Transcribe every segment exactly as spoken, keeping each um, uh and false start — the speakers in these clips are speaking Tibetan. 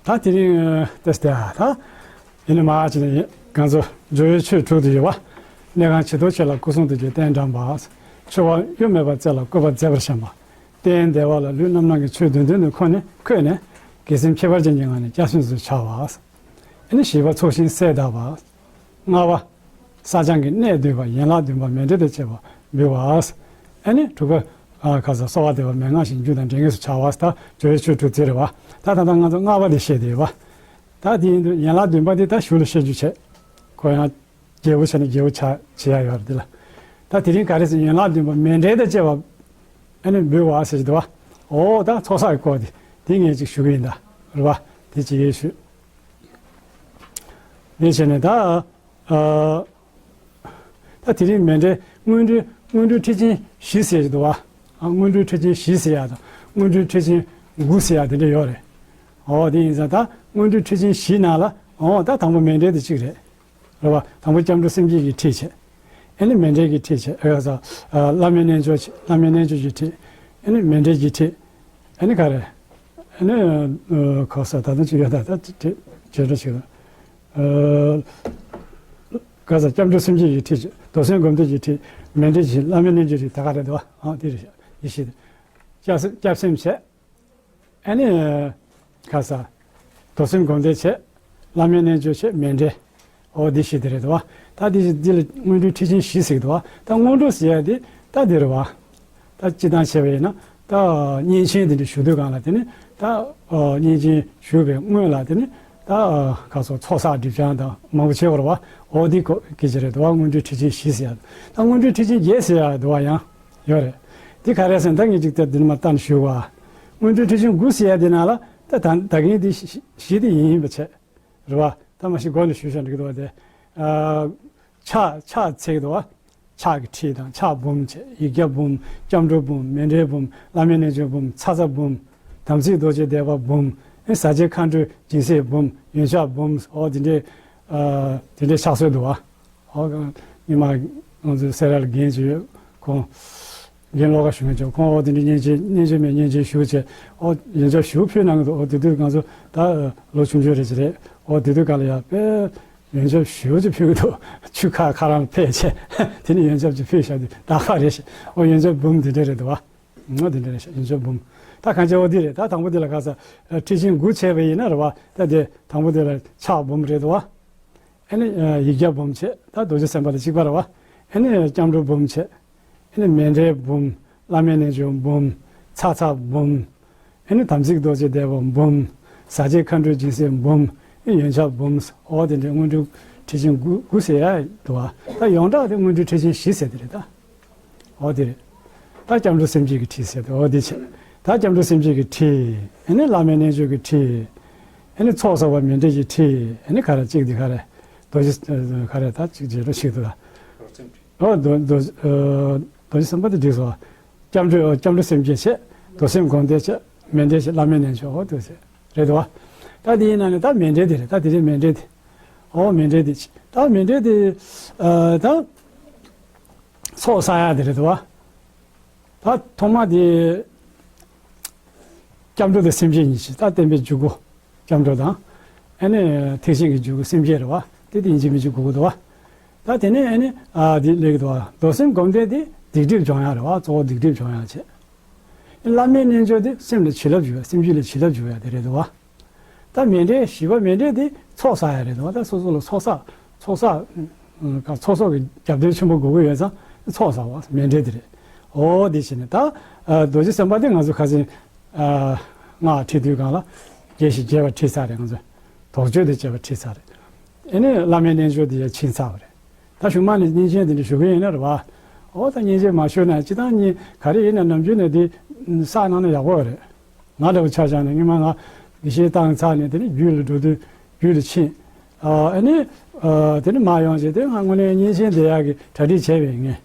ད་དེ་རིང་ཏེ་སྟེ་ད་ཡིན་ནི་མ་ཅི་ནི་ང་ཚོ་ཇོ་བོའི་ཆོས་དྲུག་ཏུ་ཡོད་པ། གནས་ཁང་ཆེ་མཐོ་ཆེ་ལ་སྐུ་གསུང་ཐུགས་ཀྱི་རྟེན་བཀྲམ་པ། ཆོས་དབང་གཡོ་མེད་པར་བསྩལ་ལ་བཀོད་པ་མཛེས་པར་བཤམས་པ། རྟེན་བདེ་བ་ལ་ལུས་རྣམ་སྣང་གི་ཆོས་བདུན་ལྡན་དུ་འཁོད་ནས་འཁོད་ནས་དགེ་སེམས་ཁྱད་པར་ཅན་གྱི་ངང་ནས་སྐྱབས་སེམས་སུ་འཆར་བ། ཨ་ནི་བཞི་པ་ཚོགས་ཞིང་གསལ་གདབ་པ། ལྔ་པ་བསགས་སྦྱང་གི་གནད་བསྡུས་པ། ཡན་ལག་བདུན་པ་མཎྜལ་དང་བཅས་པ་འབུལ་བ། ཨ་ནི་དྲུག་པ་ཁ་ས་གསོལ་བ་འདེབས་པ་མན་ངག་བཞིན་རྒྱུ་དང་འབྲས་ངེས་སུ་བྱ་བ། ད་ཇོ་བོའི་ཆོས་དྲུག་དེ་རེད་བ། ད་ད་ལྟ་ང་ཚོ་ལྔ་པ་དེ་བཤད་དེ་ཡོད་བ། ད་དེ་ཡིན་དུས་ཡན་ལག་བདུན་པ་དེ་ད་གཞུག་ལ་བཤད་རྒྱུ་བྱས། ཁོ་ཡང་རྒྱས་པོ་བྱས་ན་རྒྱས་པོ་ཆགས་བྱེད་ཡ་ཡོད་རེད་དེ་ལ། ད་དེ་རིང་ག་རེ་ཟེར་ཡན་ལག་བདུན་པ་མཎྜལ་དང་བཅས་པ་ཨ་ནི་འབུལ་བ་ཟེར་གྱི་འདུག་བ། འོ་ད་ཚོགས་བསགས་ཀྱི་སྐོར་དེ་དེ་ངས་ཅིག་ཞུ་གི་ཡིན་ད་རེད་བ། དེ་ཅིག་ཡེ་ཞུ། དེ་བྱས་ནས་ད་ཨ་ད་དེ་རིང་མཎྜལ་སྔོན་འགྲོའི་སྔོན་འགྲོའི་ཁྲིད་ཆེན་བཞི་ཟེར་གྱི་འདུག་བ། ཨ་སྔོན་འགྲོའི་ཁྲིད་ཆེན་བཞི་ཟེར་ཡ་དང་སྔོན་འགྲོའི་ཁྲིད་ཆེན་དགུ་ཟེར་ཡ་དེ་འདྲ་ཡོད་རེད། འོ་དེ་ཡིན་ཙང་ད་སྔོན་འགྲོའི་ཁྲིད་ཆེན་བཞི་ནང་ལ་འོ་ད་དང་པོ་མཎྜལ་དེ་གཅིག་རེད། རེད་བ། དང་པོ་སྐྱབས་འགྲོ་སེམས་བསྐྱེད་ཀྱི་ཁྲིད་བྱས། ཨ་ནི་མཎྜལ་གྱི་ཁྲིད་བྱས། ཨ་ས་ཨ་བླ་མའི་རྣལ་འབྱོར་བྱས། བླ་མའི་རྣལ་འབྱོར་གྱི་ཁྲིད། ཨ་ནི་མཎྜལ་གྱི་ཁྲིད། ཨ་ནི་ག་རེ། ཨ་ནི་ཨ་ཁ་ས་ད་ལྟ་ཅི་ཡོད་ད་ད་ཅི་ཁྲིད་བྱེད་འགྲོ་ཞིག་ལ། ཨ་ག་ས་སྐྱབས་འགྲོ་སེམས་བསྐྱེད་ཀྱི་ཁྲིད་བྱས། རྡོར་སེམས་སྒོམ་བཟླས་ཀྱི་ཁྲིད། མཎྜལ་བྱས། བླ་མའི་རྣལ་འབྱོར་བྱས། ད་ག་རེ་འདུག་བ། ཨ་དེ་རེད་ཤག་ཡེ་ཤེས་དེ། སྐྱབས་སེམས་སྐྱབས་སེམས་བྱས། ཨ་ནི། ཁ་ས། རྡོར་སེམས་སྒོམ་བཟླས་བྱས། བླ་མའི་རྣལ་འབྱོར་བྱས། མཎྜལ། འོ་འདི་བཞི་དེ་རེད་དོ། ད་འདི་བཞི་འདི་ལ་སྔོན་འགྲོའི་ཁྲིད་ཆེན་བཞི་ཟེར་གི་འདུག་ད་སྔོན་འགྲོ་ཟེར་ཡ་དེ་ད་འདི་རེད་བ། ད་སྤྱིར་བཏང་བྱས་པ་ཡིན་ན་ད་བསྙེན་ཆེན་དེ་འདྲ་ཞུ་དུས་སྒང་ལ་དེ་ནི་ད་བསྙེན་ཆེན་ཞུ་བའི་སྔོན་ལ་དེ་ནི་ད་ཁ་ས་ཚོགས་བསགས་སྒྲིབ་སྦྱང་དང་མང་པོ་བྱེད་དགོས་རེད་བ། འོ་འདི་གོ་གི་ཅི་རེད་དོ། སྔོན་འགྲོའི་ཁྲིད་ཆེན་བཞི་ཟེར་ཡ་ད་སྔོན་འགྲོའི་ཁྲིད་ཆེན་བརྒྱད་ཟེར་ཡ་འདུག་བ་ཡང་། ཡོད་རེད། འདི་ག་རེ་ཟེར་ན་ད་ངས་ཅིག་ལྟ་འདི་ནས་མར་བལྟས་ནས་ཞུ་བ། སྔོན་འགྲོའི་ཁྲིད་ཆེན་དགུ་ཟེར་ཡ་འདི་ནང་ལ་ད་ད་ད་གིན་འདི་བཞི་བཞི་འདི་ཡིན་ཡིན་པ་བྱས། རེད་བ། ད་མ་གཞི་འགོ་ནས་ཞུས་བཞག་འགྲིག་གི་འདུག་བ་དེ། ཨ་ཕྱག་ཕྱག་འཚལ་གི་འདུག་བ། ཕྱག་གི་ཁྲིད་དང་ཕྱག་འབུམ་བྱས། ཡིག་བརྒྱ་འབུམ། སྐྱབས་འགྲོ་འབུམ། མཎྜལ་འབུམ། བླ་མའི་རྣལ་འབྱོར་འབུམ། ཚ་ཚ་འབུམ། དམ་ཚིག་རྡོ་རྗེ་བཟླས་པ་འབུམ། ཨེ་ཟ་བྱེད་མཁའ་འགྲོའི་སྦྱིན་སྲེག་འབུམ། ཡོན་ཆབ་འབུམ། འོ་དེ་འདྲའི་ཨ་དེ་འདྲའི་ཕྱག་སྲོལ་འདུག་བ། ཨོ་ཉི་མ་ང་ཚོའི་སེ་ར་ལ་རྒན་ཅིག་ཡོད་ཁོང་། རྒན་བློ་དགའ་ཞུ་མཁན་ཅིག་ཁོང་ཨོ་དེ་འདྲའི་བསྙེན་ཆེན་བསྙེན་ཆེན་མེད་བསྙེན་ཆེན་ཞུ་བྱས་ཨོ་ཡོན་ཆབ་ཞུ་ཕུལ་གནང་གི་འདུག་ཨོ་དེ་དུས་ང་ཚོ་ད་ལོ་ཆུང་ཆུང་རེ་ཅིག་རེད། ཨོ་དེ་དུས་ག་ལ་ཡ་དཔེ་ཡོན་ཆབ་ཞུ་ཅིག་ཕུལ་གི་འདུག་ཆུ་ཁ་ཁ་རང་ཕེབས་བྱས་དེ་ནི་ཡོན་ཆབ་ཅིག་ཕུལ་བཞག་དུས་ད་ག་རེད་ཤག་ཨོ་ཡོན་ཆབ་འབུམ་དེ་འདྲ་རེད་འདུག་བ། ཨོ་དེ་འདྲ་རེད་ཤག་ཡོན་ཆབ་འབུམ། ད་གང་ཅི་ཨོ་དེ་རེད། ད་དང་པོ་དེ་ལ་ག་ས་ཁྲིད་ཆེན་དགུ་བྱས་པ་ཡིན་ན་རེད་བ། ད་དེ་དང་པོ་དེ་ལ་ཕྱག་འབུམ་རེད་འདུག་བ། ཨ་ནི་ཡིག་བརྒྱ་འབུམ་བྱས། ད་རྡོ་རྗེ་སེམས་དཔའ་དང་གཅིག་པ་རེད་བ། ཨ་ནི་སྐྱབས་འགྲོ་འབུམ་བྱས། ཨ་ནི་མཎྜལ་འབུམ། བླ་མའི་རྣལ་འབྱོར་འབུམ། ཚ་ཚ་འབུམ། ཨ་ནི་དམ་ཚིག་རྡོ་རྗེ་བཟླས་པ་འབུམ། ཟ་བྱེད་མཁའ་འགྲོའི་སྦྱིན་སྲེག་འབུམ། ཨ་ནི་ཡོན་ཆབ་འབུམ། འོ་དེ་འདྲའི་སྔོན་འགྲོའི་ཁྲིད་ཆེན་དགུ་དགུ་ཟེར་ཡ་འདུག་བ། ད་ཡོངས་གྲགས་དེ་སྔོན་འགྲོའི་ཁྲིད་ཆེན་བཞི་ཟེར་དེ་རེད་ད། འོ་དེ་རེད། ད་སྐྱབས་འགྲོ་སེམས་བསྐྱེད་ཀྱི་ཁྲིད་ཟེར་དེ་འོ་དེ་བྱས། ད་སྐྱབས་འགྲོ་སེམས་བསྐྱེད་ཀྱི་ཁྲིད། ཨ་ནི་བླ་མའི་རྣལ་འབྱོར་གྱི་ཁྲིད། ཨ་ནི་ཚོགས་བསགས་པ་མཎྜལ་གྱི་ཁྲིད། ཨ་ནི་ག་རེ་གཅིག་འདི་ག་རེ། རྡོ་རྗེ་ག་རེ་ད་གཅིག་བརྗེད་འགྲོ་ཞིག་འདུག་ལ། འོ་རྡོ་རྡོ་རྡོ་རྗེ་སེམས་དཔའ་དེ་འགྲིག་སོང་། སྐྱབས་འགྲོ་སྐྱབས་འགྲོ་སེམས་བསྐྱེད་བྱས། རྡོར་སེམས་སྒོམ་བཟླས་བྱས། མཎྜལ་བྱས། བླ་མའི་རྣལ་འབྱོར་འོ་དེ་ཟེར་རེད་དོ། ད་དེ་ཡིན་ན་ནི་ད་མཎྜལ་དེ་རེད། ད་དེ་རེད་མཎྜལ་དེ། འོ་མཎྜལ་དེ། ད་མཎྜལ་དེ་ཨ་ད། ཚོགས་བསགས་ཡ་དེ་རེད་དོ། ད་ཐོག་མ་དེ་སྐྱབས་འགྲོ་དང་སེམས་བསྐྱེད་གཉིས་ཀྱི་ད་བསྟན་པའི་འཇུག་སྒོ། སྐྱབས་འགྲོ་དང་། ཨ་ནི་ཐེག་ཆེན་གྱི་འཇུག་སྒོ་སེམས་བསྐྱེད་རེད་བ། དེ་དེ་ཡིན་གཅིག་མིན་གཅིག་དགོས་ཀྱི་འདུག་བ། ད་དེ་ནས་ཨ་ནི་ཨ་དེ་སླེབས་ཀྱི་འདུག་བ། རྡོར་སེམས་སྒོམ་བཟླས་དེ་སྡིག་སྒྲིབ་སྦྱོང་ཡ་རེད་བ། གཙོ་བོ་སྡིག་སྒྲིབ་སྦྱོང་ཡ་བྱས། བླ་མའི་རྣལ་འབྱོར་དེ་སེམས་ལ་བྱིན་རླབས་འཇུག་ཡ། སེམས་རྒྱུད་ལ་བྱིན་རླབས་འཇུག་ཡ་དེ་རེད་འདུག་བ། ད་མཎྜལ་བཞི་པ་མཎྜལ་དེ་ཚོགས་བསགས་ཡ་རེད་འདུག་བ། ད་སོ་སོ་ལ་ཚོགས་བསགས་ཚོགས་བསགས་ཚོགས་གསོག་གི་རྒྱབ་རྟེན་ཆེན་པོ་དགོས་ཀྱི་ཡོད་ཙང་ཚོགས་བསགས་པ་མཎྜལ་དེ་རེད། འོ་དེ་བྱས་ནས་ད་རྡོ་རྗེ་སེམས་དཔའ་དེ་ང་ཚོ་ཁ་སང་སྔགས་ཁྲིད་དུས་སྒང་ལ་རྒྱས་ཤིང་རྒྱས་པ་ཁྲིད་ཚར་རེད། ང་ཚོ་དོགས་གཅོད་དེ་བྱས་པ་ཁྲིད་ཚར་རེད། ཨ་ནི་བླ་མའི་རྣལ་འབྱོར་དེ་ཡང་ཕྱིན་ཚར་བ་རེད། ད་གཞུག་མ་ནས་བསྙེན་ཆེན་དེ་འདྲ་ཞུ་གི་ཡིན་ན་རེད་བ། འོ་ད་བསྙེན་ཆེན་མ་ཞུས་ན་སྤྱིར་བཏང་གཉིས་ག་རེ་ཡིན་ན་ནམ་རྒྱུན་ནས་དེ་བསགས་གནང་ན་ཡག་པོ་རེད། ང་འདྲ་བོ་ཆ་བཞག་ན་སྔོན་མ་ང་དགེ་བཤེས་བཏང་ཚར་ནས་དེ་ནས་རྒྱུད་ལ་འགྲོ་དུས་རྒྱུད་ལ་ཕྱིན། ཨ་ནི་དེ་ནས་མར་ཡོང་བྱས་དེ་ང་དངོས་གནས་བསྙེན་ཆེན་བསྡད་ཡག་གི་གྲ་སྒྲིག་བྱས་པའི་ངས་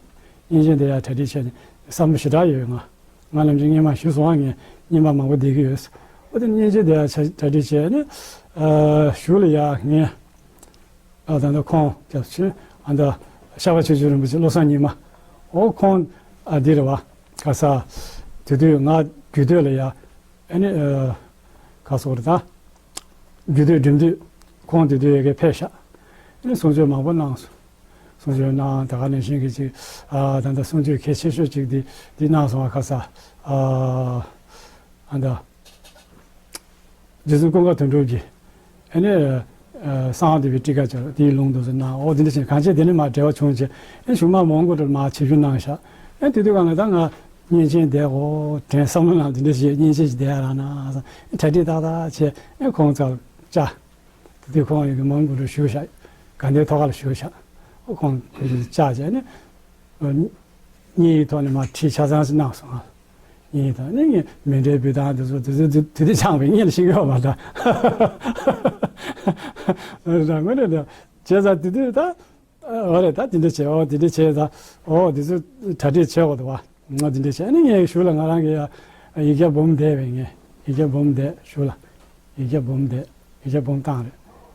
བསྙེན་ཆེན་བསྡད་ཡག་གྲ་སྒྲིག་བྱས་ནས་བསམ་བློ་ཞེ་དྲག་ཡོད་ང་། ང་ནམ་རྒྱུན་སྔོན་མ་ཞུས་སོང་ང་། སྔོན་མ་མང་པོ་བསྡད་ཀྱི་ཡོད། འོ་དེ་བསྙེན་ཆེན་བསྡད་ཡག་གྲ་སྒྲིག་བྱས་ནས་ཞུགས་ལ་ཡག་ངས། ཨ་ད་ལྟ་ཁོང་སྐྱབས་ཆེན་ཨ་ད་ཤར་པ་ཆོས་རྗེ་རིན་པོ་ཆེ་བློ་བཟང་ཉི་མ། འོ་ཁོང་ཨ་འདི་རེད་བ། ག་ས་དེ་དུས་ང་རྒྱུད་སྟོད་ལ་ཡ་ཨ་ནི་ཨ་ག་སོག་རེད་ད། རྒྱུ་དུས་འགྲིམ་དུས་ཁོང་དེ་དུས་ཡ་གི་ཕེབས་ཤག་ཨ་ནི་གསུང་ཆོས་མང་པོ་གནང་སོང་། གསུང་ཆོས་གནང་ད་ག་ནང་བཞིན་གྱི་ཅིག་ཨ་ད་ལྟ་གསུང་ཆོས་གལ་ཆེ་ཤོས་ཅིག་འདི་འདི་གནང་སོང་བ་ཁ་ས། ཨ་ཨ་ད་རྗེ་བཙུན་ཀུན་དགའ་དོན་གྲུབ་ཀྱིས་ཨ་ནི་ཨ་གསང་བ་འདུས་པའི་ཊཱི་ཀ་ཅིག་དེའི་ལུང་དུ་གནང་འོ་དེ་འདྲ་བྱས་གང་བྱས་དེ་ནི་མ་འབྲེལ་བ་བྱུང་བྱས་ཨ་ཞུ་མ་མང་པོ་འདྲ་མ་ཆིབས་བསྒྱུར་གནང་ཤག་ཨ་དེ་དུས་གང་ལ་ད་ང་གཉན་ཆེན་བསྡད་གོ་དྲན་བསམ་བློ་ནང་དེ་འདྲ་བྱས་གཉན་ཆེན་ཞིག་བསྡད་ཡ་རང་ན་གྲ་སྒྲིག་ཏག་ཏག་བྱས་ཨ་ཁོང་ཚོ་ལ་བཅར། དེ་དུས་ཁོང་ཡི་གེ་མང་པོ་རུ་ཞུ་བཞག་དགའ་ལྡན་ཐོག་ཁ་ལ་ཞུ་བཞག་ཁོང་ཚོ་བཅར་བྱས་ནས་གཉིས་ཡི་ཐོག་ནས་མར་ཁྲིད་ཆ་ཚང་ཞིག་གནང་སོང་ང་། གཉིས་ཡི་ཐོག་ནས་ངས་མཎྜལ་འབུལ་སྟངས་དེ་ཚོ་དེ་ཚོ་དེ་དུས་ཆང་བའི་གཉིད་ལ་ཤི་ཡོད་མ་ད། རང་ངོས་ནས་ད་བྱས་ཙང་དེ་དུས་ད་འོ་རེད་ད་དེ་འདྲ་བྱས་འོ་དེ་འདྲ་བྱས་ད་འོ་དེ་ཚོ་གྲ་སྒྲིག་བྱས་འོ་དུ་བ། ང་འདི་འདྲ་བྱས་ཨ་ནི་ངས་ཞུ་ལ་ང་རང་གི་ཡ་ཡིག་བརྒྱ་འབུམ་བསྡད་པས་ངས་ཡིག་བརྒྱ་འབུམ་བསྡད་ཞུ་ལ་ཡིག་བརྒྱ་འབུམ་བསྡད་ཡིག་བརྒྱ་འབུམ་བཏང་རེད།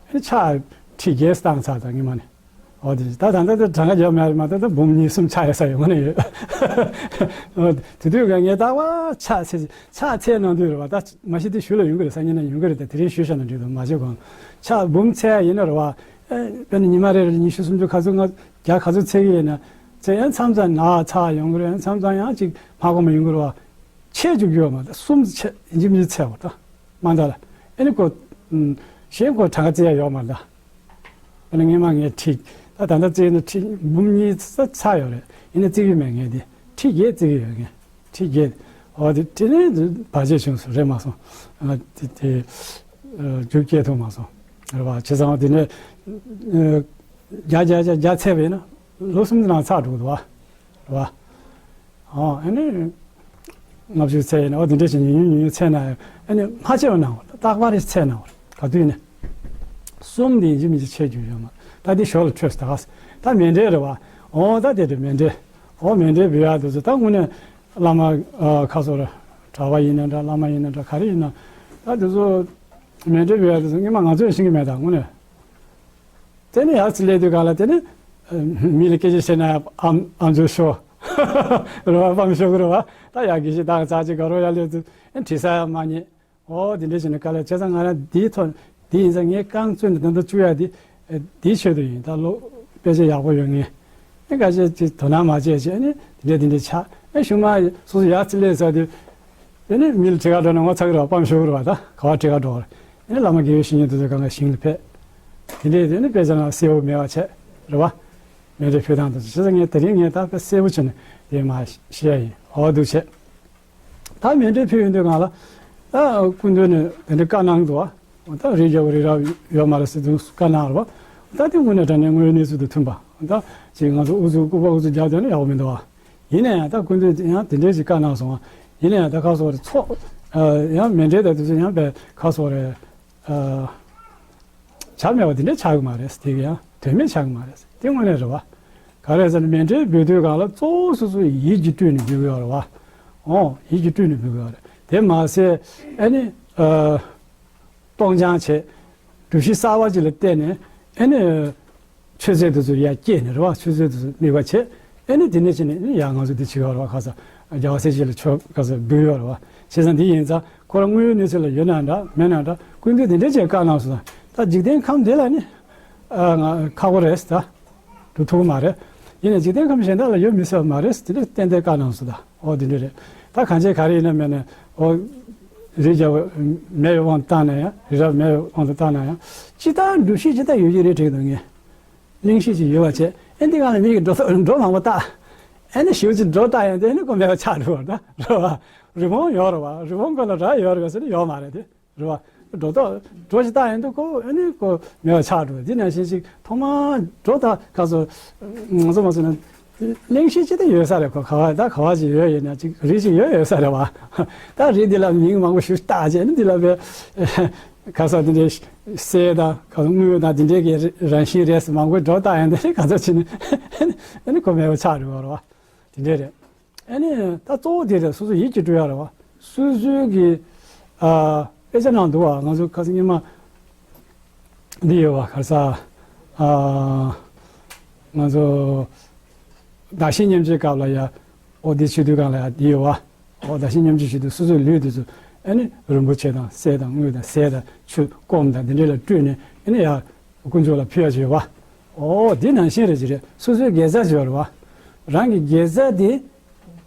ཨ་ནི་ཕྱག་ཁྲིད་རྒྱས་བཏང་ཚར་ད་ངས་མ་ནི་འོ་དེ་ད་ད་ད་ད་གྲངས་ཀ་རྒྱབ་མེད་རེད་མ་ད་ད་འབུམ་གཉིས་གསུམ་ཆགས་ཡོད་ས་ཡོད་མ་ནི་ཡོད། འོ་དེ་དུས་ཀ་ངས་ད་བ་ཕྱག་འཚལ་ཕྱག་འཚལ་གནང་དུས་རེད་བ་ད་མ་གཞི་དེ་ཞུ་ལ་ཡོང་གི་རེད་ས་ཉིན་ན་ཡོང་གི་རེད་ད་དེ་རིང་ཞུ་བཞག་ན་འགྲིག་འདུག་མ་བྱེད་གོང་ཕྱག་འབུམ་འཚལ་ཡ་ཡིན་ན་རེད་བ། ཨེ་དཔེར་ན་ཉི་མ་རེ་རེ་ཉི་ཤུ་སུམ་ཅུ་ག་ཚོད་ལྔ་བརྒྱ་ག་ཚོད་འཚལ་གྱི་ཡོད་ན་འཚལ་ཡང་མཚམས་མཚམས་ན་ཚ་ཡོང་གི་རེད་ཡང་མཚམས་མཚམས་ཡང་ཅིག་མ་གོ་མ་ཡོང་གི་རེད་བ། ཆད་འཇུག་རྒྱུ་ཡོད་མ་རེད་གསུམ་ཆད་ཡིན་གཅིག་མིན་གཅིག་འཚལ་བ་ད་མ་འདའ་ལ་ཨེ་ནི་ཀོ་གཞན་ཀོ་གྲངས་ཀ་བརྩི་ཡ་ཡོད་མ་རེད་ད། ཨེ་ནི་སྔས་མ་ངས་ཁྲིད་ད་ད་ལྟ་བརྩིས་ན་ཁྲིད་འབུམ་གཉིས་ཚ་ཚ་ཡོད་རེད་ཡིན་ན་བརྩི་གི་མེད་ངས་དེ་ཁྲིད་བརྒྱད་བརྩི་གི་ཡོད་ངས། ཁྲིད་བརྒྱད། འོ་དེ་དེ་ནས་བར་ཆད་བྱུང་སོང་རེད་མ་སོང་། ཨ་དེ་དེ་ཨ་རྒྱུ་སྐྱེལ་ཐུབ་མ་སོང་། རེད་བ་བྱས་ཙང་དེ་ནས་ཨ་བརྒྱ་བརྒྱ་བརྒྱ་བརྒྱ་ཚད་པས་ན་ལོ་གསུམ་ནང་ཚར་འགྲོ་གི་འདུག་བ། རེད་བ། ཨོ་ཨ་ནི་ལྔ་བཅུ་ཚད་ཡིན་ན་འོ་དེ་འདྲ་ཞིག་ཉུང་ཉུང་ཉུང་ཉུང་ཚད་ན་ཡང་ཨ་ནི་མ་བྱས་པ་གནང་བ་རྟག་པར་ཚད་གནང་བ་ག་དུས་ནས་གསུམ་དེ་ཡིན་གཅིག་མིན་གཅིག་ཆད་རྒྱུ་ཡོད་མ་རེད་ད་དེ་ཞོར་ལ་འཕྲོས་སོང་ད་ག་ད་མཎྜལ་རེད་བ། ཨོ་ད་དེ་རེད་མཎྜལ། ཨོ་མཎྜལ་འབུལ་ཡག་དེ་ཚོ་ད་དངོས་གནས་བླ་མ་ཨ་ཁ་སོ་ར་གྲྭ་པ་ཡིན་ན་འདྲ་བླ་མ་ཡིན་ན་འདྲ་ག་རེ་ཡིན་ན་ད་དེ་ཚོ་མཎྜལ་འབུལ་ཡག་དེ་ཚོ་སྔོན་མ་ང་ཚོས་ཤེས་ཀྱི་མེད་ད་དངོས་གནས། དེ་ནས་ཡར་ཙི་སླེབས་དུས་ག་ལ་དེ་ནས་མི་ལ་སྐད་ཆ་བཤད་ན་ཨམ་ཨམ་ཅོག་ཤོར་རེད་བ་སྤམ་ཤོར་གི་རེད་བ་ད་ཡག་གི་ཞིག་ད་ཚར་ཅིག་དགའ་རོགས་ཡར་སླེབས་དུས་དྲི་ས་ཡང་མ་རྙེད། ཨོ་དེ་འདྲ་བྱས་ནས་དཀའ་ལས་བྱས་ཙང་ང་རང་འདིའི་ཐོག་འདི་ཡིན་ཙང་ངའི་རྐང་བཙུན་ནས་ད་ལྟ་བཅུག་ཡག་འདི་འདིའི་ཆེད་དུ་ཡིན་ད་ལོ་དཔེ་ཆ་ཡག་པོ་ཡོད་ངེས་ཨེ་འགའ་ཤས་ཀྱིས་དོ་སྣང་མ་བྱས་བྱས་ནས་དེ་འདྲ་དེ་འདྲ་ཆགས་ཨེ་གཞུག་མ་སོ་སོ་ཡར་ཙི་སླེབས་ཚར་དུས་དེ་ནས་མི་ལ་གྲི་ཁ་འགྲོ་ན་ངོ་ཚ་གི་རེད་བ་སྤམ་ཤོར་གི་རེད་བ་ད་ག་བ་གྲི་ཁ་འགྲོ་གི་རེད་ཨེ་བླ་མ་དགེ་བའི་བཤེས་གཉེན་དེ་ཚོ་གང་ག་ཞིང་ལ་ཕེབས་དེ་འདྲས་དེ་ནས་དཔེ་ཆ་ནང་གསལ་པོ་མེད་པ་བྱས་རེད་བ་མཎྜལ་ཕུལ་སྟངས་དེ་ཚོ་བྱས་ཙང་ངས་དེ་རིང་ངས་ད་དཔེ་གསལ་པོ་བྱས་ནས་དེ་མ་བཤད་ཡིན་འོ་འདུག་བྱས། ད་མཎྜལ་ཕུལ་ཡོང་དུས་སྒང་ལ། ད་སྐུ་མདུན་ནས་དེ་འདྲ་བཀའ་གནང་འདུག་བ། ད་རིགས་རྒྱལ་པོ་རི་རབ་ཡོད་མ་རེད་ཟེར་དུས་བཀའ་གནང་རེད་བ། ད་དེ་དངོས་གནས་དྲང་གནས་དངོས་ཡོད་གནས་ཚུལ་དང་མཐུན་པ། ད་ཅིག་ང་ཚོ་ཨུ་ཚུགས་ལྐུགས་པ་ཨུ་ཚུགས་རྒྱག་བསྡད་ན་ཡག་པོ་མི་འདུག་བ། ཡིན་ན་ཡང་ད་སྐུ་མདུན་ཡང་དེ་འདྲའི་ཞིག་བཀའ་གནང་སོང་བ། ཡིན་ན་ཡང་ད་ཁ་སོ་རེ་ཚོགས། ཡང་མཎྜལ་དང་དེ་ཚོ་ཡང་བས་ཁ་སོ་རེ། བྱར་མེད་པ་དེ་འདྲ་ཆགས་ཀྱི་མ་རེད་དེ་གི་ཡང་དོན་མེད་ཆགས་ཀྱི་མ་རེད་དེ་དངོས་གནས་རེད་བ། ག་རེ་ཟེར་ན་མཎྜལ་འབུལ་དུས་སྒང་ལ་གཙོ་བོ་སོ་སོ་ཡིད་ཀྱིས་སྤྲུལ་ནས་འབུལ་གི་ཡོད་རེད་བ། ཨོ་ཡིད་ཀྱིས་སྤྲུལ་ནས་འབུལ་གི་ཡོད་རེད་དེ་མ་ཟད་ཨ་ནི་གཏོང་སྦྱང་བྱས་གྲུ་བཞི་གསར་པ་ཅིག་ལ་བརྟེན་ནས་ཨ་ནི། མཆོད་རྫས་དེ་ཚོ་ཡར་བསྐྱེད་ནས་རེད་བ་མཆོད་རྫས་དེ་ཚོ་དམིགས་པ་བྱས་ཨེ་ནི་དེ་ནས་བྱས་ནས་ཨེ་ནི་ཡར་ང་ཚོ་འདི་བྱེད་ཡོད་རེད་བ་ཁ་ས་རྒྱལ་བ་སྲས་བཅས་ལ་མཆོད་ཁ་ས་འབུལ་ཡོད་རེད་བ་བྱས་ཙང་འདི་ཡིན་ཙང་ཁོ་རང་དངོས་ཡོད་གནས་ཚུལ་ལ་ཡོད་ན་འདྲ་མེད་ན་འདྲ་སྐུ་མདུན་དེ་འདྲས་བྱས་བཀའ་གནང་སོང་ད་འཇིག་རྟེན་ཁམས་འདི་ལ་ནི་ང་ཁག་པོ་རེད་ད་འགྲོ་ཐུབ་ཀྱི་མ་རེད་ཡིན་ནའི་འཇིག་རྟེན་ཁམས་གཞན་དག་ལ་ཡོད་མི་སྲིད་པ་མ་རེད་དེ་འདྲས་ཏན་ཏན་བཀའ་གནང་སོང་ད། ཨོ་དེ་འདྲ་རེད། ད་གང་བྱས་ག་རེ་ཡིན་ན་མེད་ན་ཨོ་རི་རྒྱལ་པོ་མེད་པའི་དབང་དུ་བཏང་ན་ཡང་རི་རབ་མེད་པའི་དབང་དུ་བཏང་ན་ཡང་ཅི་ལྟར་འགྲུལ་བཞུད་ཅི་ལྟར་ཡོད་ཀྱི་རེད་དྲན་འདུག་ངས། གླེང་གཞི་ཅིག་ཡོད་པ་བྱས་ཨེ་འདི་གང་ལ་མི་གི་འགྲོ་འགྲོ་མང་པོ་བཏགས། ཨེ་ནི་ཞེ་པོ་ཅིག་འགྲོ་བཏགས་ཡང་དེ་ནི་ཁོ་མེད་པ་ཆགས་འགྲོ་བ་ད་རེད་བ། རི་བོང་ཡོད་རེད་བ་རི་བོང་ཁོ་ལ་རྭ་ཡོད་རེད་བ་ཟེར་ནི་ཡོད་མ་རེད་དེ། རེད་བ། འགྲོ་ཐོག་འགྲོ་ཞིག་བཏང་ཡོང་དུས་ཁོ་ཨ་ནི་ཁོ་མེད་པ་ཆགས་འགྲོ་འདི་ནང་བཞིན་ཞིག་ཐོག་མར་འགྲོ་ད་ག་ཚོད། ང་ཚོ་མ་ཟེར་ན། གླེང་གཞི་ཅི་ད་ཡོད་ས་རེད་ཁོ་ག་བ་ད་ག་བ་ཅིག་ཡོད་ཡོད་ན་ཅིག་རི་ཅིག་ཡོད་ཡོད་ས་རེད་བ། ད་རི་འདི་ལ་མིང་མང་པོ་ཞིག་བཏགས་རྗེས་ནི་འདི་ལ་བས། ག་ས་འདི་འདྲའི་གསེར་དང་ག་ཚོད་དངུལ་དང་འདི་འདྲའི་གི་རང་བཞིན་རེད་ཟེར་མང་པོ་འགྲོ་བཏང་ཡོང་དུས་ག་ཚོད་ཅིག་ནི་ཨ་ནི་ཁོ་མེད་པ་ཆགས་འགྲོ་བ་རེད་བ། འདི་འདྲའི་རེད། ཨ་ནི་ད་གཙོ་བོ་དེ་རེད་སོ་སོ་ཡིད་ཀྱིས་སྤྲུལ་ཡག་རེད་བ། སོ་སོའི་གི་ཨ་དཔེ་ཆ་ནང་འདུག་བ་ང་ཚོ་ཁ་སང་ཉི་མ་འདི་ཡོད་བ་ག་རེ་ཟ་ཨ་ང་ཚོ་བདག་གཞན་མཉམ་བརྗེའི་སྐབས་ལ་ཡ་ཨོ་འདི་བྱེད་དུས་གང་ལ་ཡ་འདི་ཡོད་བ་ཨོ་བདག་གཞན་མཉམ་བརྗེ་བྱེད་དུས་སོ་སོའི་ལུས་དེ་ཚོ་ ཨ་ནི་རིན་པོ་ཆེ་དང་གསེར་དང་དངུལ་དང་གསེར་དང་ཆུ་སྐོམ་དང་དེ་འདྲ་ལ་སྤྲུལ་ནས་ཨ་ནི་ཡར་དཀོན་མཆོག་ལ་ཕུལ་ཡ་བྱེད་པ། འོ་དེ་ནང་བཞིན་རེད་ཅེས་རེད། སོ་སོའི་དགེ་རྩ་བྱེད་པ་རེད་བ། རང་གི་དགེ་རྩ་དེ་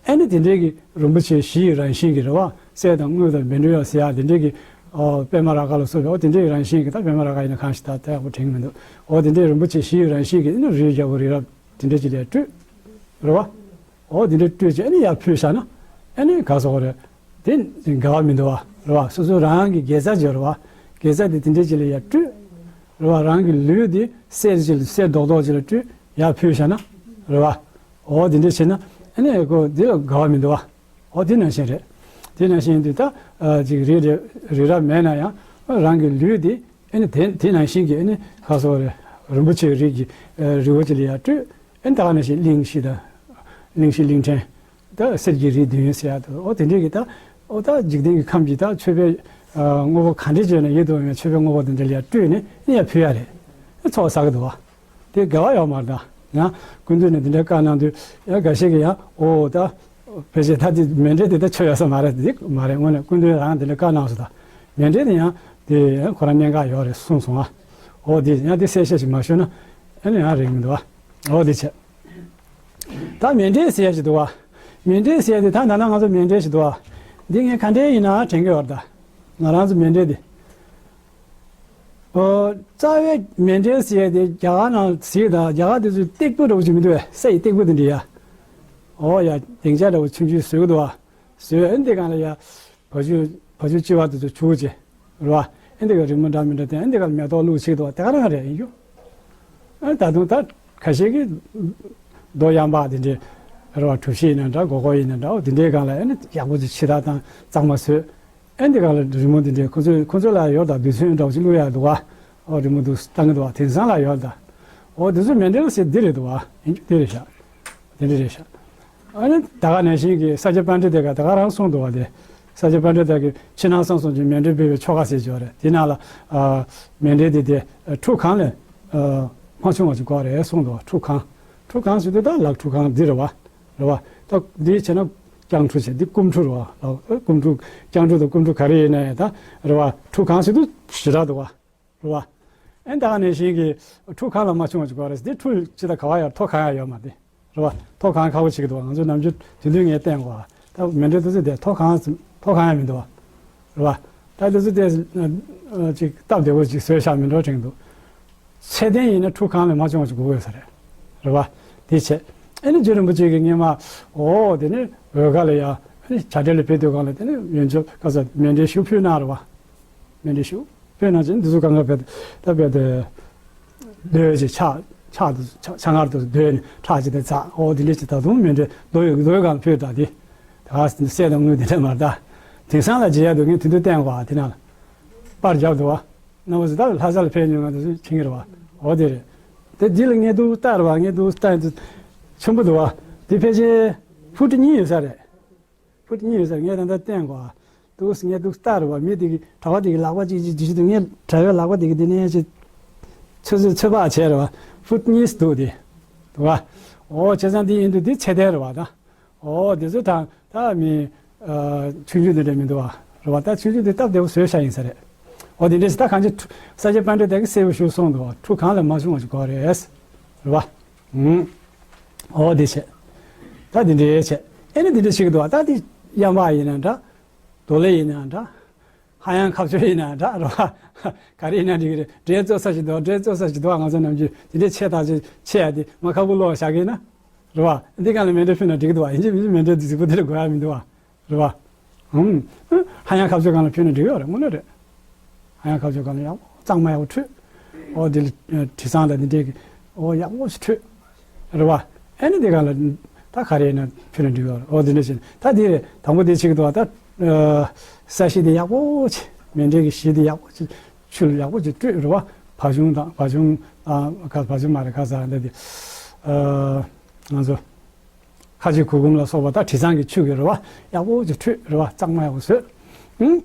ཨ་ནི་དེ་འདྲའི་གི་རིན་པོ་ཆེ་བཞི་ཡི་རང་བཞིན་གྱི་རེད་བ། གསེར་དང་དངུལ་དང་བཻ་ཌཱུརྱ་ཟེར་ཡ་དེ་འདྲའི་གི་ཨོ་པདྨ་རཱ་ག་ལ་སོགས་པའི་ཨོ་དེ་འདྲའི་རང་བཞིན་གྱི། ད་པདྨ་རཱ་ག་ཡིན་ན་གང་ཞིག་ད་ད་ཡག་པོ་དྲན་གྱི་མི་འདུག་འོ་དེ་འདྲའི་རིན་པོ་ཆེ་བཞི་ཡི་རང་བཞིན་གྱི་ཨ་ནི་རིའི་རྒྱལ་པོ་རི་རབ་དེ་འདྲ་ཅིག་ལ་སྤྲུལ་རེད་བ། འོ་དེ་འདྲ་སྤྲུལ་བྱས་ཨ་ནི་ཡར་ཕུལ་བཞག་ན་ཨ་ནི་ག་སོགས་རེད། དེ་འགལ་བ་མི་འདུག་བ། རེད་བ། སོ་སོ་རང་གི་དགེ་རྩ་ཅིག་རེད་བ། དགེ་རྩ་དེ་དེ་འདྲ་ཅིག་ལ་ཡར་སྤྲུལ། རེད་བ། རང་གི་ལུས་དེ་གསེར་ཅིག་ལ་གསེར་རྡོག་རྡོག་ཅིག་ལ་སྤྲུལ་ཡར་ཕུལ་བཞག་ན་རེད་བ། འོ་དེ་འདྲ་བྱས་ན་ཨ་ནི་ཁོ་དེ་ལ་འགལ་བ་མི་འདུག་བ། འོ་དེ་ནང་བཞིན་རེད། དེ་ནང་བཞིན་དུ་ད་ཨ་ཅིག་རི་རི་རི་རབ་མེད་ན་ཡང་རང་གི་ལུས་དེ་ཨ་ནི་དེ་དེ་ནང་བཞིན་གྱི་ཨ་ནི་ག་སོགས་རེད། རིན་པོ་ཆེའི་རིགས་ཀྱི་ཨ་རི་བོ་ཅིག་ལ་ཡར་སྤྲུལ། ཨ་ནི་ད་ག་ནང་བཞིན་གླིང་བཞི་དང་། གླིང་བཞི་གླིང་ཕྲན། ད་གསེར་གྱི་རི་བདུན་ཟེར་ཡ་དང་། འོ་དེ་འདྲའི་གི་ད་འོ་ད་འཇིག་རྟེན་གྱི་ཁམས་ཀྱི་ད་མཆོད་པའི་ཨ་དངོས་པོ་ག་འདྲ་བྱས་ན་ཡིད་དུ་འོང་བའི་མཆོད་པའི་དངོས་པོ་དེ་འདྲ་ལ་ཡར་སྤྲུལ་ནས་ཨ་ནི་ཡར་ཕུལ་ཡ་རེད། ཨ་ཚོགས་བསགས་ཀྱི་འདུག་བ། དེ་འགལ་བ་ཡོད་མ་རེད་ད། ཡང་སྐུ་མདུན་ནས་འདི་འདྲའི་བཀའ་གནང་དུས་ཡང་འགའ་ཤས་ཀྱིས་ཡང་འོ་ད་ཕལ་ཆེར་ད་དེ་མཎྜལ་དེ་ད་ཆོ་ཡོད་ས་མ་རེད། དེ་མ་རེད། དངོས་གནས་སྐུ་མདུན་རང་འདི་འདྲའི་བཀའ་གནང་སོང་ད། མཎྜལ་དེ་ཡང་དེ་ཁོ་རང་གནད་འགག་ཡོད་རེད་གསུངས་སོང་ཨ། འོ་དེ་ཡང་དེ་གསལ་བཤད་ཞིག་མ་ཞུས་ན་ཨ་ནི་ཡང་རིང་མི་འདུག་ཨ། འོ་དེ་བྱས། ད་མཎྜལ་ཟེར་ཡ་ཞིག་འདུག་བ། མཎྜལ་ཟེར་ཡ་དེ་ད་ད་ནང་ང་ཚོ་མཎྜལ་ཞིག་འདུག་བ། འདི་ངས་ག་འདྲའི་ཡིན་ན་དྲན་གྱི་ཡོད་རེད་ད། ང་རང་ཚོ་མཎྜལ་དེ། ཨོ། རྩ་བའི་མཎྜལ་ཟེར་ཡ་དེ་རྒྱ་གར་ནང་གཟིགས་དང་། རྒྱ་གར་དེ་ཚོའི་སྟེགས་བུ་འདྲ་བོ་ཅིག་མི་འདུག་བས། ས་ཡི་སྟེགས་བུ་དེ་འདྲ་ཡ། ཨོ་ཡ། སྡིངས་ཆ་འདྲ་བོ་ཆུང་ཆུང་བཟོས་ཀྱི་འདུག་བ། བཟོས། ཨ་ནི་དེ་སྒང་ལ་ཡ། བ་ཕྱུགས་བ་ཕྱུགས་ལྕི་བ་དེ་ཚོ་བྱུག་བྱས། རེད་བ། ཨ་ནི་དེ་ག་རི་མོ་འདྲ་མི་འདྲ་བསྟན། ཨ་ནི་དེ་ག་མེ་ཏོག་བླུགས་བྱས་འདུག་བ། དེ་ག་རང་རེད་ཡིན་རྒྱུ། ཨ་ནི་ད་དུང་ད་ཁ་ཤས་ཀྱིས་རྡོ་གཡམ་པ་དེ་འདྲའི་རེད་བ། གྲུ་བཞི་ཡིན་ན་འདྲ། སྒོར་སྒོར་ཡིན་ན་འདྲ། འོ་དེ་འདྲའི་སྒང་ལ་ཨ་ནི་ཡག་པོ་ཅིག་ཕྱེ་ད་དང་གཙང་མ་བཟོས། ཨེ་འདི་ག་ལ་རི་མོ་འདི་འདྲའི་ཁོ་ཚོས་ཁོ་ཚོ་ལ་ཡོད་ད། རྡུལ་ཚོན་འདྲ་བོ་ཅིག་བླུག་ཡག་འདུག་བ། ཨོ་རི་མོ་འདུག་བཏང་གི་འདུག་བ། དེང་སང་ལ་ཡོད་ད། ཨོ་འདི་ཚོ་མཎྜལ་ཟེར་འདི་རེད་འདུག་བ། ཡིན་རྒྱུ་འདི་རེད་ཤག་འདི་འདྲ་རེད་ཤག་ཨ་ནི་ད་ག་ནང་བཞིན་གྱི་ས་སྐྱ་པཎྜི་ཏ་ག་ད་ག་རང་གསུངས་འདུག་བ། དེ་ས་སྐྱ་པཎྜི་ཏ་གི་ཕྱི་ནང་གསང་གསུམ་གྱི་མཎྜལ་འབུལ་བའི་ཆོ་ག་ཟེར་གྱི་ཡོད་རེད། དེ་ནང་ལ་ཨ་མཎྜལ་འདི་དེ་ཁྲུ་གང་ལས་ཨ་མ་ཆུང་བ་ཅིག་དགོས་རེད་གསུངས་འདུག་བ། ཁྲུ་གང་། ཁྲུ་གང་ཟེར་དུས་ད་ལག་ཁྲུ་གང་འདི་རེད་བ། རེད་བ། ད་འདི་བྱས་ན་སྐྱང་ཁྲུ་བྱས། འདི་སྐུམ་ཁྲུ་རེད་བ། ལག་སྐུམ་ཁྲུ། སྐྱང་ཁྲུ་དང་སྐུམ་ཁྲུ་ག་རེ་ཡིན་ན་ཡང་ད་རེད་བ། ཁྲུ་གང་ཟེར་དུས་ཞེ་དྲག་འདུག་བ། རེད་བ། ཨེ་ད་ག་ནང་བཞིན་གྱི་ཁྲུ་གང་ལ་མ་ཆུང་བ་ཅིག་དགོས་རེད། འདི་ཁྲུ་ཅི་ད་ག་བ་ཡོད། མཐོ་གང་ཡང་ཡོད་མ་རེད། རེད་བ། མཐོ་གང་ཁག་པོ་ཞིག་འདུག་བ། ང་ཚོ་ནམ་རྒྱུན་དེ་དུས་ངས་བསྟན་གོ་བ། ད་མཎྜལ་དེ་ཚོ་དེ་མཐོ་གང་མཐོ་གང་ཡང་མི་འདུག་བ། རེད་བ། ད་དེ་ཚོ་དེ་ཅིག་སྟབས་བདེ་པོ་ཅིག་བཟོས་བཞག་མི་འགྲོ་དྲན་འདུག་ཚད་ལྡན་ཡིན་ན་ཁྲུ་གང་ལས་མ་ཆུང་བ་ཅིག་དགོས་ཡོད་ས་རེད། རེད་བ། དེ་བྱས། ཨ་ནི་རྗེ་རིན་པོ་ཆེ་གིས་སྔས་མ། འོ་དེ་ནི་འོལ་ཁ་ལ་ཡ། ཨ་ནི་བྱ་བྲལ་ལ་ཕེབས་དུས་སྒང་ལ་དེ་ནི་ཡོན་ཆབ་ག་ས་མཎྜལ་ཞུ་ཕུལ་གནང་རེད་བ། མཎྜལ་ཞུ་ཕུལ་གནང་བྱས་འདི་ཚོ་གང་ག་ཕེབས་ད་ཕེབས་ཏེ། རྡོ་ཅིག་ཕྱག་ཕྱག་ཏུ་ཕྱག་ཕྱག་ངར་དུ་རྡོ་ནི་ཁྲག་ཅིག་དེ་འཛག་འོ་དེ་འདྲ་ཅིག་ད་དུང་མཎྜལ་རྡོ་ཡོད་རྡོ་ཡོད་སྒང་ཕུལ་ད་དེ། ད་ག་གསེར་དང་དངུལ་དེ་འདྲ་མ་རེད་ད། དེང་སང་ལ་མཇལ་ཡག་འདུག་ངས་དེ་དུས་བསྟན་གོ་ཨ། དེ་ནང་ལ་པར་རྒྱབ་འདུག་བ། ནང་བ་ཟི་ད་ལྷ་ས་ལ་ཕེབས་མྱོང་ང་དེ་ཚོས་མཁྱེན་གྱི་རེད་བ། འོ་དེ་རེད། དེ་འདི་ལ་ངས་འདུག་ལྟ་རེད་བ། ངས་འདུག་ལྟ་ཡིན་དུས་ཆེན་པོ་འདུག་བ། འདི་ཕལ་ཆེར་ཕུ་ཊི་གཉིས་ཡོད་ས་རེད། ཕུ་ཊི་གཉིས་ཡོད་ས་རེད། ངས་ད་ལྟ་བསྟན་གོ་ཨ། འདུག་ངས་འདུག་ལྟ་རེད་བ། མི་དེ་གི་གྲྭ་པ་དེ་གི་ལག་པ་གཅིག་གཅིག་གཅིག་འདུག་ངས་གྲྭ་པའི་ལག་པ་དེ་གི་འདི་ནས་ཅིག་ཚོད་ཚོད་ཚོད་དཔག་བྱས་རེད་བ། ཕུ་ཊི་གཉིས་འདུག་དེ། འདུག་བ། འོ་བྱས་ཙང་འདི་ཡིན་དུས་འདི་ཚད་ལྡན་རེད་བ་ད། འོ་དེ་ཚོ་དང་ད་མི་ཨ་ཆུང་ཆུང་དེ་འདྲ་མི་འདུག་བ། རེད་བ། ད་ཆུང་ཆུང་དེ་སྟབས་བདེ་པོ་བཟོས་བཞག་ཡིན་ས་རེད། འོ་དེ་འདྲ་ཞིག་ད་གང་ཅི་ས་སྐྱ་པཎྜི་ཏ་གིས་གསལ་པོ་ཞིག་གསུངས་འདུག་བ། ཁྲུ་གང་ལས་མ་ཆུང་བ་ཞིག་དགོས་རེད། རེད་བ། ཨུམ། འོ་དེ་བྱས། ད་དེ་འདྲ་བྱས། ཨེ་ནི་དེ་འདྲ་ཞིག་འདུག་བ། ད་དེ་གཡམ་པ་ཡིན་ན་འདྲ། རྡོ་ལེབ་ཡིན་ན་འདྲ། ཧ་ཡང་ཁ་ཕྱོགས་ཡིན་ན་འདྲ། རེད་བ། ག་རེ་ཡིན་ན་འགྲིག་གི་རེད། འགྲེལ་རྩོམ་ས་ཞིག་འདུག་འགྲེལ་རྩོམ་ས་ཞིག་འདུག་ང་ཚོ་ནམ་རྒྱུན་དེ་འདྲའི་ཆེ་ཐག་ཆེ་ཆེ་ཡ་དེ་མ་ཁ་བུ་ལོག་བཞག་གི་ཡིན་ན། རེད་བ། འདི་སྒང་ལ་མཎྜལ་ཕུལ་ན་འགྲིག་གི་འདུག་བ། ཡིན་གཅིག་མིན་གཅིག་མཎྜལ་དེ་རྫིག་པོ་དེ་འདྲ་དགོས་ཡ་མི་འདུག་བ། རེད་བ། ཧུམ། ཧ་ཡང་ཁ་ཕྱོགས་སྒང་ལ་ཕུལ་ན་འགྲིག་ཡོད་རེད། དངོས་གནས་རེད། ཧ་ཡང་ཁ་ཕྱོགས་སྒང་ལ་ཡག་པོ་གཙང་མ་ཡག་པོ་འཁྲུད། ཨོ་དེ་ལ་དྲི་བཟང་དང་དེ་འདྲའི་གི་ཨོ་ཡག་པོ་ཞིག་འཁྲུད། རེད་བ། ཨེ་ནི་དེ་སྒང་ལ་ད་ག་རེ་ཡིན་ན་ཕུལ་ན་འགྲིག་ཡོད་རེད། ཨོ་དེ་འདྲ་བྱས་ནས་ད་དེ་རེད། དང་པོ་དེ་བྱེད་ཀྱི་འདུག་བ། ད་ས་གཞི་དེ་ཡག་པོ་བྱས། མཎྜལ་གྱི་གཞི་དེ་ཡག་པོ་བྱས། ཆུ་ལ་ཡག་པོ་ཅིག་བཀྲུས་རེད་བ། བ་བྱུང་དང་བ་བྱུང་། ཨ་ག་བ་བྱུང་མ་རེད། ག་ཟེར་འདི་དེ། ཨ་ང་ཚོ་ཁ་ཆེ་གུར་གུམ་ལ་སོགས་པ་ད་དྲི་བཟང་གི་ཆུ་གིས་རེད་བ། ཡག་པོ་ཅིག་བཀྲུས་རེད་བ། གཙང་མ་ཡག་པོ་བཟོས། ཨང་།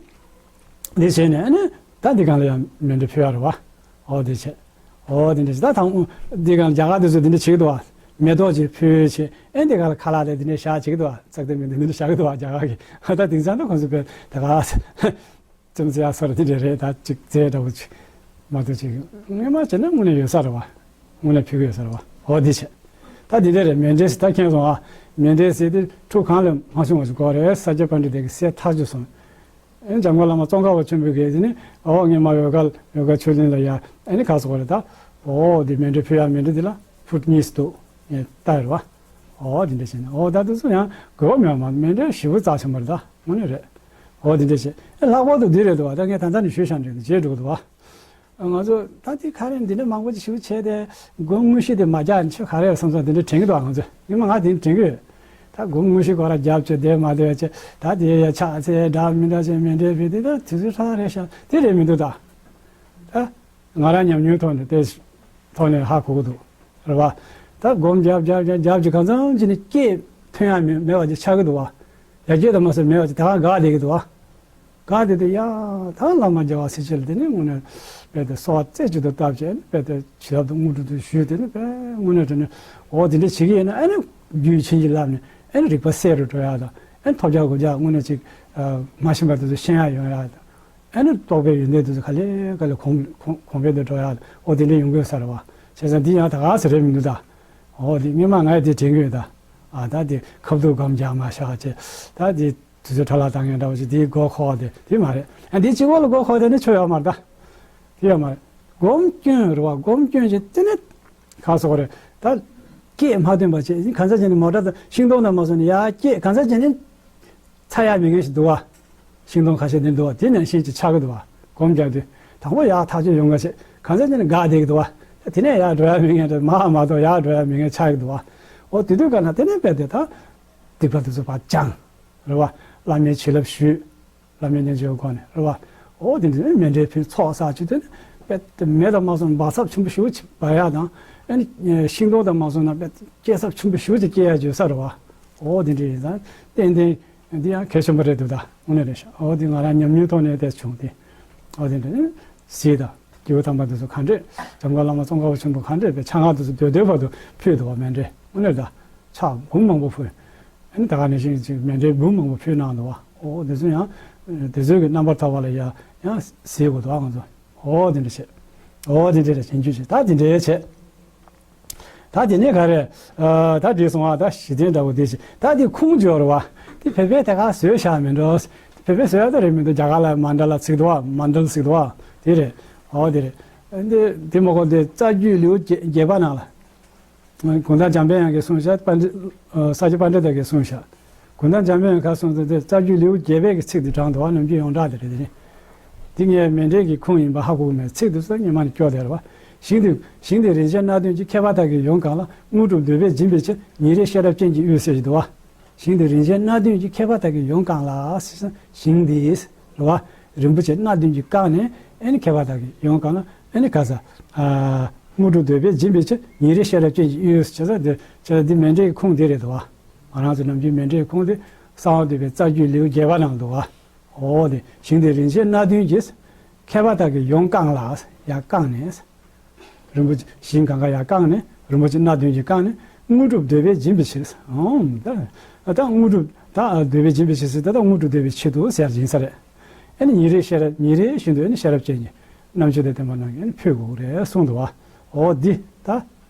འདི་བྱས་ནས་ཨ་ནི་ད་འདི་སྒང་ལ་ཡང་མཎྜལ་ཕུལ་ཡ་རེད་བ། འོ་དེ་བྱས། འོ་དེ་འདྲ་ཞིག་ད་དང་འདི་སྒང་ལ་རྒྱ་གར་དེ་ཚོ་དེ་འདྲ་བྱེད་ཀྱི་འདུག་བ། མེ་ཏོག་ཅིག་ཕུལ་བྱས། ཨེ་འདི་ག་ལ་ཁ་ལག་དེ་འདི་ནས་བཞག་བྱེད་ཀྱི་འདུག་བ། ཙག་དེ་མི་འདུག་འདི་འདྲ་བཞག་གི་འདུག་བ། རྒྱ་གར་གྱི། ད་དེང་སང་ད་ཁོང་ཚོ་དཔེ་ད་ག་ཙུམ་ཙེ་ཡ་སོ་ར་དེ་འདྲ་རེད། ད་ཅིག་རྫས་འདྲ་བོ་ཅིག་མ་གཏོགས། ཅིག་སྔོན་མ་བྱས་ན་དངོས་གནས་ཡོད་ས་རེད་བ། དངོས་གནས་ཕུལ་གྱི་ཡོད་ས་རེད་བ། འོ་འདི་བྱས། ད་འདི་འདྲ་རེད། མཎྜལ་ཟེར་ད་མཁྱེན་སོང་ཨ། མཎྜལ་ཟེར་དེ་ཁྲུ་གང་ལས་མ་བྱུང་བ་ཞིག་དགོས་རེད། ས་སྐྱ་པཎྜི་ཏ་གིས་གསལ་ཐག་ཆོད་སོང་། ཨེ་འཇམ་མགོན་བླ་མ་ཙོང་ཁ་པ་ཆེན་པོ་གིས་དེ་ནི་འོ་ངས་མ་འོལ་ཁ་འོལ་ཁ་ཆོས་གླིང་ལ་ཡ་ཨེ་ནི་ག་སོགས་རེད་ད། འོ་འདི་མཎྜལ་ཕུལ་ཡ་མཎྜལ་འདི་ལ་ཕུཊ་གཉིས་སུ་འདུག་ངས་ལྟ་ཡོད་བ། འོ་འདི་འདྲ་བྱས་ནས། འོ་ད་དེ་ཚོ་ཡང་དགོས་པ་མེད་པ་མ། མཎྜལ་ཞེ་པོ་རྩ་ཆེན་པོ་རེད་ད། དངོས་གནས་རེད། འོ་འདི་འདྲ་བྱས། ཨེ་ལྷག་པར་དུ་འདི་རེད་འདུག་བ། ད་ངས་ད་ལྟ་ནས་ཞུས་བཞག་འདྲ་འདུག་བྱས་འགྲོ་གི་འདུག་བ། ང་ཚོ་ད་དེ་ག་རེ་འདི་འདྲ་མང་པོ་ཅིག་ཞིག་བྱས་ཏེ་སྒོམ་དངོས་གཞི་དེ་མ་རྒྱག་ནས་ཆོས་ག་རེ་བསམ་སོང་། དེ་འདྲ་དྲན་གྱི་འདུག་ང་ཚོ་ཉི་མ་ང་དེ་འདྲ་དྲན་གྱི་ཡོད། ད་སྒོམ་དངོས་གཞི་ཁོ་ར་རྒྱབ་བྱས་བསྡད་མ་བསྡད་བྱས། ད་དེ་ཡ་ཕྱག་འཚལ་འདྲ་མི་འདྲ་བྱས་མཎྜལ་ཕུལ་དེ་ད་དུས་ཚོད་ཧྲ་རེད་ཤག་དེ་རེད་མི་འདུག་ད། ད་ང་རང་ཉམས་མྱོང་ཐོག་ནས་དེ་ཐོག་ནས་ཧ་གོ་གི་འདུག་རེད་བ། ད་སྒོམ་རྒྱབ་རྒྱབ་རྒྱབ་རྒྱབ་ཀྱི་གང་འཚམ་ཅིག་ནས་སྐད་ཐོན་ཡ་མེད་མེད་པ་ཅིག་ཆགས་ཀྱི་འདུག་བ། ཡར་རྒྱས་དང་མ་སོན་མེད་པ་ཅིག་ད་ག་འགག་བསྡད་ཀྱི་འདུག་བ། ག་དེ་དུས་ཡ་ད་བླ་མ་རྒྱལ་བ་སྲས་བཅས་ལ་དེ་ནས་དངོས་གནས་དཔེ་དེ་གསོལ་བ་རྩེ་གཅིག་ཏུ་བཏབ་བྱས། དཔེ་དེ་བྱིན་རླབས་དང་དངོས་གྲུབ་ཏུ་ཞུས། དེ་ནས་དཔེ་དངོས་གནས་དྲང་གནས་འོ་དེ་འདྲ་བྱེད་ཀྱི་ཡིན་ན། ཨ་ནི་རྒྱུད་བྱིན་གྱིས་བརླབས་ནས་ཨ་ནི་རིག་པ་གསལ་རུ་འགྲོ་ཡག་དང་། ཨ་ནི་ཐོབ་རྒྱག་གོ་རྒྱག་དངོས་གནས་ཅིག་མ་ཤེས་པ་དེ་ཚོ་ཤེས་ཡག་ཡོང་ཡག་དང་། ཨ་ནི་རྟོགས་པའི་ཡོན་ཏན་དེ་ཚོ་ག་ལེ་ག་ལེ་གོང་གོང་གོང་འཕེལ་དུ་འགྲོ་ཡག་དང་། འོ་དེ་འདྲ་ཡོང་དགོས་ས་རེད་བ། བྱས་ཙང་འདི་ཡང་ད་ག་ས་རེད་མི་འདུག་ད། འོ་དེ་སྔོན་མ་ང་ཡི་དེ་དྲན་གྱི་ཡོད་ད། ཨ་ད་དེ་ཁ་བསྡུ་སྒམ་རྒྱག་མ་བཞག་བྱས། ད་དེ། དུས་ཚོད་འཕྲོ་བརླག་བཏང་མཁན་འདྲ་བོ་ཞིག་དེའི་མགོ་འཁོར་བ་དེ་དེ་མ་རེད། ཨ་འདིའི་སྤྱི་བོ་ལ་མགོ་འཁོར་བསྡད་ན་ཆོ་ཡོད་མ་རེད་ད། དེ་ཡོད་མ་རེད། སྒོམ་སྐྱོན་རེད་བ། སྒོམ་སྐྱོན་ཞིག་དེ་ནི་ག་སོགས་རེད་ད། སྐད་མ་ཐོན་པ་བྱས། གང་ཟག་ཅིག་ནི་མོ་ཊ་དང་ཤིང་སྡོང་དང་མ་སོང་ནས་ཡར་སྐད་གང་ཟག་ཅིག་ནི་ཚ་ཡ་མེད་མཁན་ཞིག་འདུག་བ། ཤིང་སྡོང་ཁ་ཤས་དེ་འདུག་བ། དེ་ནང་བཞིན་ཅིག་ཆགས་ཀྱི་འདུག་བ། སྒོམ་རྒྱག་དུས་དང་པོ་ཡར་ཐག་ཆོད་ཡོང་མཁན་ཞིག་གང་ཟག་ཅིག་ནི་འགག་བསྡད་ཀྱི་འདུག་བ། དེ་ནས་ཡར་འགྲོ་ཡ་མེད་མཁན་དང་མར་མ་གཏོགས་ཡར་འགྲོ་ཡ་མེད་མཁན་ཆགས་ཀྱི་འདུག་བ། འོ་དེ་དུས་ག་ན་དེ་ནས་དཔེ་དེ་ད། སྡིག་པ་དེ་ཚོ་ཕར་སྦྱངས། རེད་བ། བླ་མའི་བྱིན་རླབས་ཞུས། བླ་མའི་རྣལ་འབྱོར་སྒོ་ནས་རེད་བ། འོ་དེ་འདྲ་མཎྜལ་ཕུལ་ཚོགས་བསགས་བྱས་དེ་ནི་དཔེ་དེ་མེ་དང་མ་སོང་འབར་ཚབས་ཆེན་པོ་ཞེ་པོ་ཅིག་འབར་ཡག་དང་། ཨ་ནི་ཤིང་སྡོང་དང་མ་སོང་ན་དཔེ་སྐྱེ་ཚབས་ཆེན་པོ་ཞེ་པོ་ཅིག་སྐྱེ་ཡག་བརྗོད་ས་རེད་བ། འོ་དེ་འདྲ་ཡིན་ཙང་ཏན་ཏན་འདི་ཡང་གལ་ཆེན་པོ་རེད་འདུག་ད། དངོས་གནས་རེད་ཤག་འོ་དེ་ང་རང་ཉམས་མྱོང་ཐོག་ནས་དེ་བྱུང་སྟེ། འོ་དེ་འདྲ་ནི་གཟིགས་དང་། སྐྱེས་བུ་དམ་པ་དེ་ཚོ་ག་འདྲས། འཇམ་མགོན་བླ་མ་ཙོང་ཁ་པ་ཆེན་པོ་ག་འདྲས་དཔེ་ཆ་ངག་དེ་ཚོ་སྡོད་སྡོད་བར་དུ་ཕུལ་འདུག་བ། མཎྜལ་དངོས་གནས་ད། ཕྱག་འབུམ་མང་པོ་ཕུལ། ཨ་ནི་ད་ག་ནང་བཞིན་ཅིག་མཎྜལ་འབུམ་མང་པོ་ཕུལ་གནང་འདུག་བ། འོ་དེ་ཚོ་ཡང་དེ་ཚོའི་གི་རྣམ་པར་ཐར་པ་ལ་ཡ་ཡང་གཟིགས་དགོས་འདུག་བ་ང་ཚོ། འོ་དེ་འདྲ་བྱས། འོ་དེ་འདྲ་རེད། བྱིན་གྱིས་བརླབས་ད་དེ་འདྲ་བྱས། ད་དེ་ནས་ག་རེ། ཨ་ད་དེ་སོང་བ། ད་གཞི་རྟེན་འདྲ་བོ་དེ་བྱས། ད་དེ་ཁུངས་འབྱོར་བ། དེ་བོད་པས་ད་ག་བཟོས་བཞག་མེད་འགྲོ། བོད་པས་བཟོས་ཡག་ད་རེད་མི་འདུག་རྒྱ་གར་ལ་མན་ཌ་ལ་ཟེར་གི་འདུག་བ། མན་ཌལ་ཟེར་གི་འདུག་བ། དེ་རེད། འོ་དེ་རེད། འདི་དེ་མ་གོ་འདི་རྩ་རྒྱུད་ལེའུ་བརྒྱད་པ་ནང་ལ། གུང་ཐང་འཇམ་དཔལ་དབྱངས་ཀྱིས་གསུངས་ཤག་པཎ་ཌི། ཨ་ས་སྐྱ་པཎ་ཌི་ཏ་གིས་གསུངས་ཤག་གུང་ཐང་འཇམ་དཔལ་དབྱངས་ཁ་གསུངས་ཚུལ་དེ་རྩ་རྒྱུད་ལེའུ་བརྒྱད་པའི་གི་ཚིག་དེ་དྲངས་འདུག་བ། ནམ་རྒྱུན་ཡོངས་གྲགས་དེ་རེད། དེ་ནི་འདི་ངས་མཎྜལ་གྱི་ཁུངས་ཡིན་པ་ཧ་གོ་གི་མེད། ཚིག་དེ་ཚོ་སྔོན་མ་ནས་སྐྱོར་བསྡད་རེད་བ། ཞིང་དེ་ཞིང་དེ་རིན་ཆེན་སྣ་བདུན་གྱིས། ཁྱད་པར་དག་གིས་ཡོངས་གང་ལ། དངོས་གྲུབ་འདོད་པས་སྦྱིན་པའི་ཕྱིར། ཉིན་རེའི་ཤེས་རབ་ཅན་གྱིས་དབུལ་ཟེར་གྱི་འདུག་བ། ཞིང་དེ་རིན་ཆེན་སྣ་བདུན་གྱིས། ཁྱད་པར་དག་གིས་ཡོངས་གང་ལ། ཞིང་དེ་རེད་བ། རིན་པོ་ཆེ་སྣ་བདུན་གྱིས་བཀང་ནས། ཨེ་ནི་ཁྱད་པར་དག་གིས་ཡོངས་གང་ལ། ཨེ་ནི་ག་ས། ཨ་དངོས་གྲུབ་འདོད་པས་སྦྱིན་པའི་ཕྱིར། ཉིན་རེའི་ཤེས་རབ་ཅན་གྱིས་དབུལ་བྱས་ས་དེ་བྱས་ས་འདི་མཎྜལ་གྱི་ཁུངས་དེ་རེད་འདུག་བ། ང་རང་ཚོ་ནམ་རྒྱུན་མཎྜལ་གྱི་ཁུངས་དེ་གསང་བ་འདུས་པའི་རྩ་རྒྱུད་ལེའུ་བརྒྱད་པ་ནང་འདུག་བ། འོ་དེ་ཞིང་དེ་རིན་ཆེན་སྣ་བདུན་གྱིས། ཁྱད་པར་དག་གིས་ཡོངས་བཀང་ལ། ཡར་བཀང་ནས། རིན་པོ་ཆེ་ཞིང་གང་ག་ཡར་བཀང་ནས། རིན་པོ་ཆེ་སྣ་བདུན་གྱིས་བཀང་ནས། དངོས་གྲུབ་འདོད་པས་སྦྱིན་པའི་ཕྱིར། ཨོམ། ད་ད་དངོས་གྲུབ་ད་འདོད་པས་སྦྱིན་པའི་ཕྱིར་ཟེར། ད་ད་དངོས་གྲུབ་འདོད་པའི་ཆེད་དུ་ཟེར་ཡིན་ས་རེད། ཨེ་ནི་ཉིན་རེའི་ཤེས་རབ། ཉིན་རེ་བཞིན་དུ་ཨེ་ནི་ཤེས་རབ་ཅན་གྱི་རྣམ་དཔྱོད་དང་ལྡན་པ་རྣམས་ཀྱིས་ཨེ་ནི་ཕུལ་དགོས་རེད་གསུངས་འདུག་བ། འོ་འདི་ད།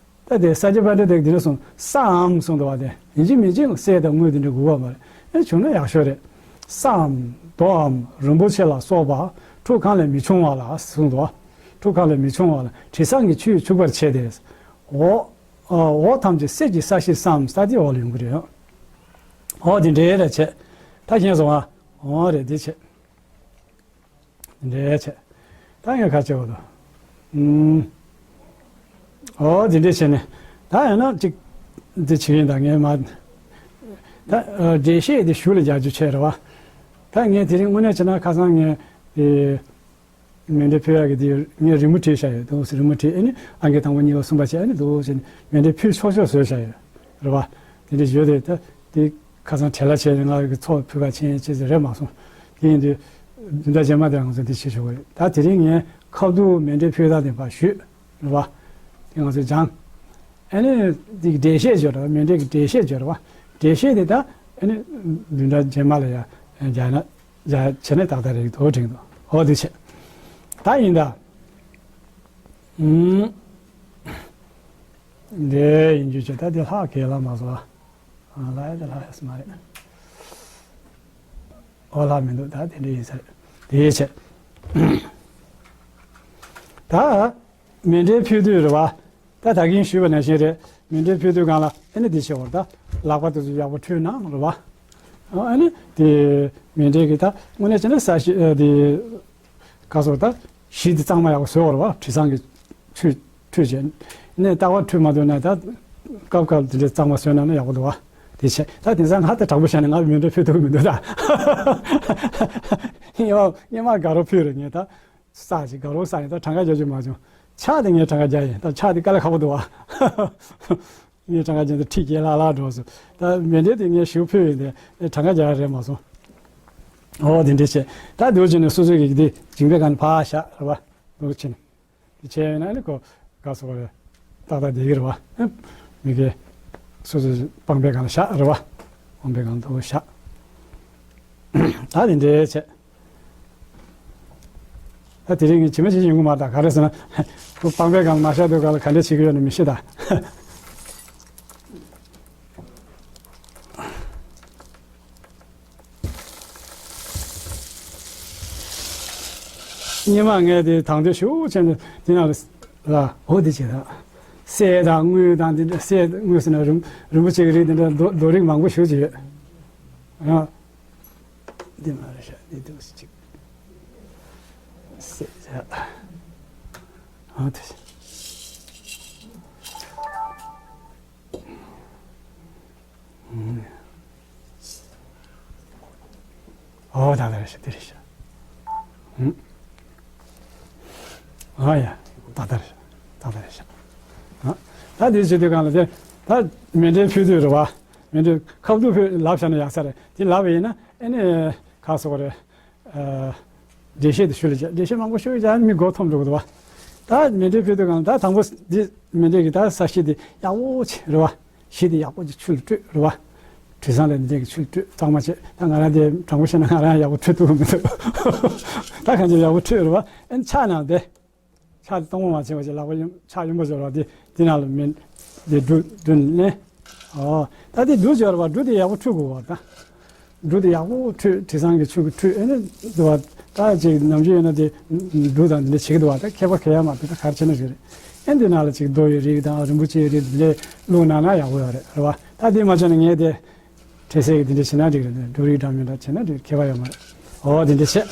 ད་དེ་ས་སྐྱ་པཎྜི་ཏས་འདི་འདྲ་གསུངས། སའམ་གསུངས་འདུག་བ། དེ་ཡིན་གཅིག་མིན་གཅིག་གསེར་དང་དངུལ་དེ་འདྲ་དགོས་པ་མ་རེད། ཨེ་བྱུང་ན་ཡག་ཤོས་རེད། སའམ་རྡོའམ་རིན་པོ་ཆེ་ལ་སོགས་པ་ཁྲུ་གང་ལས་མི་ཆུང་བ་ལ་གསུངས་འདུག་བ། ཁྲུ་གང་ལས་མི་ཆུང་བ་ལ། དྲི་བཟང་གི་ཆུས་བྱུག་པར་བྱས་ཏེ། འོ། འོ་ཐམས་ཅད་གསེར་གྱི་ས་གཞི་སམ། ས་དེ་འོག་ལ་ཡོང་གི་རེད། འོ་དེ་འདྲའི་རེ་བྱས། ད་མཁྱེན་སོང་ཨ། འོ་རེད་དེ་བྱས། འདྲ་བྱས། ད་ངས་ཁ་ཆེ་བ་དང་། ཨུམ། འོ་དེ་འདྲ་བྱས་ནས། ད་ཡང་ན་ཅིག་འདི་བྱེད་ཡིན་ད་ངས་མ། ད་འགྲེལ་བཤད་འདི་ཞུ་ལ་རྒྱག་རྒྱུ་བྱས་རེད་བ། ད་ངས་དེ་རིང་དངོས་གནས་བྱས་ན་ཁ་སང་ངས་དེ། མཎྜལ་ཕུལ་ཡག་གི་དེ་ངས་རི་མོ་བྲིས་བཞག་ཡོད་འདུག་རི་མོ་བྲིས། ཨ་ནི་ཨང་ཀི་དང་པོ་གཉིས་པ་གསུམ་པ་བྱས། ཨ་ནི་འདུག་བྱས་ནས་མཎྜལ་ཕུལ་ཆོག་ཆོག་བཟོས་བཞག་ཡོད། རེད་བ། དེ་འདྲ་ཡོད་དེ་ད་དེ་ཁ་སང་བྲེལ་བ་བྱས་ནས་ང་གི་ཚོགས་ཕུལ་བ་ཕྱིན་ཅེས་ཟེར་རེད་མ་སོང་། དེ་ཡིན་དུས་བདུན་ཕྲག་རྗེས་མ་དེ་ང་ཚོ་འདི་བྱེད་ཆོག་གི་རེད། ད་དེ་རིང་ངས་ཁ་བསྡུ་མཎྜལ་ཕུལ་སྟངས་དེ་ཕར་ཞུས། རེད་བ། དེ་ང་ཚོས་སྦྱངས། ཨ་ནི་འདི་འགྲེལ་བཤད་བརྗོད་ར་བ། མཎྜལ་གྱི་འགྲེལ་བཤད་བརྗོད་ར་བ། འགྲེལ་བཤད་དེ་ད་ཨ་ནི་བདུན་ཕྲག་རྗེས་མ་ལ་ཡ་རྒྱག་ན་རྒྱག་བྱས་ནས་ཏག་ཏག་རེད་འདུག་དྲན་འདུག་འོ་དེ་བྱས། ད་ཡིན་ད། ཨུམ། འདི་ཡིན་རྒྱུ་བྱས། ད་འདི་ལྷག་གེ་ལ་མ་བཟོ་བ། ལྷག་ཡ་དེ་ལྷག་ཡ་སི་མ་རེད། འོ་ལྷག་མི་འདུག་ད་དེ་འདྲ་ཡིན་ས་རེད། དེ་བྱས། ད་མཎྜལ་ཕུལ་དུས་རེད་བ། ད་ད་གིན་ཞུས་པ་ནང་བཞིན་རེད། མཎྜལ་ཕུལ་དུས་སྒང་ལ་ཨ་ནི་འདི་བྱེད་དགོས་རེད། ད་ལག་པ་དེ་ཚོ་ཡག་པོ་འཁྲུད་གནང་རེད་བ། ཨ་ནི་དེ་མཎྜལ་གྱི་ད་དངོས་གནས་བྱས་ན་ས་གཞི་ཨ་དེ་ག་སོགས་ད་གཞི་དེ་གཙང་མ་ཡག་པོ་བཟོས་དགོས་རེད་བ། དྲི་བཟང་གི་ཁྲུས་ཁྲུས་བྱས་ནས་རྟག་པར་ཁྲུས་མ་ཐུབ་ན་ད་སྐབས་སྐབས་དེ་འདྲའི་གཙང་མ་བཟོས་གནང་ན་ཡག་པོ་འདུག་བ། དེ་བྱས། ད་དེང་སང་ང་ད་དྲང་པོ་བཤད་ན་ང་མཎྜལ་ཕུལ་ཐུབ་ཀྱི་མི་འདུག་ད། སྔོན་མ་སྔོན་མ་དགའ་རོགས་ཕུལ་རེད། ངས་ད་ས་གཞི་དགའ་རོགས་ས་ནས་ད་གྲངས་ཀ་རྒྱག་རྒྱུ་མ་བྱུང་། ཕྱག་དེ་ངས་གྲངས་ཀ་རྒྱག་ཡིན། ད་ཕྱག་དེ་དཀའ་ལས་ཁག་པོ་འདུག་བ། ངས་གྲངས་ཀ་རྒྱག་དུས་ཁྲི་བརྒྱད་ལྷག་ལྷག་འགྲོ་སོང་། ད་མཎྜལ་དེ་ངས་ཞུ་ཕུལ་ཡིན་ཏེ་གྲངས་ཀ་རྒྱག་ཡ་རེད་མ་སོང་། འོ་དེ་འདྲས་བྱས། ད་འདུག་བྱས་ནས་སོ་སོ་གི་དེ་མཇིང་པའི་སྒང་ནས་ཕར་བཞག་རེད་བ། འདུག་བྱས་ནས། དེ་བྱས་ཡོད་ན་ནི་ཁོ་ག་སོགས་རེད། ཏག་ཏག་བསྡད་ཀྱི་རེད་བ། མི་དགེ་སོ་སོའི་པང་པའི་སྒང་ལ་བཞག་རེད་བ། པང་པའི་སྒང་དུ་བཞག་ད་དེ་འདྲས་བྱས། ད་དེ་རིང་ངས་ཇི་མ་ཇི་བཞིན་ཡོང་གི་མ་རེད། ད་ག་རེ་ཟེར་ན། ཁོ་པང་པའི་སྒང་ལ་མ་བཞག་དུས་སྒང་ལ་ག་འདྲས་བྱེད་ཀྱི་ཡོད་ན་མི་ཤེས་ད། སྔོན་མ་ངས་དེ་དང་དོད་ཞེ་པོ་བྱས་ནས་དེ་ནང་ལ་ལ་འོ་དེ་བྱས་ད། གསེར་དང་དངུལ་དང་དེ་འདྲ། གསེར་དངུལ་ཟེར་ན་རིན་རིན་པོ་ཆེ་གི་རིགས་དེ་འདྲ་རྡོ་རྡོ་རིགས་མང་པོ་ཞེ་པོ་ཅིག་ཡོད། ཨ། འདི་མ་རེད་ཤག་འདི་འདུག་སེ་ཅིག་གསེར་བྱས། འོ་དེ། ཨོ་ད་ལྟ་རེད་ཤག་འདི་རེད་ཤག་ཨོ་ཡ། ད་ལྟ་རེད་ཤག་ད་ལྟ་རེད་ཤག་ཨ། ད་འདི་བྱེད་དུས་སྒང་ལ་དེ་ད་མཎྜལ་ཕུལ་དུས་རེད་བ། མཎྜལ་ཁ་བསྡུ་ཕུལ་ལབ་བཞག་ན་ཡག་ས་རེད། དེ་ལབ་པ་ཡིན་ན་ཨེ་ནི་ག་སོགས་རེད། འགྲེལ་བཤད་དེ་ཞུ་ལ་བྱ། འགྲེལ་བཤད་མང་པོ་ཞུ་ཡ་མི་མགོ་འཐོམ་འགྲོ་གི་འདུག་བ། ད་མཎྜལ་ཕུལ་དུས་སྒང་ད་དང་པོ་འདི་མཎྜལ་གྱི་ད་ས་གཞི་དེ་ཡག་པོ་བྱས་རེད་བ། གཞི་དེ་ཡག་པོ་ཅིག་ཆུ་ལ་བཀྲུས་རེད་བ། དྲི་བཟང་ལ་འདི་གི་ཆུ་ལ་བཀྲུས་གཙང་མ་བྱས། ད་ང་རང་དེ་དྲང་པོ་བཤད་ན་ང་རང་ཡག་པོ་བཀྲུས་ཐུབ་ཀྱི་མི་འདུག་ད་གང་ཅི་ཡག་པོ་བཀྲུས་རེད་བ། ཨེ་ཕྱག་ནང་དེ། ཕྱག་དེ་སྟོང་པ་མ་བྱས་པ་ཅིག་ལག་པ་གཡོན་ཕྱག་གཡོན་པ་སྦྱོར་བ་དེ་དེ་ནང་ལ་མེ་དེ་འབྲུ་འབྲུ་ནས། ཨོ། ད་དེ་འབྲུ་སྦྱོར་བ་འབྲུ་དེ་ཡག་པོ་འཁྲུ་དགོས་བ་ད། འབྲུ་དེ་ཡག་པོ་འཁྲུ། དྲི་བཟང་གི་ཆུ་གིས་འཁྲུ། ཨེ་ནི་འདུག་བ། ད་ཅིག་ནམ་རྒྱུན་ཡོད་ན་དེ་འབྲུ་དང་འདི་འདྲ་བྱེད་ཀྱི་འདུག་བ། ད་མཁས་པ་མཁས་ཡ་མ་དེ་ད་ག་རེ་བྱས་ན་ཞིག་རེད། ཨེ་འདི་ནང་ལ་ཅིག་རྡོ་ཡི་རིགས་དང་རིན་པོ་ཆེའི་རིགས་འདི་འདྲ་བླུགས་གནང་ན་ཡག་པོ་ཡོད་རེད། རེད་བ། ད་དེ་མ་བྱས་ན་ངས་དེ་འཕྲལ་སེལ་གྱི་འདི་འདྲ་བྱས་ན་འགྲིག་རེད། འབྲུ་རིགས་འདྲ་མི་འདྲ་བྱས་ན་འགྲིག་མཁས་པ་ཡོད་མ་རེད། ཨོ་དེ་འདྲ་བྱས།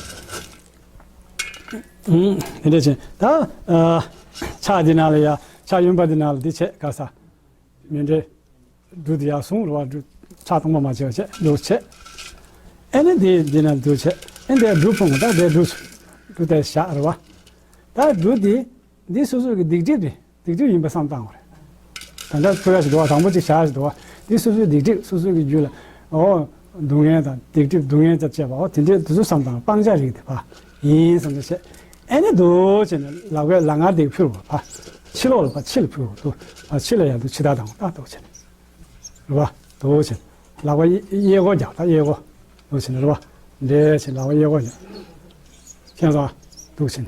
ཨུམ། དེ་འདྲ་བྱས། ད་ཨ་ཕྱག་འདི་ནང་ལ་ཡ། ཕྱག་གཡོན་པ་འདི་ནང་ལ་འདི་བྱས་ག་ས། མཎྜལ་འབྲུ་འདི་ཡར་སོང་རེད་བ། འབྲུ་ཕྱག་སྟོང་པ་མ་བྱས་པ་བྱས་འདུག་བྱས། ཨེ་ནི་འདི་འདི་ནང་འདུག་བྱས། ཨེ་འདི་འབྲུ་ཕུང་ད་འདི་འབྲུ་འབྲུ་དེ་བཞག་རེད་བ། ད་འབྲུ་འདི་འདི་སོ་སོ་གི་སྡིག་སྒྲིབ་རེད། སྡིག་སྒྲིབ་ཡིན་པ་བསམ་བཏང་བ་རེད། ད་ལྟ་ཕུལ་ཡ་ཞིག་འདུག་བ། དང་པོ་གཅིག་བཞག་ཡ་ཞིག་འདུག་བ། འདི་སོ་སོའི་སྡིག་སྒྲིབ། སོ་སོ་གི་རྒྱུད་ལ་ཨོ་སྡུག་བསྔལ་དང་སྡིག་སྒྲིབ་སྡུག་བསྔལ་ཙམ་བྱས་པ། ཨོ་དེ་འདྲའི་དེ་ཚོ་བསམ་བཏང་། སྤང་བྱ་རིགས་དེ་ཕར་ཡིན་བསམ་བྱས་བྱས། ཨེ་ནི་འདུག་བྱས་ནས་ལག་པའི་ལག་ངར་དེ་ཕུལ་བ། ཕར་ཕྱི་ལོགས་ལ་ཕར་ཕྱི་ལ་ཕུལ་བ། འདུག་ཕར་ཕྱི་ལ་ཡར་འདུག་ཕྱི་ལྟར་བཏང་བ། ད་འདུག་བྱས་ནས། རེད་བ། འདུག་བྱས། ལག་པ་གཡས་གཡས་སྐོར་རྒྱག་ད་གཡས་སྐོར། འདུག་བྱས་ནས་རེད་བ། འདྲེས་བྱས་ལག་པ་གཡས་སྐོར་རྒྱག་མཁྱེན་སོང་ཨ། འདུག་བྱས་ནས།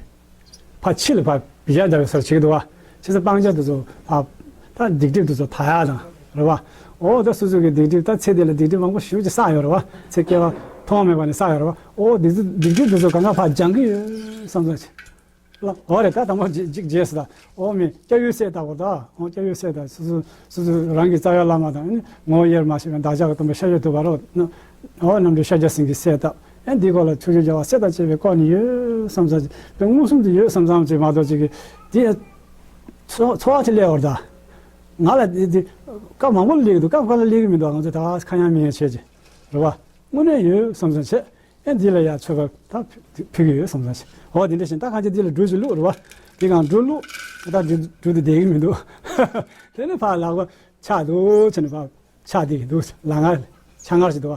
ཕར་ཕྱི་ལ་ཕར་བི་ཡ་རྒྱག་པའི་སར་བྱེད་ཀྱི་འདུག་བ། བྱས་ཙང་སྤང་བྱ་དེ་ཚོ་ཕར། ད་སྡིག་སྒྲིབ་དེ་ཚོ་དག་ཡ་དང་། རེད་བ། འོ་ད་སོ་སོ་གི་སྡིག་སྒྲིབ། ད་ཚེ་འདི་ལ་སྡིག་སྒྲིབ་མང་པོ་ཞེ་པོ་ཅིག་བསགས་ཡོད་རེད་བ། ཚེ་སྐྱེ་བ་ཐོག་མེད་པ་ནས་བསགས་ཡོད་རེད་བ། འོ་སྡིག་སྒྲིབ་དེ་ཚོ་གང་ག་ཕར་སྦྱང་གི་ཡོད་བསམ་བྱས། ལ་འོ་རེད། ད་དང་པོ་ཅིག་རྗེས་སུ་ད། འོ་མི་སྐྱབས་ཡུལ་སྲས་ལྟ་བུ་ད། འོ་སྐྱབས་ཡུལ་སྲས་ད། སོ་སོ་སོ་སོ་རང་གི་རྩ་བའི་བླ་མ་དང་། ཨ་ནི་ངོ་བོ་དབྱེར་མ་ཕྱེད་པའི་བདག་ཅག་གི་སྟོན་པ་ཤཱཀྱ་ཐུབ་པ་རོ། འོ་རྣམ་གྲོལ་ཤཱཀྱ་སེང་གེའི་སྲས་ལྟ། ཨ་འདིའི་སྐོར་ལ་ཕྱོགས་བཅུའི་རྒྱལ་བ་སྲས་དང་བཅས་པས་བསྐོར་ནས་ཡོད་བསམ་བསམ་ཅིག་དེ་མངོན་སུམ་དུ་ཡོད་བསམ་བསམ་ཅིག་མ་གཏོགས་ཅིག་གི་དེ་ཚོ་ཚོར་བ་ཅིག་སླེབས་ཡོད་རེད་ད། ང་ལ་དེ་དེ་སྐབས་མང་པོ་ལ་སླེབས་ཀྱི་འདུག་སྐབས་ཁ་ལ་སླེབས་ཀྱི་མི་འདུག་ང་ཚོ་ད་ཁ་ཡང་མི་ཡང་བྱས་ཅིག་རེད་བ། དངོས་གནས་ཡོད་བསམ་བསམ་བྱས། ཨེ་འདི་ལ་ཡ་ཆོ་ག་ད་ཕུལ་གྱི་ཡོད་བསམ་བསམ་བྱས། འོ་དེ་འདྲ་བཞིན་ད་གང་ཅི་འདི་ལ་འབྲུ་ཞིག་བླུགས་རེད་བ། དེ་གང་འབྲུ་བླུགས། ད་འབྲུ་འབྲུ་དེ་བསྡད་ཀྱི་མི་འདུག་དེ་ནས་ཕར་ལག་པ་ཕྱག་འདུག་བྱས་ནས་ཕར་ཕྱག་དེ་འདུག་ལག་ངར་ཕྱག་ངར་ཞིག་འདུག་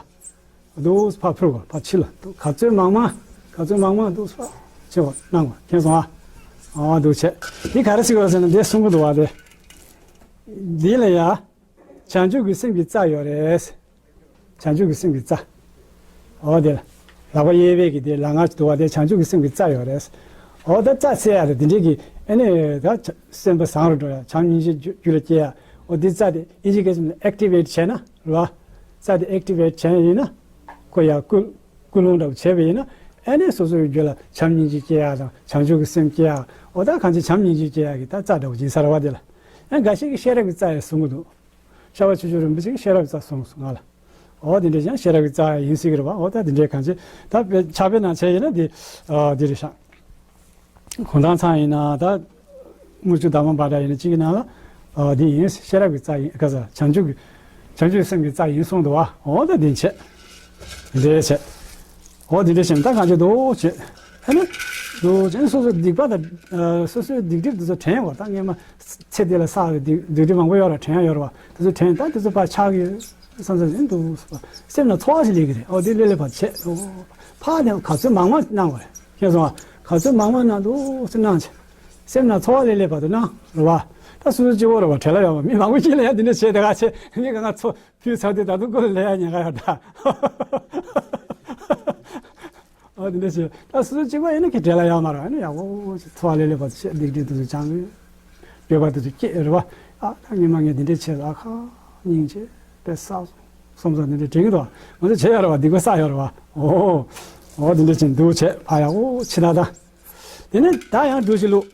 བ། འདུག་ཕར་ཕུལ་བ། ཕར་ཕྱི་ལ་འདུག་ག་ཚོད་མང་མང་། ག་ཚོད་མང་མང་འདུག་ཕར་ཕྱི་བ་གནང་བ། མཁྱེན་སོང་ཨ། འོ་འདུག་བྱས། དེ་ག་རེ་ཟེར་དགོས་ཟེར་ན་འདི་གསུང་གི་འདུག་བ། དེ་ འདི་ལ་ཡ། བྱང་ཆུབ་ཀྱི་སེམས་ཀྱི་རྩ་ཡོད་རེད། བྱང་ཆུབ་ཀྱི་སེམས་ཀྱི་རྩ། འོ་དེ་ལ། ལག་པ་གཡས་པས་ཀྱི་དེ་ལག་ངར་གྱི་དུ་བ་དེ་བྱང་ཆུབ་ཀྱི་སེམས་ཀྱི་རྩ་ཡོད་རེད། འོ་ད་རྩ་ཟེར་ཡ་རེད་དེ་འདྲས་ཀྱི་ཨ་ནི་ད་སེམས་པ་བཟང་རུ་འགྲོ་ཡ་བྱམས་སྙིང་རྗེ་རྒྱུད་ལ་སྐྱེ་ཡ། འོ་དེ་རྩ་དེ་ཨིན་ཇི་སྐད་ཆ་ནས་ཨེག་ཊི་ཝེ་ཊི་བྱས་ན་རེད་བ། རྩ་དེ་ཨེག་ཊི་ཝེ་ཊི་བྱས་ཡིན་ན། ཁོ་ཡ་ཀུན། ཀུན་སློང་འདྲ་པོ་བྱས་པ་ཡིན་ན། ཨ་ནི་སོ་སོའི་རྒྱུད་ལ་བྱམས་སྙིང་རྗེ་སྐྱེ་ཡག་དང་བྱང་ཆུབ་ཀྱི་སེམས་སྐྱེ་ཡག་འོ་ད་གང་ཅི་བྱམས་སྙིང་རྗེ་སྐྱེ་ཡག་གི་ད་རྩ་འདྲ་པོ་ཡིན་ས་རེད་བ་དེ་ལ། ཨ་འགའ་ཞིག་གིས་ཤེས་རབ་ཀྱི་རྩ་ཡང་གསུང་གི་འདུག་ཤར་བ་ཆོས་རྗེ་རིན་པོ་ཆེ་གིས་ཤེས་རབ་ཀྱི་རྩ་གསུངས་སོང་ང་ལ། འོ་དེ་འདྲ་ཡང་ཤེས་རབ་ཀྱི་རྩ་ཡིན་སྲིད་ཀྱི་རེད་བ། འོ་ད་དེ་འདྲའི་གང་ཅི་ད་དཔེ་ཕྱག་དཔེ་ནང་བྱས་ཡིན་ན་དེ་ཨ་དེ་རེད་ཤག་གུང་ཐང་ཚང་ཡིན་ན་ད། དངུལ་ཆུ་དར་མ་བ་འདྲ་ཡིན་ན་གཅིག་གི་ནང་ལ། ཨ་འདི་ཡིན་ཤེས་རབ་ཀྱི་རྩ་ཡིན་ག་ས་བྱང་ཆུབ་ཀྱི། བྱང་ཆུབ་སེམས་ཀྱི་རྩ་ཡིན་གསུངས་འདུག་བ། འོ་ད་འདི་བྱས། འདི་བྱས། འོ་འདི་འདྲ་བྱས་ད་གང་ཅི་འདུག་བྱས། ཨ་ནི། འདུག་བྱས་སོ་སོའི་སྡིག་པ་དང་། སོ་སོའི་སྡིག་སྒྲིབ་དེ་ཚོ་དྲན་དགོས་ད་སྔས་མ། ཚེ་འདི་ལ་བསགས་པའི་སྡིག་སྡིག་སྒྲིབ་མང་པོ་ཡོད་ར་དྲན་ཡ་ཡོད་ར་བ་དེ་ཚོ་དྲན་ད་དེ་ཚོ་ཕར་ཆག་གི་ཡོད། བསམ་བསམ་ཡིན་འདུག་སེམས་ལ་ཚོར་བ་ཞིག་སླེབས་ཀྱི་རེད། ཨོ་དེ་སླེབས་སླེབས་པར་བྱེད། ཨོ། ཕར་ནས་ག་ཚོད་མང་མང་གནང་བ་རེད། ཤེས་སོང་ཨ། ག་ཚོད་མང་མང་གནང་འདུག་སེ་གནང་བྱེད། སེམས་ལ་ཚོར་བ་སླེབས་སླེབས་བར་དུ་གནང་རེད་བ། ད་སོ་སོ་གཅིག་པོ་རེད་བ་བྲེལ་ལ་ཡོད་བ་མི་མང་པོ་ཅིག་ལ་ཡང་འདི་འདྲ་བྱས་དེ་ག་བྱས་མི་ག་ང་ཚོ་ཕུལ་ཚར་དུས་ད་དུང་ཀུན་ལ་ལས་ཡ་ཉེན་ཁ་ཡོད་ད། ཨ་དེ་འདྲ་བྱས་ད་སོ་སོ་གཅིག་པ་ཡིན་ན་ཁྱེད་བྲེལ་ལ་ཡོད་མ་རེད། ཨ་ནི་ཡག་པོ་ཞིག་འཚོ་བ་ལས་སླེབས་པ་ཞིག་སྡིག་སྒྲིབ་དེ་ཚོ་བྱང་གི་འགྱོད་པ་དེ་ཚོ་སྐྱེས་རེད་བ། ཨ་ད་ངས་མ་ངས་འདི་འདྲ་བྱས་ལ་ཁ་སྙིང་རྗེ་དཔེ་བསགས་སོང་བསམ་ས་འདི་འདྲ་དྲན་གི་འདུག་ང་ཚོ་བྱས་ཡོད་རེད་བ། སྡིག་པ་བསགས་ཡོད་རེད་བ། ཨོ་ཨོ་འདི་འདྲ་བྱས་འདུག་བྱས་ཕ་ཡག་པོ་ཕྱི་ད་ད། དེ་ནས་ད་ཡང་འགྲོ་ཞིག་ལུགས།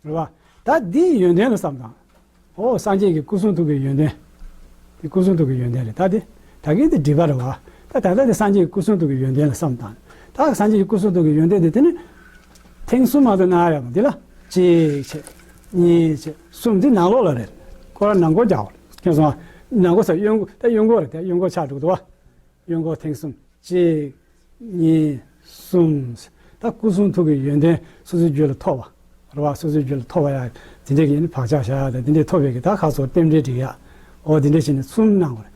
རེད་བ། ད་འདིའི་ཡོན་ཏན་ལ་བསམ་དང་། ཨོ་སངས་རྒྱས་ཀྱི་སྐུ་གསུང་ཐུགས་ཀྱི་ཡོན་ཏན། འདི་སྐུ་གསུང་ཐུགས་ཀྱི་ཡོན་ཏན་རེད་ད་འདི། ད་གིན་འདི་སྒྲིབ་པ་རེད་བ། ད་ད་ལྟ་འདི་སངས་རྒྱས་ཀྱི་སྐུ་གསུང་ཐུགས་ཀྱི་ཡོན་ཏན་ལ་བསམ་དང་། ད་སངས་རྒྱས་ཀྱི་སྐུ་གསུང་ཐུགས་ཀྱི་ཡོན་ཏན་འདི་དེ་ནི། ཐེངས་གསུམ་མ་གཏོགས་གནང་ཡ་ཡོད་མ་འདི་ལ། གཅིག་བྱས། གཉིས་བྱས། གསུམ་འདི་ནང་ལོགས་ལ་རེད། ཁོ་རང་ནང་སྒོ་རྒྱག་པ་རེད། མཁྱེན་སོང་ཨ། ནང་སྒོ་ཟེར་གཡོན་སྒོ་ད་གཡོན་སྒོ་རེད་དེ་གཡོན་སྒོ་ཆགས་འགྲོ་གི་འདུག་བ། གཡོན་སྐོར་ཐེངས་གསུམ། གཅིག་གཉིས། གསུམ། ད་སྐུ་གསུང་ཐུགས་ཀྱི་ཡོན་ཏན་སོ་སོའི་རྒྱུད་ལ་ཐོབ་པ། རེད་བ། སོ་སོའི་རྒྱུད་ལ་ཐོབ་པ་ཡ། དེ་འདྲས་ཀྱི་ཡིན་བག་ཆགས་བཞག་ཡ་དང་དེ་འདྲས་ཐོབ་པའི་གི་ད་ཁ་སོ་རྟེན་འབྲེལ་སྒྲིག་ཡ། འོ་དེ་འདྲས་བྱས་ནས་གསུམ་གནང་བ་རེད།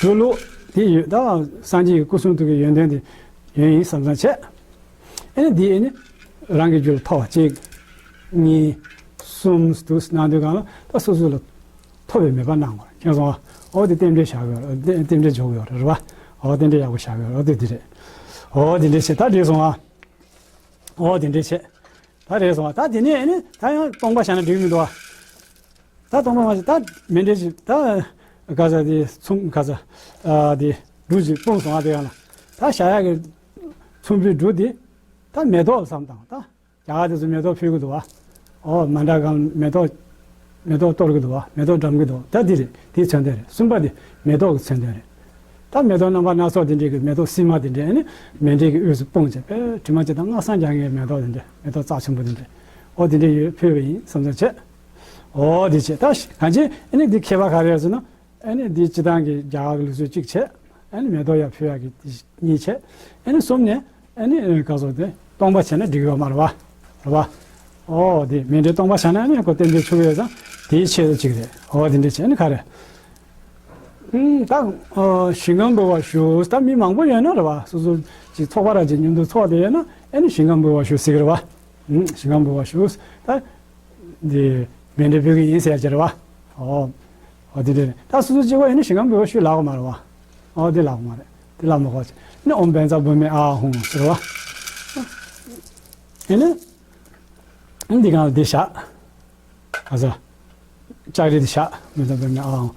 དུ་ལུ། དེ་ཡོད་ད་སངས་རྒྱས་ཀྱི་སྐུ་གསུང་ཐུགས་ཀྱི་ཡོན་ཏན་དེ། ཡོན་ཡིན་བསམ་བསམ་བྱས། ཨེ་ནི་འདི་ཨེ་ནི། རང་གི་རྒྱུད་ལ་ཐོབ་པ་གཅིག་གཉིས། གསུམ་དུ་གནང་དུས་གང་ལ་ད་སོ་སོ་ལ། ཐོབ་པའི་མོས་པ་གནང་དགོས་རེད། མཁྱེན་སོང་ཨ། འོ་དེ་རྟེན་འབྲེལ་བཞག་དགོས་རེད། རྟེན་འབྲེལ་འཇོག་དགོས་རེད་བ། འོ་རྟེན་འབྲེལ་ཡག་པོ་བཞག་དགོས་རེད། འོ་དེ་དེ་རེད། འོ་དེ་འདྲས་བྱས་ད་འགྲིག་སོང་ཨ། འོ་དེ་འདྲས་བྱས། ད་རེད་སོང་ཨ། ད་དེ་ནས་ཨེ་ནི་ད་ཡང་སྟོང་པ་བཞག་ན་འགྲིག་མི་འདུག་ཨ། ད་སྟོང་པ་མ་བྱས་ད་མེ་འདྲས་ཤིག་ད། ག་ས་དེ་ཚོམ་ག་ས། ཨ་དེ་འབྲུ་ཅིག་སྤུངས་སོང་ཨ། དེ་ཡང་ལ་ད་བཞག་ཡག་གི་ཚོམ་བུའི་འབྲུ་དེ་ད་མེ་ཏོག་བསམ་དང་ད། རྒྱ་གར་དེ་ཚོ་མེ་ཏོག་ཕུལ་གི་འདུག་བ། ཨོ་མཎྜལ་སྒང་མེ་ཏོག་མེ་ཏོག་གཏོར་གི་འདུག་བ། མེ་ཏོག་བཀྲམ་གི་འདུག་ད་འདི་རེད། དེའི་མཚོན་དོན་རེད། གསུམ་པ་དེ་མེ་ཏོག་གི་མཚོན་དོན་རེད། ད་མེ་ཏོག་རྣམ་པ་སྣ་ཚོགས་དེ་འདྲའི་གི་མེ་ཏོག་སིལ་མ་དེ་འདྲས་ནི་མཎྜལ་གྱི་དབུས་སུ་སྤུངས་བྱས་པས་དྲི་མ་ཅི་དང་སྔགས་སངས་རྒྱ་ངའི་མེ་ཏོག་དེ་འདྲས་མེ་ཏོག་རྩ་ཆེན་པོ་དེ་འདྲས། ཨོ་དེ་འདྲས་ཡོད་ཕུལ་བ་ཡིན་བསམ་བསམ་བྱས། ཨོ་དེ་བྱས་ད་གང་ཅི་ཨ་ནི་འདི་ཁྱད་པར་ག་རེ་རེད་ཟེར་ན། ཨ་ནི་འདི་སྤྱི་བཏང་གི་རྒྱ་གར་གྱི་ལུགས་སྲོལ་གཅིག་བྱས། ཨ་ནི་མེ་ཏོག་ཡར་ཕུལ་ཡག་གི་གཉིས་བྱས། ཨ་ནི་གསུམ་ནས་ཨ་ནི་ག་སོགས་དེ་སྟོང་པ་བྱས་ན་འགྲིག་ཡོད་མ་རེད་བ། རེད་བ། ཨོ་དེ་མཎྜལ་སྟོང་པ་བྱས་ན་ཨ་ནི་ཁོ་རྟེན་འབྲེལ་ཆུག་ཡོད་ཙང་དེའི་ཆེད་དུ་གཅིག་རེད། ཨོ་དེ་འདྲ་བྱས་ཨ་ནི་ག་རེ། ཨུམ་ད་ཨ་ཞིང་ཁམས་འབུལ་བ་ཞུ། ད་མི་མང་པོ་ཡོད་ན་རེད་བ། སོ་སོ་ཅིག་ཚོགས་པ་ར་ཅིག་མཉམ་དུ་ཚོགས་དེ་ཡོད་ན་ཨ་ནི་ཞིང་ཁམས་འབུལ་བ་ཞུ་ཟེར་གི་རེད་བ། ཨུམ་ཞིང་ཁམས་འབུལ་བ་ཞུ། ད། འདི་མཎྜལ་ཕུལ་གི་ཡིན་ཟེར་གྱི་རེད་བ། ཨོ། ཨོ་དེ་འདྲ་རེད། ད་སོ་སོ་གཅིག་པོ་ཡིན་ན་ཞིང་ཁམས་འབུལ་བ་ཞུ་ལབ་དགོས་མ་རེད་བ། ཨོ་དེ་ལབ་དགོས་མ་རེད། དེ་ལབ་མ་དགོས་ཅིག་ནི་ཨོཾ་བཛྲ་བྷཱུ་མི་ཨཱཿཧཱུྃ་ཟེར་བ། ཨེ་ནི། འདི་གང་ལ་འདི་བཞག་ཨ་ཟ། ལྕགས་རི་འདི་བཞག་བཛྲ་བྷཱུ་མི་ཨཱཿཧཱུྃ།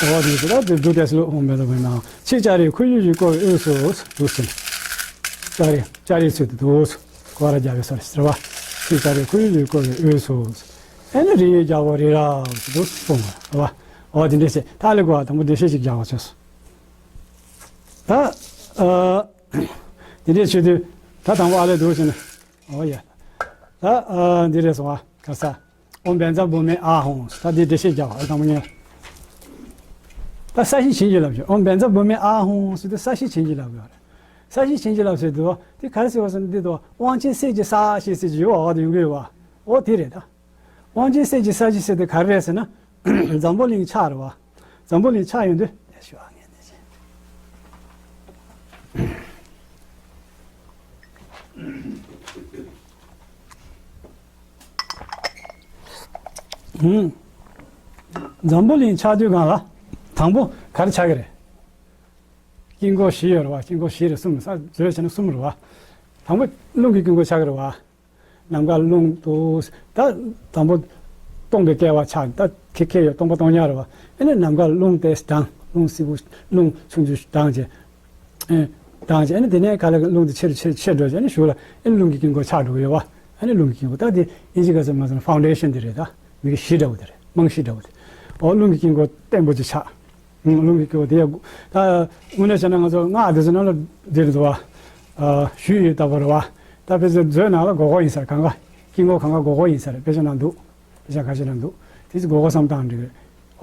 ཨོ་དེ་ཟེར་ད་དེ་འབྲུ་དེ་སུ་ལོ་ཨོཾ་བཛྲ་བྷཱུ་མི་ཨཱཿཧཱུྃ། ཚིག་ལྕགས་རིའི་ཁོར་ཡུག་གིས་བསྐོར་བའི་དབུས་སུ་འདུག་ཟེར། ལྕགས་རི་ལྕགས་རིའི་ཚུལ་དུ་འདུག་ཟེར། གོ་བ་ར་རྒྱབ་པའི་སོ་རེད་ཟེར་བ། ཚིག་ལྕགས་རིའི་ཁོར་ཡུག་གིས་བསྐོར་བའི་དབུས་སུ། ཨེ་ནི་རི་ཡི་རྒྱལ་པོ་རི་རབ་ཏུ་སྤུངས་པ་རེད་བ། ཨོ་དེ་འདྲས་ཟེར་ད་ལས་གོ་བ་དང་པོ་འགྲེལ་བཤད་ཅིག་རྒྱག་པ་བྱས་སོང་། ད། ཨ། དེ་འདྲས་བྱེད་དུས་ད་དང་པོ་ཨ་ལས་འདུག་ཟེར་ན། ཨོ་ཡ། ད་ཨ་འདི་རེད་སོང་ཨ་ག་ས། ཨོཾ་བཛྲ་བྷཱུ་མི་ཨཱཿཧཱུྃ། ད་འདི་འགྲེལ་བཤད་རྒྱག་པ་དང་པོ་ཉན། ད་ས་གཞི་བྱིན་གྱིས་བརླབ་ཞུ། ཨོཾ་བཛྲ་བྷཱུ་མི་ཨཱཿཧཱུྃ་ཟེར་དུས་ས་གཞི་བྱིན་གྱིས་བརླབ་དགོས་རེད། ས་གཞི་བྱིན་གྱིས་བརླབ་ཟེར་དུས་དེ་ག་རེ་ཟེར་བ་ཟེར་ན་འདི་དུ་དབང་ཆེན་གསེར་གྱི་ས་གཞི་ཟེར་གྱི་ཡོད་པ་འོག་ཏུ་ཡོང་གི་ཡོད་པ། ཨོ་དེ་རེད་ད། དབང་ཆེན་གསེར་གྱི་ས་གཞི་ཟེར་དེ་ག་རེ་རེད་ཟེར་ན། འཛམ་བུ་གླིང་ཆགས་རེད་བ། འཛམ་བུ་གླིང་ཆགས་ཡོང་དུས། ཧུམ། འཛམ་བུ་གླིང་ཆགས་དུས་སྒང་ལ་དང་པོ་ག་རེ་ཆགས་ཀྱི་རེད། དཀྱིལ་འཁོར་བཞི་ཡོད་རེད་བ། དཀྱིལ་འཁོར་བཞི་རེད། གསུམ་རེད། ས་བཟོས་བྱས་ན་གསུམ་རེད་བ། དང་པོ་རླུང་གི་དཀྱིལ་འཁོར་ཆགས་ཀྱི་རེད་བ། ནམ་མཁའ་རླུང་འདུག་ད་དང་པོ་སྟོང་གི་བསྐལ་པ་ཆགས། ད་ཁེ་ཁེ་ཡོད། སྟོང་པ་སྟོང་ཉག་རེད་བ། ཨེ་ནས་ནམ་མཁའ་རླུང་དེ་དྭངས། རླུང་བསིལ་པོ། རླུང་ཆུང་ཆུང་དྭངས་བྱས། ཨེ། དྭངས་བྱས། ཨེ་ནས་དེ་ནས་ག་ལེར་རླུང་དེ་ཆེ་རུ་ཆེ་ཆེ་འགྲོ་བྱས། ཨེ་ནས་གཞུག་ལ་ཨེ་རླུང་གི་དཀྱིལ་འཁོར་ཆགས་འགྲོ་གི་ཡོད་བ། ཨེ་ནས་རླུང་གི་དཀྱིལ་འཁོར། ད་དེ་དབྱིན་ཇི་སྐད་ཚོ་མ་ཟེར་ན་ཕའུན་ཌེ་ཤན་དེ་རེད། ད་མི་གི་གཞི་འདྲ་བོ་དེ་རེད། རྨང་གཞི་འདྲ་བོ་དེ། འོ་རླུང་གི་དཀྱིལ་འཁོར་བརྟན་པོ་ཅིག་ཆགས། ཨང་། རླུང་གི་དཀྱིལ་འཁོར་དེ་ཡ། ད་དངོས་གནས་བྱས་ན་ང་ཚོ་སྔགས་དེ་ཚོ་ནང་ལ་འདིར་འདུག་བ། ཨ། གཞུ་ཡི་ལྟ་བུ་རེད་བ། ད་དཔེ་ཆ་མཛོད་ནང་ལ་སྒོར་སྒོར་ཡིན་ས་རེད། གང་ག་དཀྱིལ་འཁོར་གང་ག་སྒོར་སྒོར་ཡིན་ས་རེད། དཔེ་ཆ་ནང་འདུག་དཔེ་ཆ་ཁ་ཤས་ནང་འདུག་དེ་ཚོ་སྒོར་སྒོར་བསམ་བཏང་འགྲིག་རེད།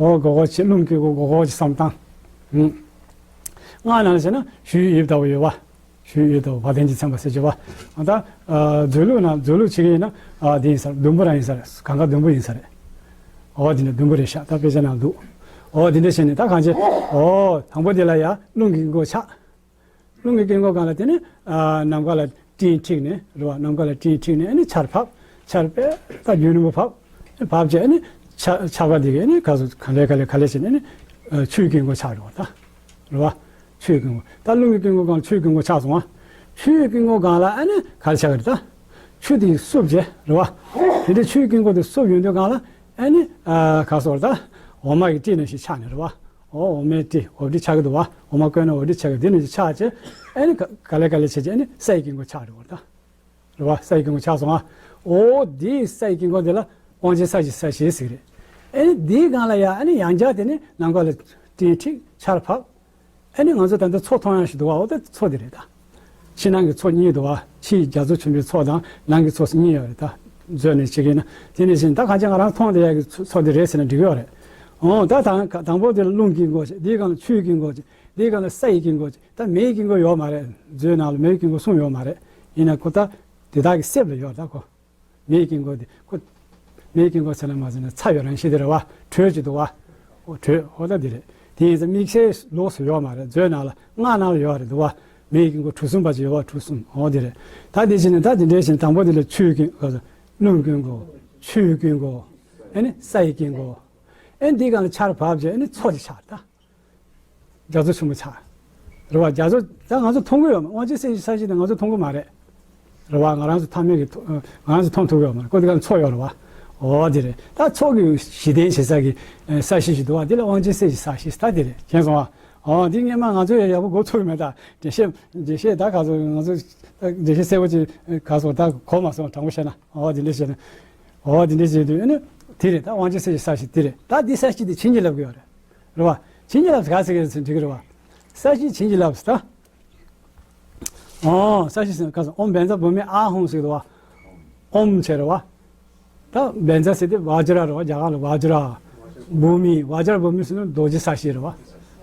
འོ་སྒོར་སྒོར་བྱས། རླུང་གི་སྒོར་སྒོར་སྒོར་བྱས་བསམ་བཏང་། ཨང་། སྔགས་ནང་ལ་བྱས་ན་གཞུ་ཡི་ལྟ་བུ་ཡོད་བ། གཞུ་ཡི་ལྟ་བུ་བ་དན་གྱིས་མཚན་པ་ཟེར་གྱི་བ། ད་ཨ་མཛོད་ལུགས་ནང་། མཛོད་ལུགས་བྱེད་ཀྱི་ཡིན་ན། ཨ། དེ་ཡིན་ས་རེད། ཟླུམ་པོ་རང་ཡིན་ས་རེད། གང་ག་ཟླུམ་པོ་ཡིན་ས་རེད། འོ་དེ་འདྲ་ཟླུམ་པོ་རེད་ཤག་ད་དཔེ་ཆ་ནང་འདུག་འོ་དེ་འདྲ་བྱས་ནས་ད་གང་བྱེད། འོ་དང་པོ་དེ་ལ་ཡ་རླུང་གི་དཀྱིལ་འཁོར་ཆགས། རླུང་གི་དཀྱིལ་འཁོར་སྒང་ལ་དེ་ནས། ཨ། ནམ་མཁའ་ལ་སྤྲིན་འཁྲིགས་ནས་རེད་བ། ནམ་མཁའ་ལ་སྤྲིན་འཁྲིགས་ནས། ཨ་ནི་ཆར་བབས། ཆར་པས་ད་རྒྱུན་རིང་པོ་བབས། བབས་བྱས་ཨ་ནི་ཆར་ཆར་པ་དེ་གིས་ཨ་ནི་ག་ཚོད་ག་ལེ་ག་ལེ་ག་ལེ་བྱས་ནས། ཨ་ནི་ཆུའི་དཀྱིལ་འཁོར་ཆགས་འགྲོ་བ་ད། རེད་བ། ཆུའི་དཀྱིལ་འཁོར། ད་རླུང་གི་དཀྱིལ་འཁོར་སྒང་ལ་ཆུའི་དཀྱིལ་འཁོར་ཆགས་སོང་བ། ཆུའི་དཀྱིལ་འཁོར་སྒང་ལ་ཨ་ནི་ག་རེ་ཆགས་ཀྱི་རེད་ད། ཆུ་དེ་བསུབས་བྱས་རེད་བ། དེ་འདྲའི་ཆུའི་དཀྱིལ་འཁོར་དེ་བསུབས་ཡོང་དུས་སྒང་ལ་ཨ་ནི། ཨ། ག་སོགས་རེད་ད། འོ་མ་གི་སྤྲིན་ནང་བཞིན་ཆགས་ནས་རེད་བ། འོ་འོ་མའི་སྤྲིན། འོ་སྤྲིན་ཆགས་ཀྱི་འདུག་བ། འོ་མ་བསྐོལ་ན་འོ་སྤྲིན་ཆགས་ཀྱི། དེ་ནང་བཞིན་ཆགས་བྱས། ཨ་ནི་ག་ག་ལེ་ག་ལེ་བྱས་བྱས་ཨ་ནི་སའི་དཀྱིལ་འཁོར་ཆགས་འགྲོ་བ་རེད་ད། རེད་བ། སའི་དཀྱིལ་འཁོར་ཆགས་སོང་ཨ། འོ་དེའི་སའི་དཀྱིལ་འཁོར་དེ་ལ་དབང་ཆེན་ས་གཞི་ས་གཞི་ཟེར་གྱི་རེད། ཨ་ནི་དེའི་སྒང་ལ་ཡ་ཨ་ནི་ཡང་བསྐྱར་དེ་ནི་ནམ་མཁའ་ལ་སྤྲིན་འཁྲིགས། ཆར་བབས། ཨ་ནི་ང་ཚོ་ད་ལྟ་མཚོ་མཐོང་ཡག་ཞིག་འདུག་བ། འོ་ད་མཚོ་དེ་རེད་ད། ཕྱི་ནང་གི་མཚོ་གཉིས་འདུག་བ། ཕྱིའི་རྒྱ་མཚོ་ཆེན་པོའི་མཚོ་དང་ནང་གི་མཚོ་གཉིས་ཡོད་རེད་ད། མཛོད་ནས་བྱེད་ཀྱི་ན་དེ་ནས་བཞིན་ད་གང་ཅི་ང་རང་མཐོང་བསྡད་ཡག་གི་མཚོ་མཚོ་དེ་རེད་ཟེར་ན་འགྲིག་གི་ཡོད་རེད། འོ་ད་དང་དང་པོ་དེ་ལ་རླུང་གི་དཀྱིལ་འཁོར་བྱས། དེའི་སྒང་ལ་ཆུའི་དཀྱིལ་འཁོར་བྱས། དེའི་སྒང་ལ་སའི་དཀྱིལ་འཁོར་བྱས། ད་མེའི་དཀྱིལ་འཁོར་ཡོད་མ་རེད། མཛོད་ནང་ལ་མེའི་དཀྱིལ་འཁོར་གསུམ་ཡོད་མ་རེད། ཡིན་ན་ཁོ་ད་དེ་དག་གི་གསེབ་ལ་ཡོད་ད་ཁོ། མེའི་དཀྱིལ་འཁོར་དེ་ཁོ། མེའི་དཀྱིལ་འཁོར་ཟེར་ན་མ་ཟེར་ན་ཚ་བའི་རང་བཞིན་དེ་རེད་བ། དྲོད་ཅིག་འདུག་བ། འོ་དྲོད། འོ་ད་འདི་རེད། དེ་ཡིན་ཙང་དམིགས་བསལ་ལོགས་སུ་ཡོད་མ་རེད། མཛོད་ནང་ལ་སྔགས་ནང་ལ་ཡོད་རེད་འདུག་བ། མེའི་དཀྱིལ་འཁོར་གྲུ་གསུམ་པ་ཅིག་ཡོད་བ། གྲུ་གསུམ། འོ་འདི་རེད། ད་འདི་བྱས་ནས་ད་འདི་འདྲའི་བྱས་ནས་དང་པོ་འདི་ལ་ཆུའི་དཀྱིལ་འཁོར། རླུང་གི་དཀྱིལ་འཁོར། ཆུའི་དཀྱིལ་འཁོར། ཨེ་ནི་སའི་དཀྱིལ་འཁོར། ཨེ་འདི་སྒང་ལ་ཆར་བབས་བྱས་ཨེ་ནི་མཚོ་ཅིག་ཆགས་ད། རྒྱ་མཚོ་ཆེན་པོ་ཆགས། རེད་བ། རྒྱ་མཚོ་ད་ང་ཚོ་མཐོང་གི་ཡོད་མ། དབང་ཆེན་སའི་གཞི་ས་གཞི་དེ་ང་ཚོ་མཐོང་གི་མ་རེད། རེད་བ། ང་རང་ཚོ་མཐའ་མེད་ཀྱི་མཐོ་ང་རང་ཚོ་མཐོང་ཐུབ་ཡོད་མ་རེད། ཁོ་དེ་ག་མཚོ་ཡོད་རེད་བ། འོ་དེ་རེད། ད་མཚོ་གི་གཞི་རྟེན་བྱེད་ས་གི་ས་གཞི་ཞིག་འདུག་བ། དེ་ལ་དབང་ཆེན་སའི་གཞི་ས་གཞི་ད་དེ་རེད། མཁྱེན་སོང་བ། འོ་དེ་སྔོན་མ་ང་ཚོ་ཡང་ཡག་པོ་གོ་ཐུབ་ཀྱི་མེད། ད་འགྲེལ་བཤད་འགྲེལ་བཤད་ད་ག་ཚོད་ང་ཚོ་འགྲེལ་བཤད་གསལ་པོ་ཅིག་ག་ཚོད་ད་གོ་མ་སོང་། དྲང་པོ་བཤད་ན། འོ་དེ་འདྲ་བྱས་ནས། འོ་དེ་འདྲ་བྱས་དུས་ཨ་ནི་དེ་རེད། ད་དབང་ཆེན་སའི་གཞི་ས་གཞི་དེ་རེད། ད་འདི་ས་གཞི་དེ་བྱིན་གྱིས་བརླབས་ཀྱི་ཡོད་རེད། རེད་བ། བྱིན་གྱིས་བརླབས་ཟེར་ག་ཟེར་གྱི་རེད་ཟེར་འགྲིག་གི་རེད་བ། ས་གཞི་བྱིན་གྱིས་བརླབས་ཟེར་ད། ཨོ། ས་གཞི་ཟེར་ག་ཟེར། ཨོཾ་བཛྲ་བྷཱུ་མི་ཨཱཿཧཱུྃ་ཟེར་གྱི་འདུག་བ། ཨོཾ་བྱས་རེད་བ། ད་བཛྲ་ཟེར་དེ་བཛྲ་རེད་བ། རྒྱ་གར་ལ་བཛྲ། བྷཱུ་མི། བཛྲ་བྷཱུ་མི་ཟེར་ན་རྡོ་རྗེ་ས་གཞི་རེད་བ།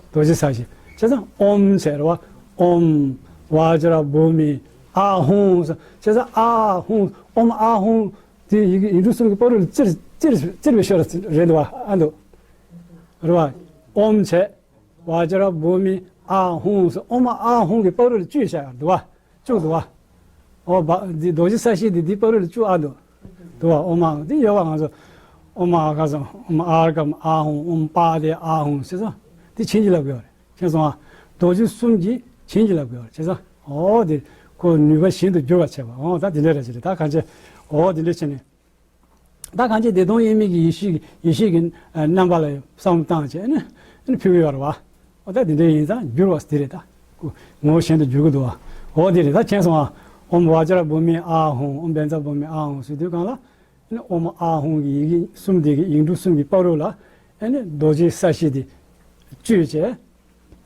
རྡོ་རྗེ་ས་གཞི། བྱས་ཙང་ཨོཾ་བྱས་རེད་བ། ཨོཾ་བཛྲ་བྷཱུ་མི་ཨཱཿཧཱུྃ་ཟེར། བྱས་ཙང་ཨཱཿཧཱུྃ། ཨོཾ་ཨཱཿཧཱུྃ་དེ་ཡི་གེ་ཡིག་འབྲུ་གསུམ་གྱི་བར་རོ་ལ་བཙིར་བཙིར་བཙིར་བའི་ཞོར་རེད་འདུག་བ། ཨ་འདུག་རེད་བ། ཨོཾ་བྱས། བཛྲ་བྷཱུ་མི་ཨཱཿཧཱུྃ་ཟེར། ཨོཾ་ཨཱཿཧཱུྃ་གི་བར་རོ་ལ་བཅུད་བཞག་ཡོད་འདུག་བ། བཅུག་འདུག་བ། ཨོ་བ། འདི་རྡོ་རྗེ་ས་གཞི་འདི་འདི་བར་རོ་ལ་བཅུག་ཨ་འདུག་འདུག་བ། ཨོཾ་ཨཱཿཧཱུྃ་འདི་ཡོད་བ། ང་ཚོ་ཨོཾ་ཨཱཿཧཱུྃ་ཟེར། ཨོཾ་ཨརྒྷཾ་ཨཱཿཧཱུྃ། ཨོཾ་པཱ་དེ་ཨཱཿཧཱུྃ་ཟེར་ཙང་འདི་བྱིན་གྱིས་བརླབས་ཀྱི་ཡོད་རེད། མཁྱེན་སོང་ཨ། རྡོ་རྗེ་གསུམ་གྱིས་བྱིན་གྱིས་བརླབས་ཀྱི་ཡོད་རེད། བྱས་ཙང་ཨོ་དེ་ཁོ་ནུས་པ་ཞན་དུ་འགྱུར་བར་བྱེད་པ། ཨོ་ད་དེ་འདྲ་རེད་ཟེར་རེད། ད་གང་བྱས། ཨོ་དེ་འདྲ་བྱས་ནས། ད་གང་ཅི་བདེ་སྟོང་དབྱེར་མེད་ཀྱི་ཡེ་ཤེས་ཀྱི་ཡེ་ཤེས་ཀྱི་རྣམ་པ་ལ་བསམ་བློ་བཏང་བྱས་ནས་ཕུལ་གྱི་ཡོད་རེད་བ། འོ་ད་དེ་འདྲ་ཡིན་ཙང་འགྱུར་བ་དེ་རེད་ད། ངོ་བོ་གཞན་དུ་འགྱུར་གྱི་འདུག་བ། འོ་དེ་རེད། ད་མཁྱེན་སོང་ང་། ཨོཾ་བཛྲ་བྷཱུ་མི་ཨཱཿཧཱུྃ། ཨོཾ་བཛྲ་བྷཱུ་མི་ཨཱཿཧཱུྃ་ཟེར་དུས་སྒང་ལ། ཨོཾ་ཨཱཿཧཱུྃ་གི་ཡི་གེ་གསུམ་དེ་གི་ཡིག་འབྲུ་གསུམ་གྱི་བར་རོ་ལ་རྡོ་རྗེ་ས་གཞི་དེ་བཅུད་བྱས།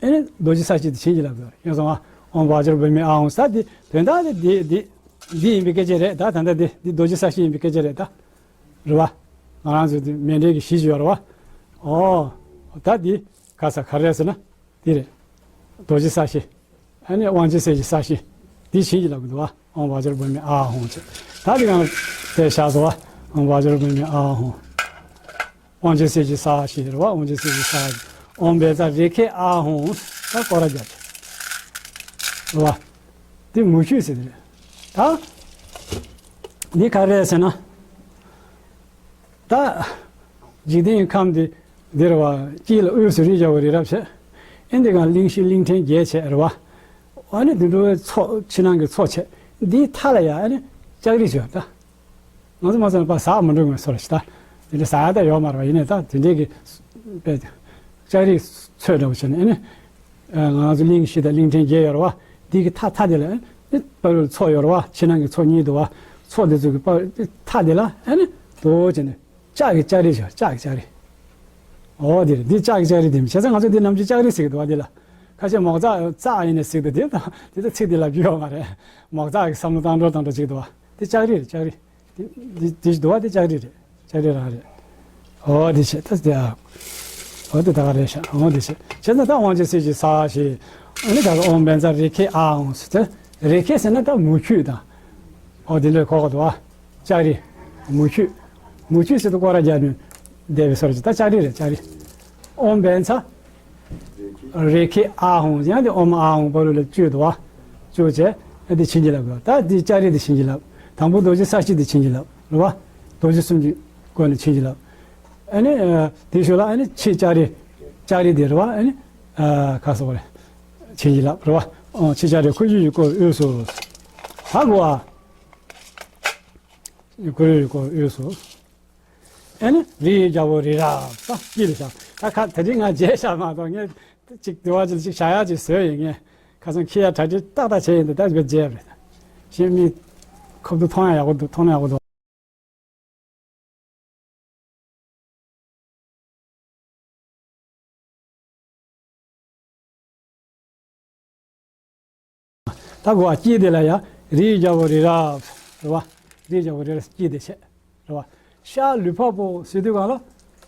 ཨེ་ནི་རྡོ་རྗེ་ས་གཞི་དེ་བྱིན་གྱིས་བརླབས་ཡོད་རེད། མཁྱེན་སོང་ང་། ཨོཾ་བཛྲ་བྷཱུ་མི་ཨཱཿཧཱུྃ་ཟེར་དེ་དོན་དག་དེ་འདི་འདི་འདི་ཡིན་པའི་སྐད་ཆ་རེད་ད། ད་ལྟ་འདི་འདི་རྡོ་རྗེ་ས་གཞི་ཡིན་པའི་སྐད་ཆ་རེད་ད། རེད་བ། ང་རང་ཚོ་འདི་མཎྜལ་གྱི་གཞི་ཅིག་ཡོད་རེད་བ། ཨོ། ད་འདི་ག་ས་ག་རེ་རེད་ཟེར་ན། འདི་རེད། རྡོ་རྗེ་ས་གཞི། ཨ་ནི་དབང་ཆེན་སའི་གཞི་ས་གཞི། འདི་བྱིན་གྱིས་བརླབས་ཀྱི་འདུག་བ། ཨོཾ་བཛྲ་བྷཱུ་མི་ཨཱཿཧཱུྃ་ཟེར། ད་འདི་གང་དེ་བཞག་སོང་བ། ཨོཾ་བཛྲ་བྷཱུ་མི་ཨཱཿཧཱུྃ། དབང་ཆེན་སའི་གཞི་ས་གཞི་རེད་བ། དབང་ཆེན་སའི་གཞི་ས་གཞི། ཨོཾ་བཛྲ་རེ་ཁེ་ཨཱཿཧཱུྃ། ད་སྐོར་ར་རྒྱབ་བྱས། རེད་བ། འདི་མུ་ཁྱུད་ཟེར་དེ་རེད། ད་འདི་ག་རེ་རེད་ཟེར་ན། ད་ འཇིག་རྟེན་གྱི་ཁམས་འདི་འདི་རེད་བ། དཀྱིལ་ལ་དབུས་སུ་རིའི་རྒྱལ་པོ་རི་རབ་བྱས། ཨེ་འདི་གང་གླིང་བཞི་གླིང་ཕྲན་བརྒྱད་བྱས་རེད་བ། ཨ་ནི་དུད་འགྲོའི་ཚོགས་ཕྱི་ནང་གི་ཚོགས་བྱས། འདིའི་མཐའ་ལ་ཡང་ཨ་ནི་ལྕགས་རི་ཞོ་ད། ང་ཚོ་མ་ཚོ་ནི་པ་ཟག་མི་འགྲོ་ངོས་སོ་ར་ཞིག་ད། དེ་འདྲ་ཟག་ཡ་ད་ཡོད་མ་རེད་བ། ཡིན་ནའི་ད་དེ་འདྲའི་གི་པའི་ལྕགས་རི་ཚོས་འདྲ་བོ་བྱས་ནས་ཨ་ནི། ང་ཚོ་གླིང་བཞི་དང་གླིང་ཕྲན་བརྒྱད་ཡོད་རེད་བ། འདི་གི་མཐའ་མཐའ་དེ་ལ་ཨ་ནི་པ་རུ་ཚོགས་ཡོད་རེད་བ། ཕྱི་ནང་གི་ཚོགས་གཉིས་འདུག་བ། ཚོགས་དེ་ཚོ་གི་པ་མཐའ་དེ་ལ་ཨ་ནི་དོ་བྱས་ནས་ལྕགས་ཀྱི་ལྕགས་རི་ཞོ། ལྕགས་ཀྱི་ལྕགས་རི། ཨོ་དེ་རེད། འདི་ལྕགས་ཀྱི་ལྕགས་རི་དེ་མི་བྱས་ཙང་ང་ཚོ་འདི་ནམ་རྒྱུན་ལྕགས་རི་ཟེར་གི་འདུག་བ། འདི་ལ་ཁ་ཤས་མོག་ཙག་ཙག་ཡིན་ནས་ཟེར་གི་འདུག་དེ་དང་དེ་ཚོ་ཚིག་འདི་ལབ་རྒྱུ་ཡོད་མ་རེད། མོག་ཙག་གི་བསམ་བློ་བཏང་འགྲོ་བཏང་འགྲོ་ཅིག་འདུག་བ། དེ་ལྕགས་རི་རེད། ལྕགས་རི། དེ་དེ་དེ་འདུག་བ། དེ་ལྕགས་རི་རེད། ལྕགས་རི་རང་རེད། ཨོ་དེ་བྱས་ད་དེ་ཨ། ཨོ་དེ་ད་ག་རེད་ཤག་ཨོ་དེ་བྱས་བྱས་ཙང་ད་དབང་ཆེན་གསེར་གྱི་ས་ཞེས། ཨ་ནི་ད་ག་ཨོཾ་བཛྲ་རེ་ཁེ་ཨཱཿཧཱུྃ་ཟེར་ཏེ། རེ་ཁེ་ཟེར་ན་ད་མུ་ཁྱུད་དང་། ཨོ་དེ་འདྲ་གོ་གི་འདུག་བ། ལྕགས་རི། མུ་ཁྱུད། མུ་ཁྱུད་ཟེར་དུས་སྐོར་ར་རྒྱག་ནས་བསྡད་པའི་སོར་གྱི་ད་ལྕགས་རི་རེད། ལྕགས་རི། ཨོཾ་བཛྲ་རེ་ཁེ་ཨཱཿཧཱུྃ། ཡང་དེ་ཨོཾ་ཨཱཿཧཱུྃ་བར་ལ་བཅུག་འདུག་བ། བཅུག་བྱས་ཨ་དེ་བྱིན་གྱིས་བརླབས་དགོས། ད་དེ་ལྕགས་རི་དེ་བྱིན་གྱིས་བརླབས། དང་པོ་རྡོ་རྗེ་ས་གཞི་དེ་བྱིན་གྱིས་བརླབས་རེད་བ། རྡོ་རྗེ་གསུམ་གྱི་སྒོ་ནས་བྱིན་གྱིས་བརླབས། ཨ་ནི་ཨ་དེའི་ཤུལ་ལ་ཨ་ནི་ཕྱི་ལྕགས་རི། ལྕགས་རི་དེ་རེད་བ། ཨ་ནི་ཨ་ཁ་སོགས་རེད། བྱིན་གྱིས་བརླབས་རེད་བ། ཨོ་ཕྱི་ལྕགས་རི་ཁོར་ཡུག་ཡུལ་སྐོར་དབུས་སུ། ད་གོ་ཨ། ཁོར་ཡུག་ཡུལ་སྐོར་དབུས་སུ། ཨེ་ནི་རིའི་རྒྱལ་པོ་རི་རབ་ད་དཀྱིལ་བཞག་ད་ཁ་ད་རིང་ང་མཇལ་བཞག་མ་གཏོགས་ངས་ཅིག་དུ་བ་ཅིག་ཅིག་བཞག་ཡག་ཅིག་བཟོས་ཡིན། ངས་ཁ་སང་ཁྱི་ཡ་གྲ་སྒྲིག་ཏག་ཏག་བྱས་ཡིན་འདུག་ད་ཅིག་མཇལ་རེད། ཞེ་མི་ཁོབ་ཏུ་མཐོང་ཡ་ཡག་པོ་འདུག་མཐོང་ན་ཡག་པོ་འདུག་ད་གོ་བ། དཀྱིལ་དེ་ལ་ཡ་རིའི་རྒྱལ་པོ་རི་རབ་རེད་བ། རིའི་རྒྱལ་པོ་རི་རབ་དཀྱིལ་དེ་བྱས་རེད་བ། ཤར་ལུས་འཕགས་པོ་ཟེར་དུས་གང་ལ།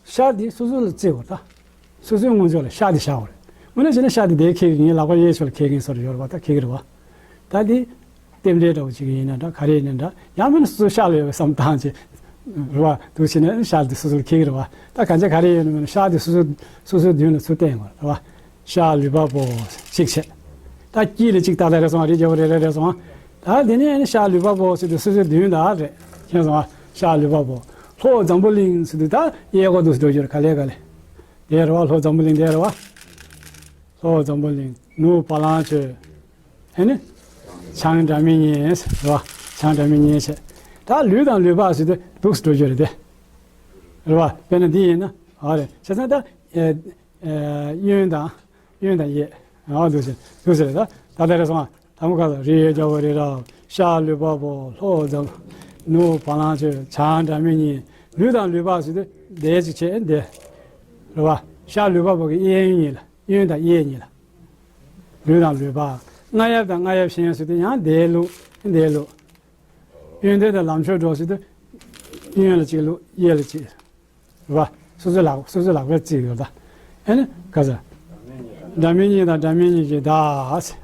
ཤར་དེ་སོ་སོ་ལ་བརྩི་དགོས་ད། སོ་སོའི་མངོན་ཕྱོགས་ལ་ཤར་དེ་བཞག་དགོས་རེད། དངོས་གནས་བྱས་ན་ཤར་དེ་དེ་ཁེལ་གི་ངའི་ལག་པ་གཡས་ཕྱོགས་ལ་ཁེལ་མཁན་སོགས་ཡོད་རེད་བ། ད་ཁེལ་གི་རེད་བ། ད་དེ་རྟེན་འབྲེལ་འདྲ་བོ་ཅིག་ཡིན་ན་འདྲ་ག་རེ་ཡིན་ན་འདྲ། ཡང་མིན་ན་སོ་སོ་ཤར་ལ་ཡོད་པའི་བསམ་སྟངས་ཅིག་རེད་བ། འདུག་བྱས་ནས་ཤར་དེ་སོ་སོར་འཁེལ་གི་རེད་བ། ད་གང་ཅི་ག་རེ་ཡོད་ན་མིན་ན་ཤར་དེ་སོ་སོ་སོ་སོའི་མདུན་ལ་ཚུར་བསྟན་དགོས་རེད་བ། ཤར་ལུས་འཕགས་པོ་གཅིག་བྱས། ད་དཀྱིལ་ལ་གཅིག་ཏག་ཏག་རེད་སོང་བ། རི་རྒྱལ་པོ་རེ་རེ་རེད་སོང་བ། ད་དེ་ནས་ཤར་ལུས་འཕགས་པོ་ཟེར་དུས་སོ་སོའི་མདུན་ད་རེད། མཁྱེན་སོང་བ། ཤར་ལུས་འཕགས་པོ། ལྷོ་འཛམ་བུ་གླིང་ཟེར་དུས་ད་གཡས་སྐོར་དུ་འགྲོ་རྒྱུ་རེད། ག་ལེ་ག་ལེ། དེ་རེད་བ། ལྷོ་འཛམ་བུ་གླིང་དེ་རེད་བ། ལྷོ་འཛམ་བུ་གླིང་། ནུབ་བ་ལང་སྤྱོད། ཨེ་ནི། བྱང་སྒྲ་མི་སྙན་རེད་བ། བྱང་སྒྲ་མི་སྙན་བྱས། ད་ལུས་དང་ལུས་འཕགས་ཟེར་དུས་འདུག་སེ་འགྲོ་རྒྱུ་རེད་དེ། རེད་བ། དཔེར་ན་འདི་ཡིན་ན་ཨ་རེད། བྱས་ཙང་ད་ཨེ་ཨེ་གཡོན་དང་གཡོན་དང་གཡས། ཨ་འདུག་སེ་འདུག་སེ་རེད་ད། ད་ལྟ་རེད་སོང་ཨ། དང་པོ་ག་ལ་རིའི་རྒྱལ་པོ་རི་རབ། ཤར་ལུས་འཕགས་པོ། ལྷོ་འཛམ། ནུབ་བ་ལང་སྤྱོད། བྱང་སྒྲ་མི་སྙན། ལུས་དང་ལུས་འཕགས་ཟེར་དུས་འདས་ཅིག་བྱས་འདས། རེད་བ། ཤར་ལུས་འཕགས་པོ་གི་གཡས་གཡོན་གཉིས་ལ། གཡོན་དང་གཡས་གཉིས་ལ། ལུས་དང་ལུས་འཕགས། རྔ་ཡབ་དང་རྔ་ཡབ་གཞན་ཟེར་དུས་ཡང་འདས་ལུགས་འདས་ལུགས། གཡོན་དོན་དང་ལམ་མཆོག་འགྲོ་ཟེར་དུས་གཡོན་ལ་གཅིག་ལུགས་གཡས་ལ་གཅིག་རེད་བ། སོ་སོའི་ལག་སོ་སོའི་ལག་པས་བརྩིས་ཡོད་ད། ཨེ་ནི་ག་ས། སྒྲ་མི་སྙན་དང་སྒྲ་མི་སྙན་གྱི་བདག་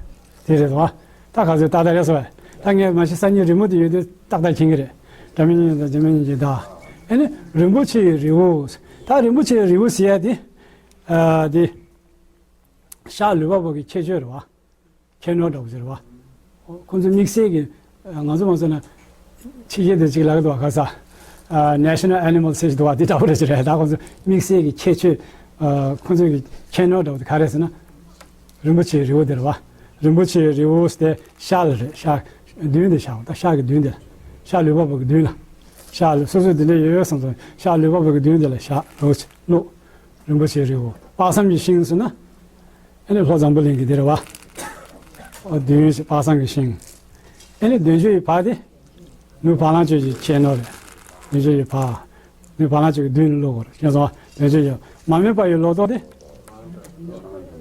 དེ་རེད་བ། ད་ག་ཚོད་ཏག་ཏག་རེད་སོ། ད་ངས་མ་གཞི་སང་ཉིན་རི་མོ་དེ་ཡོད་དུས་ཏག་ཏག་མཁྱེན་གྱི་རེད། སྒྲ་མི་སྙན་དང་སྒྲ་མི་སྙན་གྱི་བདག་ཨེ་ནི་རིན་པོ་ཆེའི་རི་བོ། ད་རིན་པོ་ཆེའི་རི་བོ་ཟེར་ཡ་དེ། ཨ་དེ། ཤར་ལུས་འཕགས་པོ་གི་ཁྱད་ཆོས་རེད་བ། ཁྱད་ནོར་འདྲ་བོ་ཟེར་བ། ཁོང་ཚོ་དམིགས་བསལ་གྱི་ང་ཚོ་མ་ཟེར་ན་ཕྱི་རྒྱལ་དུ་ཅིག་ལབ་ཀྱི་འདུག་བ། ག་ས་National Animal་ཟེར་གྱི་འདུག་བ། དེ་འདྲ་བོ་རེད་ཅེས་རེད། ད་ཁོང་ཚོ་དམིགས་བསལ་གྱི་ཁྱད་ཆོས། ཁོང་ཚོ་གི་ཁྱད་ནོར་འདྲ་བོ་དེ་ག་རེ་ཟེར་ན། རིན་པོ་ཆེའི་རི་བོ་དེ་རེད་བ། རིན་པོ་ཆེའི་རི་བོ་ཟེར་ཏེ་ཤར་ལ་རེད། ཤར་མདུན་དེ་ཤར་བ། ད་ཤར་གྱི་མདུན་དེ་ལ། ཤར་ལུས་འཕགས་པོ་གི་མདུན་ལ། ཤར་ལ་སོ་སོ་དེ་འདྲ་ཡོད་ཡོད་བསམ་སོང་། ཤར་ལུས་འཕགས་པོ་གི་མདུན་དེ་ལ་ཤར་རོ་ལོ། རིན་པོ་ཆེའི་རི་བོ། དཔག་བསམ་གྱི་ཤིང་ཟེར་ན། ཨེ་ནི་ལྷོ་འཛམ་བུ་གླིང་གི་འདི་རེད་བ། ཨོ་བདུན་ཞིག་དཔག་བསམ་གྱི་ཤིང་། ཨེ་ནི་བདུན་ཅུ་ཡི་བ་དེ། ནུབ་བ་ལང་སྤྱོད་ཀྱི་ཁྱད་ནོར་རེད། བདུན་ཅུ་ཡི་བ། ནུབ་བ་ལང་སྤྱོད་ཀྱི་མདུན་ལ་ཀློག་དགོས་རེད། ཤེས་སོང་ང་། བདུན་ཅུ་ཡི། མ་རྨོས་པ་ཡི་ལོ་ཏོག་དེ།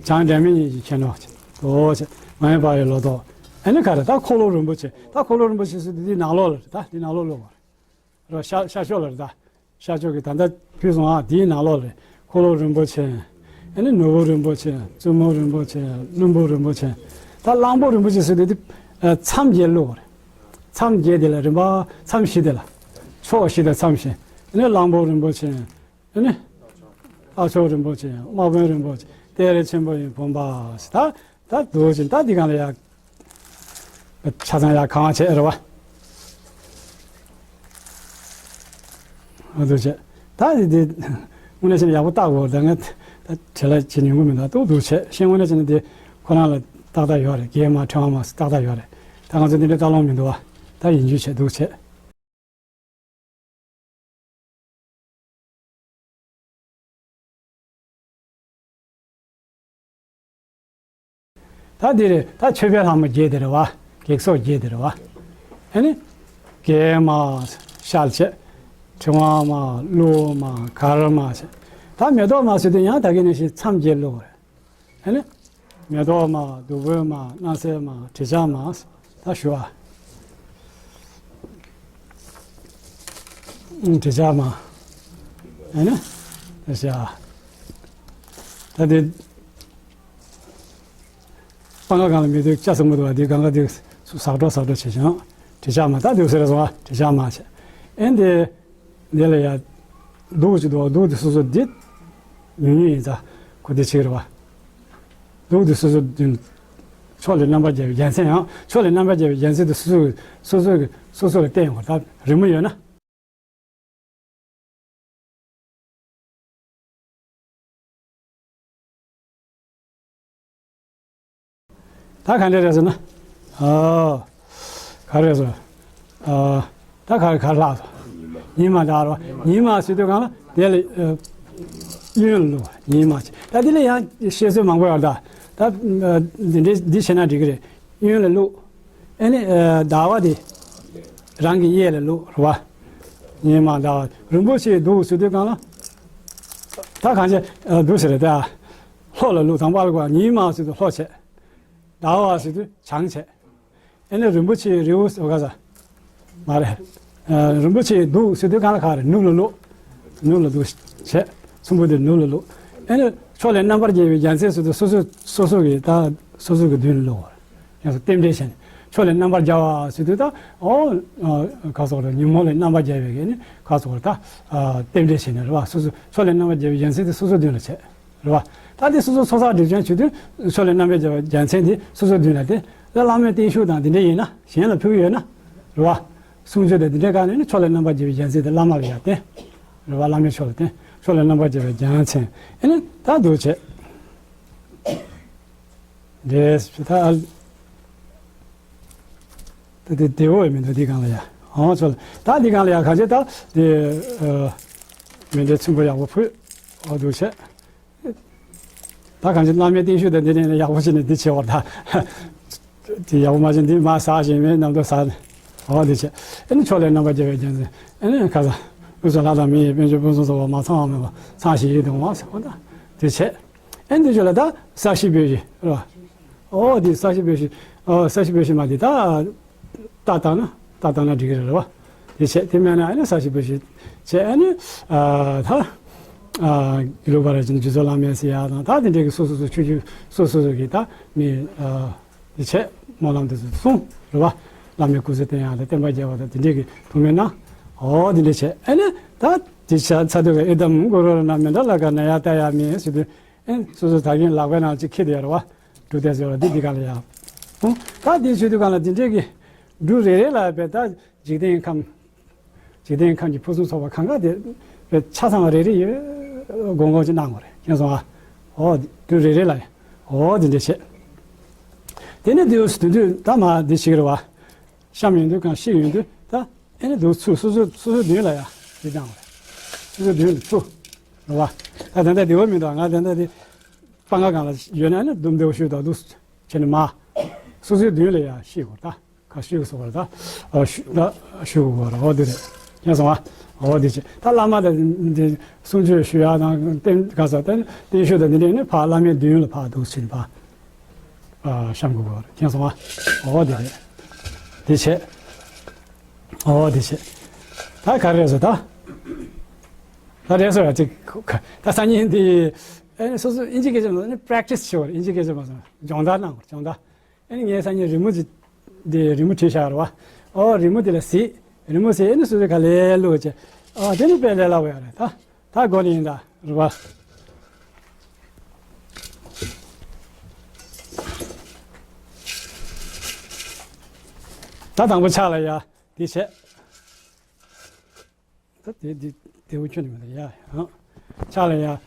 བྱང་སྒྲ་མི་སྙན་གྱི་ཁྱད་ནོར་ཅིག་འདུག་ཅེས། མ་རྨོས་པ་ཡི་ལོ་ཏོག་ཨེ་ནི་ག་རེ། ད་འཁོར་ལོ་རིན་པོ་ཆེ། ད་འཁོར་ལོ་རིན་པོ་ཆེ་ཟེར་དུས་འདི་ནང་ལོགས་ལ་རེད། ད་འདི་ནང་ལོགས་ཀློག་དགོས་རེད། ར་ཤར་ཤར་ཕྱོགས་ལ་རེད་ད། ཤར་ཕྱོགས་ཀྱི་ད་ལྟ་ཕུལ་སོང་ཨ། དེའི་ནང་ལོགས་ལ་འཁོར་ལོ་རིན་པོ་ཆེ། ཨ་ནི་ནོར་བུ་རིན་པོ་ཆེ། བཙུན་མོ་རིན་པོ་ཆེ། བློན་པོ་རིན་པོ་ཆེ། ད་གླང་པོ་རིན་པོ་ཆེ་ཟེར་དུས་དེ་མཚམས་བརྒྱད་ཀློག་དགོས་རེད། མཚམས་བརྒྱད་དེ་ལ་རིམ་པ་མཚམས་བཞི་དེ་ལ། ཕྱོགས་བཞི་དང་མཚམས་བཞི། ཨ་ནི་གླང་པོ་རིན་པོ་ཆེ། ཨ་ནི་ལྷ་མཆོག་རིན་པོ་ཆེ། དམག་དཔོན་རིན་པོ་ཆེ། གཏེར་ཆེན་པོ་ཡི་བུམ་པ་ཟེར་ད། ད་འདུག་ཅིང་ད་འདི་གང་ལ་ཡ། ཆ་ཚང་ཡར་གང་བྱས་རེད་བ། འོ་འདུག་བྱས། ད་འདི་འདི་ དངོས་གནས་བྱས་ན་ཡག་པོ་བལྟ་དགོས། ད་ང་ད་བྲེལ་བ་བྱེད་མྱོང་གི་མི་འདུག་འདུག་འདུག་བྱས། ཤེས་དངོས་གནས་བྱས་ན་དེ་ཁོ་རང་ལ་ཏག་ཏག་ཡོད་རེད། རྒྱས་མ་ཕྲེང་བ་མ་ཏག་ཏག་ཡོད་རེད། ད་ང་ཚོ་འདི་འདྲ་ལྟ་ལོང་མི་འདུག་བ། ད་ཡིན་རྒྱུ་བྱས་འདུག་བྱས། ད་འདི་རེད། ད་མཆོད་པའི་ལྷ་མོ་བརྒྱད་དེ་རེད་བ། བགེགས་སོགས་བརྒྱད་དེ་རེད་བ། ཨ་ནི། རྒྱས་མ་ཤལ་བྱས། ཕྲེང་བ་མ་གླུ་མ་གར་མ་བྱས། ད་མེ་ཏོག་མ་ཟེར་དུས་ཡང་ད་གིན་ནང་བཞིན་མཚམས་བརྒྱད་བླུགས་རེད། ཨ་ནི། མེ་ཏོག་མ། བདུག་སྤོས་མ། སྣང་གསལ་མ། དྲི་ཆབ་མ། ད་ཞུ་ཨ། དྲི་ཆབ་མ། ཨ་ནི། ད་ཞུ་ཨ། ད་དེ། སྤང་ཁ་སྒང་ལ་མེ་ཏོག་ལྕགས་སྲིན་མོ་འདུག་བ། དེ་སྒང་ག་དེ་ཟག་འགྲོ་ཟག་འགྲོ་བྱེད་ཅིང་། དྲི་ཆབ་མ། ད་དེ་ཟེར་སོང་བ། དྲི་ཆབ་མ་བྱས། ཨེ་འདི། འདི་ལ་ཡ། གདུགས་ཅིག་འདུག་བ། གདུགས་དེ་སོ་སོ་འདི། ཉུང་ཉུང་ཡིན་ཙང་། ཁོ་དེ་ཆེ་རེད་བ། གདུགས་དེ་སོ་སོ་འདི། ཕྱོགས་ལས་རྣམ་པར་རྒྱལ་བའི་རྒྱལ་མཚན་ཡང་། ཕྱོགས་ལས་རྣམ་པར་རྒྱལ་བའི་རྒྱལ་མཚན་དེ་སོ་སོ་སོ་སོ་གི་སོ་སོ་ལ་བསྟན་ཡོང་བ། ད་རི་མོ་ཡོད་ན། ད་ག་འདྲ་རེད་ཟེར་ན། ཨ། ག་རེ་ཟེར། ཨ། ད་ག་ག་ལྷག་སོང་། ཉི་མ་འདྲ་རོ། ཉི་མ་ཟེར་དུས་གང་ལ་དེ་ལ། ཨ། གཡོན་ལ་བླུགས། ཉི་མ་ཟེར། ད་དེ་ལ་ཡང་བཤད་སྲོལ་མང་པོ་ཡོད་ད། ད། ཨ། འདི་འདྲ་འདི་བྱས་ན་འགྲིག་གི་རེད། གཡོན་ལ་བླུགས། ཨ་ནི། ཨ། ཟླ་བ་དེ་རང་གི་གཡས་ལ་བླུགས་རེད་བ། ཉི་མ་ཟླ་བ། རིན་པོ་ཆེའི་གདུགས་ཟེར་དུས་གང་ལ། ད་གང་བྱས། ཨ། གདུགས་ཟེར་རེད་ད། ལྷོ་ལ་བླུགས། དང་པ་ལ་གོ། ཉི་མ་ཟེར་དུས་ལྷོ་བྱས། ཟླ་བ་ཟེར་དུས་བྱང་བྱས། ཨེ་ནི་རིན་པོ་ཆེའི་རི་བོ་ཟེར་ག་ས། མ་རེད། ཨ། རིན་པོ་ཆེའི་གདུགས་ཟེར་དུས་གང་ལ་ག་རེ། ནུབ་ལ་བླུགས། ནུབ་ལ་གདུགས་བྱས། ཚོམ་བུ་དེ་ནུབ་ལ་བླུགས། ཨེ་ནི་ཕྱོགས་ལས་རྣམ་པར་རྒྱལ་བའི་རྒྱལ་མཚན་ཟེར་དུས་སོ་སོ་སོ་སོ་གི་ད་སོ་སོ་གི་མདུན་ལ་བླུགས། ཡང་སོ་རྟེན་འབྲེལ་བྱས་ནས། ཕྱོགས་ལས་རྣམ་པར་རྒྱལ་བ་ཟེར་དུས་ད། ཨོ། ཨ། ག་སོགས་རེད། ཉོན་མོངས་ལས་རྣམ་པར་རྒྱལ་བའི་གི་ནི་ག་སོགས་རེད་ད། ཨ། རྟེན་འབྲེལ་བྱས་ནས་རེད་བ། སོ་སོ་ཕྱོགས་ལས་རྣམ་པར་རྒྱལ་བའི་རྒྱལ་མཚན་དེ་སོ་སོ་མདུན་ལ་བྱས། རེད་བ། ད་དེ་སོ་སོ་ཚོགས་བསགས་སྒྲིབ་སྦྱང་བྱེད་དུས་ཕྱོགས་ལས་རྣམ་པར་རྒྱལ་བའི་རྒྱལ་མཚན་དེ་སོ་སོ་མདུན་ལ་བསྟན། ད་བླ་མའི་བརྟན་བཞུགས་དང་དེ་འདྲ་ཡིན་ན། གཞན་ལ་ཕུལ་གྱི་ཡོད་ན། རེད་བ། གསུང་ཆོས་དང་དེ་འདྲའི་སྒང་ནས་ནི་ཕྱོགས་ལས་རྣམ་པར་རྒྱལ་བའི་རྒྱལ་མཚན་དེ་བླ་མ་ལ་ཡར་བསྟན། རེད་བ། བླ་མའི་ཕྱོགས་ལ་བསྟན། ཕྱོགས་ལས་རྣམ་པར་རྒྱལ་བའི་རྒྱལ་མཚན། ཨེ་ནི་ད་འདུག་བྱས། འདྲེས་ད། ད་དེ་དེ་འོ་མི་འདུག་འདི་སྒང་ལ་ཡ། ཨོ་ཚོ་ལ། ད་འདི་སྒང་ལ་ཡ་གང་བྱེད་ད། དེ། ཨ། མེ་འདྲའི་ཚོམ་བུ་ཡག་པོ་ཕུལ། ཨོ་འདུག་བྱས། ད་གང་ཅི་བླ་མའི་བརྟན་བཞུགས་དང་འདི་ནས་ཡག་པོ་བྱས་ནས་འདི་བྱེད་བར་ད། དེ་ཡག་པོ་མ་བྱས་འདི་མ་ཟ་བཞིན་མེད་ནམ་དུ་ཟ། འོ་འདི་བྱས། ཨེ་ནི་ཕྱོགས་ལས་རྣམ་པར་རྒྱལ་བའི་རྒྱལ་མཚན། ཨེ་ནི་ཁ་ས། དབུས་སུ་ལྷ་དང་མི་ཡི་དཔལ་འབྱོར་ཕུན་སུམ་ཚོགས་པ་མ་ཚང་བ་མེད་པ་ཚང་ཞིང་ཡིད་དུ་འོང་བ་ཟེར་བ་ད། འདི་བྱས། ཨེ་འདི་ཚོ་ལ་ད་ས་གཞི་སྦོས་གཞི་རེད་བ། ཨོ་འདི་ས་གཞི་སྦོས་གཞི། ཨོ་ས་གཞི་སྦོས་གཞི་མ་འདི་ད། རྟ་བཏང་ན་རྟ་བཏང་ན་འགྲིག་གི་རེད་བ། དེ་བྱས་དེ་མེད་ན་ཨ་ནི་ས་གཞི་སྦོས་གཞི་བྱས། ཨ་ནི། ཨ། ད། ཨ། དགེ་ལུགས་པ་ར་ཅན་རྗེ་བཙུན་བླ་མའི་ཟེར་ཡ་དང་ད་དེ་འདྲའི་གི་སོ་སོ་སོ་ཆོས་བརྒྱུད་སོ་སོ་སོ་གི་ད་མི། ཨ། དེ་བྱས་སྨོན་ལམ་དེ་ཚོ་གསུང་རེད་བ། བླ་མའི་སྐུ་གཟུགས་བསྟན་ཡ་དང་བསྟན་པ་རྒྱས་པ་དང་དེ་འདྲའི་གི་ཐུགས་སྨོན་གནང་། ཨོ་དེ་འདྲ་བྱས། ཨ་ནི་ད་དེ་བྱས་ཚར་དུས་ཀ་ཨེ་དམ་གུ་རུ་ན་མི་འདྲ་ལ་ཀ་ན་ཡ་ལྟ་ཡ་མི་ཟེར་དུས། ཨེ། སོ་སོ་ད་གིན་ལག་པའི་ནང་ཅིག་འཁྱེར་དེ་ཡོད་རེད་བ། འབྲུ་དེ་ཟེར་བ་འདི་འདི་ག་ལ་ཡ། ཨོ། ད་འདི་བྱེད་དུས་ག་ལ་འདི་འདྲས་ཀྱི། འབྲུ་རེ་རེ་ལ་བས་ད་འཇིག་རྟེན་ཁམས། འཇིག་རྟེན་ཁམས་ཀྱི་ཕུན་སུམ་ཚོགས་པ་གང་ག་དེ་བས་ཆ་ཚང་བ་རེ་རེ་ཡོད། དགོངས་སྐོར་ཅིག་གནང་དགོས་རེད། མཁྱེན་སོང་ཨ། ཨོ། འབྲུ་རེ་རེ་ལ་ཡ། ཨོ་འདི་འདྲས་བྱེད། དེ་ནས་འདི་འདུག་དུས་ད་མ་འདི་བྱེད་ཀྱི་རེད་བ། བཤམས་ཡོང་དུས་གང་བཤིག་ཡོང་དུས་ད། ཨེ་ནི་འདུག་ཚུར་སོ་སོ་སོ་སོའི་མདུན་ལ་ཡ་འདི་བཏང་བ་རེད། སོ་སོའི་མདུན་ལ་ཚུར། རེད་བ། ད་ད་ལྟ་འདི་བ་མི་འདུག་ང་ད་ལྟ་འདི་སྤང་ཁ་སྒང་ལ་ཡོད་ན་ནི་འདུམ་འདེའུ་ཤུགས་དང་འདུག་བྱས་ནས་མ། སོ་སོའི་མདུན་ལ་ཡ་བཤིག་དགོས་ད། ག་བཤིག་སོང་བ་རེད་ད། ཨ། ཤུ་ད་ཤུ་དགོས་རེད། འོ་འདི་རེད། མཁྱེན་སོང་ཨ། འོ་འདི་བྱས་ད་བླ་མ་དང་འདི་གསུང་ཆོས་ཞུ་ཡ་དང་བསྟན་ག་ས་བསྟན་བསྟན་བཤུག་དང་འདི་འདྲས་ནི་ཕར་བླ་མའི་མདུན་ལ་ཕར་འདུག་བྱས་ནས་ཕར། ཨ། བཤམས་དགོས་ཀྱི་རེད། མཁྱེན་སོང་ཨ། འོ་དེ་རེད། དེ་བྱས། འོ་དེ་བྱས། ད་ག་རེ་རེད་ཟེར་ད། ད་རེད་ཟེར་བ་ཅིག་ད་སང་ཉིན་འདི། ཨེ་སོ་སོ་ཨིན་ཇི་སྐད་ཆ་མ་ནི་པྲེག་ཊི་སི་བྱེད་པ་རེད། ཨིན་ཇི་སྐད་ཆ་མ་སོང་སྦྱོང་བརྡར་གནང་དགོས་སྦྱོང་བརྡར། ཨེ་ངས་སང་ཉིན་རི་མོ་ཅིག་འདི་རི་མོ་བྲིས་བཞག་རེད་བ། ཨོ་རི་མོ་དེ་ལ་གཟིགས། རི་མོ་གཟིགས། ཨེ་ནི་སོ་སོ་ག་ལེར་བླུགས་བྱས། ཨ་དེ་ནི་དཔེ་ལས་སླ་བོ་ཡོད་རེད་ད། ད་སྒོ་ནས་ཡིན་ད་རེད་བ། ད་དང་པོ་ཕྱག་ལ་ཡ་དེ་བྱས། ད་དེ་དེ་དེ་བོ་ཁྱོན་ནས་མི་འདུག་ཡ། ཨང་ ཕྱག་ལ་ཡ།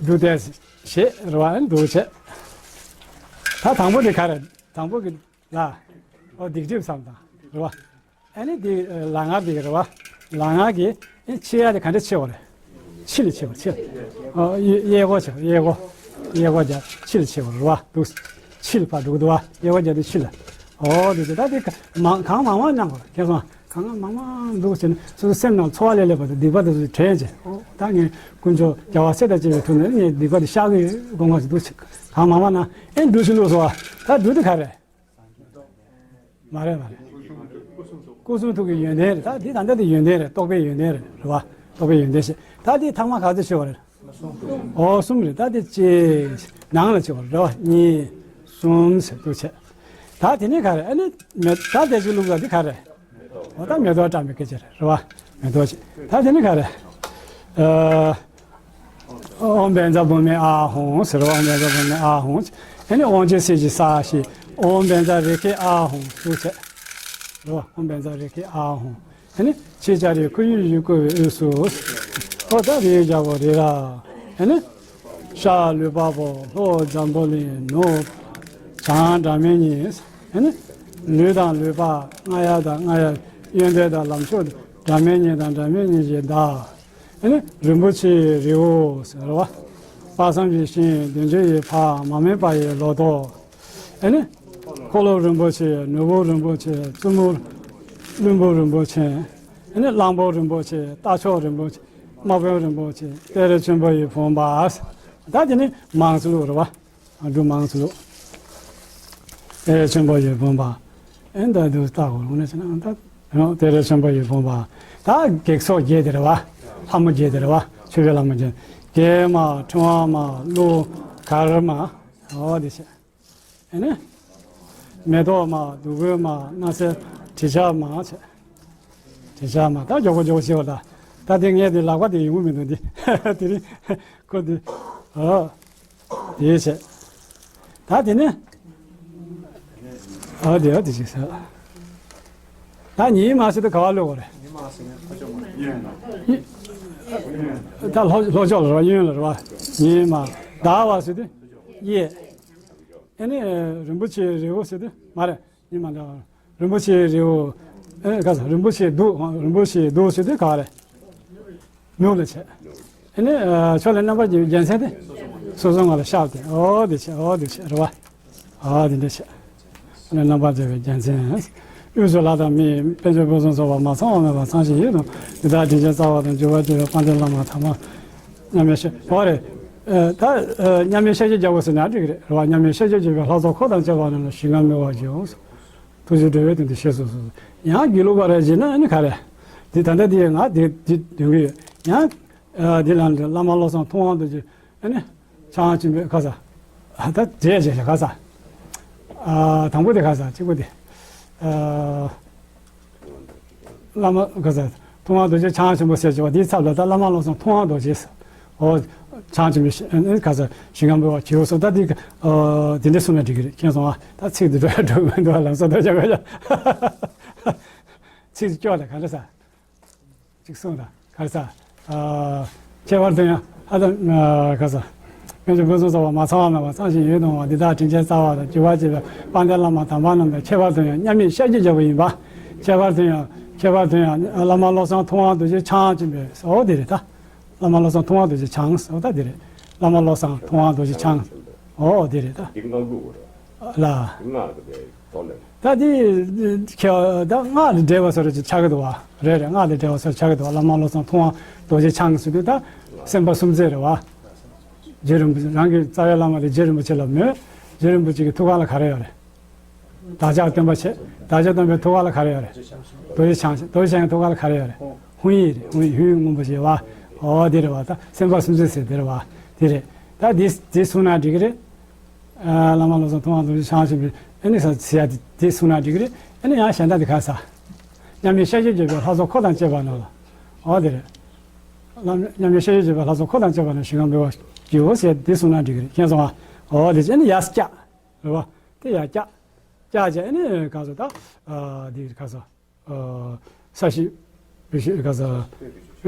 འབྲུ་དེ་བཞེས་རེད་བ། ཨ་ནི་འདུག་བྱས། ད་དང་པོ་དེ་ག་རེ། དང་པོ་གི་ལ། ཨོ་སྡིག་སྒྲིབ་བསམ་དང་རེད་བ། ཨ་ནི་འདི་ལ་ང་འདི་རེད་བ། ལ་ང་གི་ཨ་ནི་ཕྱེ་ཡ་དེ་ག་འདྲ་ཕྱེ་བ་རེད། ཕྱི་ལ་ཕྱེ་བ་ཕྱི་ལ། ཨོ་གཡས་གཡས་སྐོར་ཕྱེ་བ་གཡས་སྐོར། གཡས་སྐོར་རྒྱབ་ཕྱི་ལ་ཕྱེ་བ་རེད་བ། འདུག་ཕྱི་ལ་ཕར་འགྲོ་གི་འདུག་བ། གཡས་སྐོར་རྒྱབ་དེ་ཕྱི་ལ། ཨོ་དེ་ཚོ་ད་དེ་ག་མང་གང་མང་མང་མཉམ་པར་ཁྱེད་སོང་། གང་གང་མང་མང་འདུག་ཟེར་ནས་སོ་སོ་སེམས་ནང་ཚོར་བ་ལས་སླེབས་པ་དང་སྡིག་པ་དེ་ཚོ་དྲན་བྱས། ཨོ་ད་ངས་དཀོན་མཆོག་རྒྱལ་བ་སྲས་དང་བཅས་པའི་ཐུགས་ནས་ངས་སྡིག་པ་དེ་བཤགས་ཀྱི་ཡོད་དགོངས་པ་ཞིག་འདུག་ཟེར། གང་མང་མང་ན་ཨེ་འབྲུ་ཞིག་བླུགས་སོང་བ། ད་འབྲུ་དེ་ག་རེད། མ་རེད་མ་རེད། སྐུ་གསུང་ཐུགས་ཀྱི་ཡོན་ཏན་རེད། ད་འདི་ད་ལྟ་དེ་ཡོན་ཏན་རེད། རྟོགས་པའི་ཡོན་ཏན་རེད། རེད་བ། རྟོགས་པའི་ཡོན་ཏན་ཞེས། ད་འདི་ཐ་མ་ག་ཚོད་ཕྱེ་བ་རེད། ཨོ་གསུམ་རེད། ད་དེ་གཅིག་ནང་ལ་ཕྱེ་བ་རེད་བ། གཉིས་གསུམ་ཟེར་འདུག་བྱས། ད་དེ་ནས་ག་རེ། ཨ་ནི་མེ་ད་དེ་ཅིག་བླུགས་པ་འདི་ག་རེ། ཨོ་ད་མེ་ཏོག་བཀྲམ་པའི་སྐད་ཆ་རེད། རེད་བ། མེ་ཏོག་ཅིག་ད་དེ་ནས་ག་རེ། ཨ། ཨོཾ་བཛྲ་བྷཱུ་མི་ཨཱཿཧཱུྃ་ཟེར་བ། ཨོཾ་བཛྲ་བྷཱུ་མི་ཨཱཿཧཱུྃ། ཨ་ནི་དབང་ཆེན་གསེར་གྱི་སྲས་ཞེས་ཨོཾ་བཛྲ་རེ་ཁེ་ཨཱཿཧཱུྃ་ཟེར་བྱས། རེད་བ། ཨོཾ་བཛྲ་རེ་ཁེ་ཨཱཿཧཱུྃ། ཨ་ནི་ཕྱི་ལྕགས་རི་ཁོར་ཡུག་ཡུལ་བསྐོར་བའི་དབུས་སུ། ཨོ་ད་རི་ཡི་རྒྱལ་པོ་རི་རབ། ཨ་ནི་ཤར་ལུས་འཕགས་པོ། ལྷོ་འཛམ་བུ་གླིང་ནུབ། བྱང་སྒྲ་མི་སྙན། ཨ་ནི་ལུས་དང་ལུས་འཕགས། རྔ་ཡབ་དང་རྔ་ཡབ། གཡོན་ཐལ་དང་ལམ་མཆོག་སྒྲ་མི་སྙན་དང་སྒྲ་མི་སྙན་གྱི་བདག་ཨ་ནི་རིན་པོ་ཆེའི་རི་བོ་ཟེར་བ། དཔག་བསམ་གྱི་ཤིང་བདུན་ཅུ་ཡི་ཕ། མ་རྨོས་པ་ཡི་ལོ་ཏོག་ཨ་ནི་འཁོར་ལོ་རིན་པོ་ཆེ། ནོར་བུ་རིན་པོ་ཆེ། བཙུན་མོ་བློན་པོ་རིན་པོ་ཆེ། ཨ་ནི་གླང་པོ་རིན་པོ་ཆེ། རྟ་མཆོག་རིན་པོ་ཆེ། དམག་དཔོན་རིན་པོ་ཆེ། གཏེར་ཆེན་པོ་ཡི་བུམ་པ། ད་དེ་ནི་མང་ཚུལ་རེད་བ། འབྲུ་མང་ཚུལ། གཏེར་ཆེན་པོ་ཡི་བུམ་པ། ཨེ་ད་དུ་ལྟ་གོ་རུང་ནས་ན་ད། གཏེར་ཆེན་པོ་ཡི་བུམ་པ། ད་བགེགས་ཚོགས་བརྒྱད་དེ་རེད་བ། ལྷ་མོ་བརྒྱད་དེ་རེད་བ། མཆོད་པའི་ལྷ་མོ་བརྒྱད། རྒྱལ་མ། ཕྲེང་བ་མ། ཀླུ། གར་མ། འོ་དེ་བྱས། ཨེ་ནི། མེ་ཏོག་མ། བདུག་སྤོས་མ། སྣང་གསལ་དྲི་ཆབ་མ་བྱས། དྲི་ཆབ་མ། ད་མགྱོགས་པོ་མགྱོགས་པོ་བྱེད་པ་ད། ད་དེ་ངས་དེ་ལག་པ་དེ་ཡོང་གི་མི་འདུག་འདི། དེ་རིང་ཁོ་འདི། ཨོ། དེ་བྱས། ད་དེ་ནི། ཨོ་དེ་ཨོ་དེ་ཅིག་ཟེར། ད་ཉི་མ་ཟེར་དུས་ག་བ་ལོག་གོ་རེད། ད་ལྷོ་ལྷོ་ཕྱོགས་ལ་རེད་བ། གཡོན་ལ་རེད་བ། ཉི་མ། ཟླ་བ་ཟེར་དུས། གཡས། ཨེ་ནི་རིན་པོ་ཆེའི་རི་བོ་ཟེར་དུས་མ་རེད། ཉི་མ་ཟླ་བ། རིན་པོ་ཆེའི་རི་བོ། ཨེ་ག་ས། རིན་པོ་ཆེའི་གདུགས། རིན་པོ་ཆེའི་གདུགས་ཟེར་དུས་ག་རེད། ནུབ་ལ་བྱས། ཨེ་ནི་ཕྱོགས་ལས་རྣམ་པར་རྒྱལ་བའི་རྒྱལ་མཚན་དེ། སོ་སོ་ང་ལ་ཤར་ཏེ། ཨོ་དེ་བྱས། ཨོ་དེ་བྱས་རེད་བ། ཨོ་དེ་འདྲ་བྱས། ཨེ་ནི་རྣམ་པར་རྒྱལ་བའི་རྒྱལ་མཚན། དབུས་སུ་ལྷ་དང་མི། དཔལ་འབྱོར་ཕུན་སུམ་ཚོགས་པ། མ་ཚང་བ་མེད་པར་ཚང་ཞིང་ཡིད་དུ་འོང་བ། འདི་དག་དྲིན་ཅན་རྩ་བ་དང་། འགྱུར་བ་བཅུ་པའི་དཔལ་ལྡན་བླ་མ་དམ་པ། མཉམ་མེད་ཤཱཀྱ། འོ་རེད། ཨ་ད་ཨ་མཉམ་མེད་ཤཱཀྱའི་རྒྱལ་པོ་ཟེར་ན་འགྲིག་གི་རེད། རེད་བ། མཉམ་མེད་ཤཱཀྱའི་རྒྱལ་པོའི་ལྷ་ཚོགས་འཁོར་དང་བཅས་པ་རྣམས་ལ་ཞིང་ཁམས་མི་བ་སྦྱིན་འོང་། ཐུགས་རྗེ་སྒྲོལ་བའི་དོན་དུ་གཤེགས་སུ་གསོལ། ཡང་དགེ་ལུགས་པ་རེ་བྱས་ན་ཨ་ནི་ག་རེ། འདི་ད་ལྟ་འདི་ང་འདི་འདི་འདོན་གི་ཡོད། ཡང་ཨ་འདི་ལ་བླ་མ་བློ་བཟང་ཐུབ་དབང་རྡོ་རྗེ། ཨ་ནི་ཕྱག་ཆེན་པོའི་ཁ་ས། ཨ་ད་རྗེས་བྱས་ཤག་ཁ་ས། ཨ་དང་པོ་དེ་ཁ་ས་གཅིག་པོ་དེ། ཨ་བླ་མ་ཁ་ས་ཐུབ་དབང་རྡོ་རྗེ་ཕྱག་ཆེན་པོ་ཟེར་བྱས་པ་དེའི་ཚབ་ལ་ད་བླ་མ་བློ་བཟང་ཐུབ་དབང་རྡོ་རྗེ་ཟེར། ཨོ། ཕྱག་ཆེན་པོའི་ཨ་ནི་ཁ་ས་ཞིང་ཁམས་མི་བ་སྦྱིན་འོང་ཟེར། ད་དེ་ཨ་དེ་འདྲ་གསུངས་ན་འགྲིག་གི་རེད། མཁྱེན་སོང་ཨ། ད་ཚིག་འདི་འགྲོ་ཡ་འགྲོ་གི་མི་འདུག་ཨ། ལམ་སང་ད་ཅག་ག་ཡ། ཚིག་སྐྱོ་ལ་ག་འདྲ་ས། ཅིག་གསུངས་དང་ག་རེ་ཟ། ཨ་ཁྱད་པར་དུ་ཡང་ཨ་དང་ཨ་ག་ཟ། དཔལ་འབྱོར་ཕུན་སུམ་ཚོགས་པ། མ་ཚང་བ་མེད་པར་ཚང་ཞིང་ཡིད་དུ་འོང་བ། འདི་དག་དྲིན་ཅན་རྩ་བ་དང་། འགྱུར་བ་བཅུ་པའི་དཔལ་ལྡན་བླ་མ་དམ་པ་རྣམས་དང་། ཁྱད་པར་དུ་ཡང་མཉམ་མེད་ཤཱཀྱའི་རྒྱལ་པོ་ཡིན་པ། ཁྱད་པར་དུ་ཡང་ཁྱད་པར་དུ་ཡང་བླ་མ་བློ་བཟང་ཐུབ་དབང་རྡོ་རྗེ་འཆང་ཆེན་པོས། ཨོ་དེ་རེད་ད། བླ་མ་བློ་བཟང་ཐུབ་དབང་རྡོ་རྗེ་འཆང་། ཨོ་ད་དེ་རེད། བླ་མ་བློ་བཟང་ཐུབ་དབང་རྡོ་རྗེ་འཆང་། ཨོ་དེ་རེད་ད། འདི་སྔགས་ལུགས་རེད། ལ། སྔགས་ཀྱི་དོན་ལས། ད་འདི་ཁྱེད་ད་སྔགས་ལས་འགྲེལ་བ་སོགས་རེ་ཆགས་ཀྱི་འདུག་བ། རེད་རེད། སྔགས་ལས་འགྲེལ་བ་སོགས་ཆགས་ཀྱི་འདུག་བ། བླ་མ་བློ་བཟང་ཐུབ་དབང་རྡོ་རྗེ་འཆང་ཟེར་དུས་ད་སེམས་དཔའ་སུམ་བརྩེགས་རེད་བ། རྗེ་རིན་པོ་ཆེ་རང་གི་རྩ་བའི་བླ་མ་དེ་རྗེ་རིན་པོ་ཆེ་ལ་མོས། རྗེ་རིན་པོ་ཆེ་གི་ཐུགས་ཀ་ལ་ག་རེ་ཡོད་རེད། བདག་ཅག་སྟོན་པ་ཆེ། བདག་ཅག་སྟོན་པའི་ཐུགས་ཀ་ལ་ག་རེ་ཡོད་རེད། རྡོ་རྗེ་འཆང་། རྡོ་རྗེ་འཆང་གི་ཐུགས་ཀ་ལ་ག་རེ་ཡོད་རེད། ཧཱུྃ་ཡིག་རེད། ཧཱུྃ་ཡིག་ཧཱུྃ་སྔོན་པོ་ཞེས་པ། ཨོ་དེ་རེད་བ། ད་སེམས་དཔའ་སུམ་བརྩེགས་ཟེར་དེ་རེད་བ། དེ་རེད། ད་དེ་དེ་གསུངས་ན་འགྲིག་གི་རེད། ཨ་བླ་མ་བློ་བཟང་ཐུབ་དབང་རྡོ་རྗེ་འཆང་ཆེན་པོས་ཨ་ནི་ཟེར་ཡ་དེ་དེ་གསུངས་ན་འགྲིག་གི་རེད། ཨ་ནི་ཡང་གཞན་དག་དེ་ག་ས། མཉམ་མེད་ཤཱཀྱའི་རྒྱལ་པོའི་ལྷ་ཚོགས་འཁོར་དང་བཅས་པ་རྣམས་ལ། ཨོ་དེ་རེད། བླ་མ་མཉམ་མེད་ཤཱཀྱའི་རྒྱལ་པོའི་ལྷ་ཚོགས་འཁོར་དང་བཅས་པ་རྣམས་ཞིང་ཁམས་མི་བ་སྦྱིན་འོང་ཟེར་དེ་གསུངས་ན་འགྲིག་གི་རེད། མཁྱེན་སོང་ཨ། ཨོ་དེ་ཨ་ནི་ཡ་སྐྱ། རེད་བ། དེ་ཡ་སྐྱ། སྐྱ་བྱས་ཨ་ནི་ག་ས་ད། ཨ་དེ་ག་ས། ས་གཞི། བུ་གཞི་ག་ས།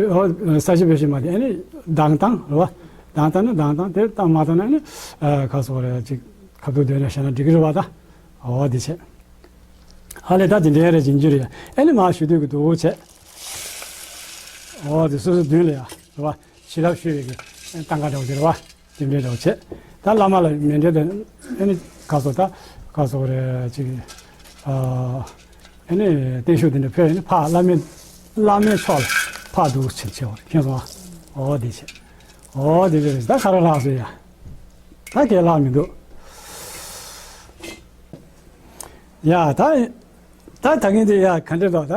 ཨོ། ས་གཞི་སྦས་ཞིང་མ་དེ་ཨ་ནི་གདངས་བཏང་རེད་བ། གདངས་བཏང་ན་གདངས་བཏང་དེ་བཏང་མ་བཏང་ན་ཨ་ནི་ཨ་ག་སོགས་རེད། ཅིག་ཁ་ཐུག་སྡོད་ནས་བཤད་ན་འགྲིག་གི་རེད་བ་ད། ཨོ་དེ་བྱས། ཧ་ལས་ད་དེ་འདྲའི་རེད་ཡིན་རྒྱུ་རེད། ཨ་ནི་མར་ཞུ་སྡོད་ཀྱི་འདུག་བྱས། ཨོ་དེ་སོ་སོ་མདུན་ལ་ཡ་རེད་བ། བྱིན་རླབས་ཞུ་བའི་གི་སྟངས་ཀ་འདྲ་བོ་དེ་རེད་བ། དེ་འདྲའི་འདྲ་བོ་བྱས། ད་བླ་མ་ལ་མཎྜལ་དེ་ཨ་ནི་ག་སོགས་ད་ག་སོགས་རེད་ཅིག་ཨ་ནི་བརྟན་བཞུགས་དེ་འདྲ་ཕུལ་ཡིན་ཕར་བླ་མའི་བླ་མའི་ཕྱོགས་ལ་ཕར་འདུག་ཕྱིན་ཆེ་བར་མཁྱེན་སོང་ཨ། ཨོ་དེ་བྱས། ཨོ་དེ་རེད། ད་ག་རེ་ལྷག་སོང་ཡ། ད་གས་ལྷག་མི་འདུག་ཡ། ད་ད་ད་གིན་དེ་ཡ་ག་འདྲ་འདུག་ད།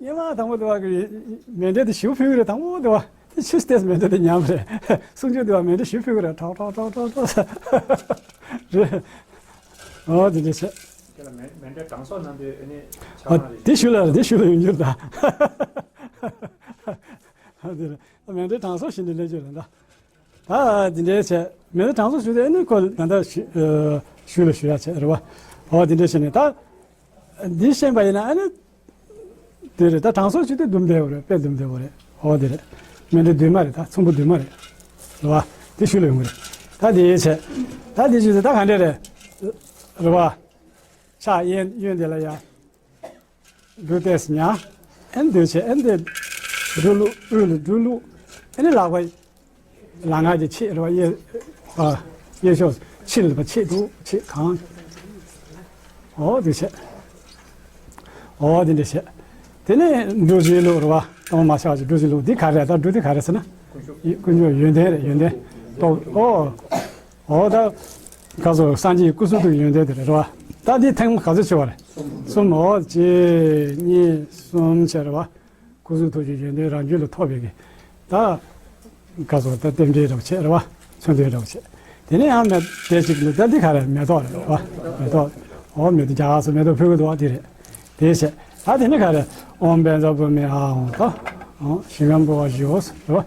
ཉི་མ་དང་པོ་དེ་བ་གི་མཎྜལ་དེ་ཞིབ་ཕུལ་གི་རེད། དང་པོ་དེ་བ་དེ་ཆུ་སྟེས་མཎྜལ་དེ་ཉམས་རེད། གསུང་ཆོས་དེ་བ་མཎྜལ་ཞིབ་ཕུལ་གི་རེད། ཁྲག་ཁྲག་ཁྲག་ཁྲག་ཁྲག་རེད། ཨོ་དེ་འདྲ་བྱས། དེ་ལ་མཎྜལ་མཎྜལ་གྲངས་གསོག་གནང་དུས་ཨ་ནི་ཆགས་ཨ་ན་རེད། དེ་ཞུ་ལ་རེད། དེ་ཞུ་ལ་ཡོང་རྒྱུ་རེད་ད། ཨ་དེ་རེད། མཎྜལ་གྲངས་གསོག་ཞུ་ནས་ལས་རྒྱུ་རེད་ད། ད་འདི་འདྲའི་བྱས། མཎྜལ་གྲངས་གསོག་ཞུ་དུས་ཨ་ནི་ཁོ་ད་ལྟ་ཞུ་ཨ་ཞུ་ལ་ཞུ་ཡ་བྱས་རེད་བ། ཨོ་འདི་འདྲ་བྱས་ནས་ད། འདི་ཤེས་པ་ཡིན་ན་ཨ་ནི། དེ་རེད། ད་གྲངས་གསོག་ཞུ་དུས་དུམ་བསྡད་པ་རེད། དཔེ་དུམ་བསྡད་པ་རེད། ཨོ་དེ་རེད། མཎྜལ་བདུན་མ་རེད། ད་ཚོམ་བུ་བདུན་མ་རེད། རེད་བ། དེ་ཞུ་ལ་ཡོང་གི་རེད། ད་དེ་བྱས། ད་དེ་ཞུ་དུས་ད་ག་འདྲ་རེད། རེད་བ། ཕྱག་གཡོན་གཡོན་དེ་ལ་ཡ། འབྲུ་ཏོག་ཙམ་ཉར། ཨེ་འདོད་ཆེ་ཨེ་འདི། འབྲུ་བླུགས། དབུས་ལ་འབྲུ་བླུགས། ཨེ་ནི་ལག་པ། ལག་ངར་གྱི་ཕྱེད་རེད་བ། གཡས། ཨ། གཡས་ཕྱོགས་ཕྱེད་ལ་བ་ཕྱེད་འདུག་ཕྱེད་གང་། ཨོ་དེ་བྱས། ཨོ་དེ་འདྲ་བྱས། དེ་ནས་འབྲུ་བཞི་བླུགས་རེད་བ། གཏོར་མ་ཆག་ཅིག་འབྲུ་བཞི་བླུགས། འདི་ག་རེ་རེད། ད་འབྲུ་འདི་ག་རེ་ཟེར་ན། དཀོན་མཆོག་ཡོན་ཏན་རེད། ཡོན་ཏན། ཏོག་ཨོ། ཨོ་ད། ག་ཚོད་སངས་རྒྱས་ཀྱི་སྐུ་གསུང་ཐུགས་ཡོན་ཏན་དེ་རེད་བ། ད་འདི་ཐེངས་མ་ག་ཚོད་བྱས་པ་རེད། གསུམ། ཨོ་གཅིག་གཉིས་གསུམ་བྱས་རེད་བ། སྐུ་གསུང་ཐུགས་ཀྱི་ཡོན་ཏན་རང་རྒྱུད་ལ་ཐོབ་པའི་གི། ད། ག་ཚོད་ད་རྟེན་འབྲེལ་འདྲ་བོ་བྱས་རེད་བ། མཚོན་དོན་འདྲ་བོ་བྱས། དེ་ནས་ཡང་མེ་དེ་གཅིག་ནི་ད་འདི་ག་རེ་མེ་ཏོག་རེད་བ། མེ་ཏོག་ཨོ་མེ་ཏོག་རྒྱ་གར་སུ་མེ་ཏོག་ཕུལ་གི་འདུག་བ་དེ་རེད། དེ་བྱས། ད་དེ་ནི་ག་རེ། ཨོཾ་བཛྲ་བྷཱུ་མི་ཨཱཿཧཱུྃ་ད། ཨོ་ཞིང་ཁམས་འབུལ་བ་ཞུ་རེད་བ། ཨོཾ་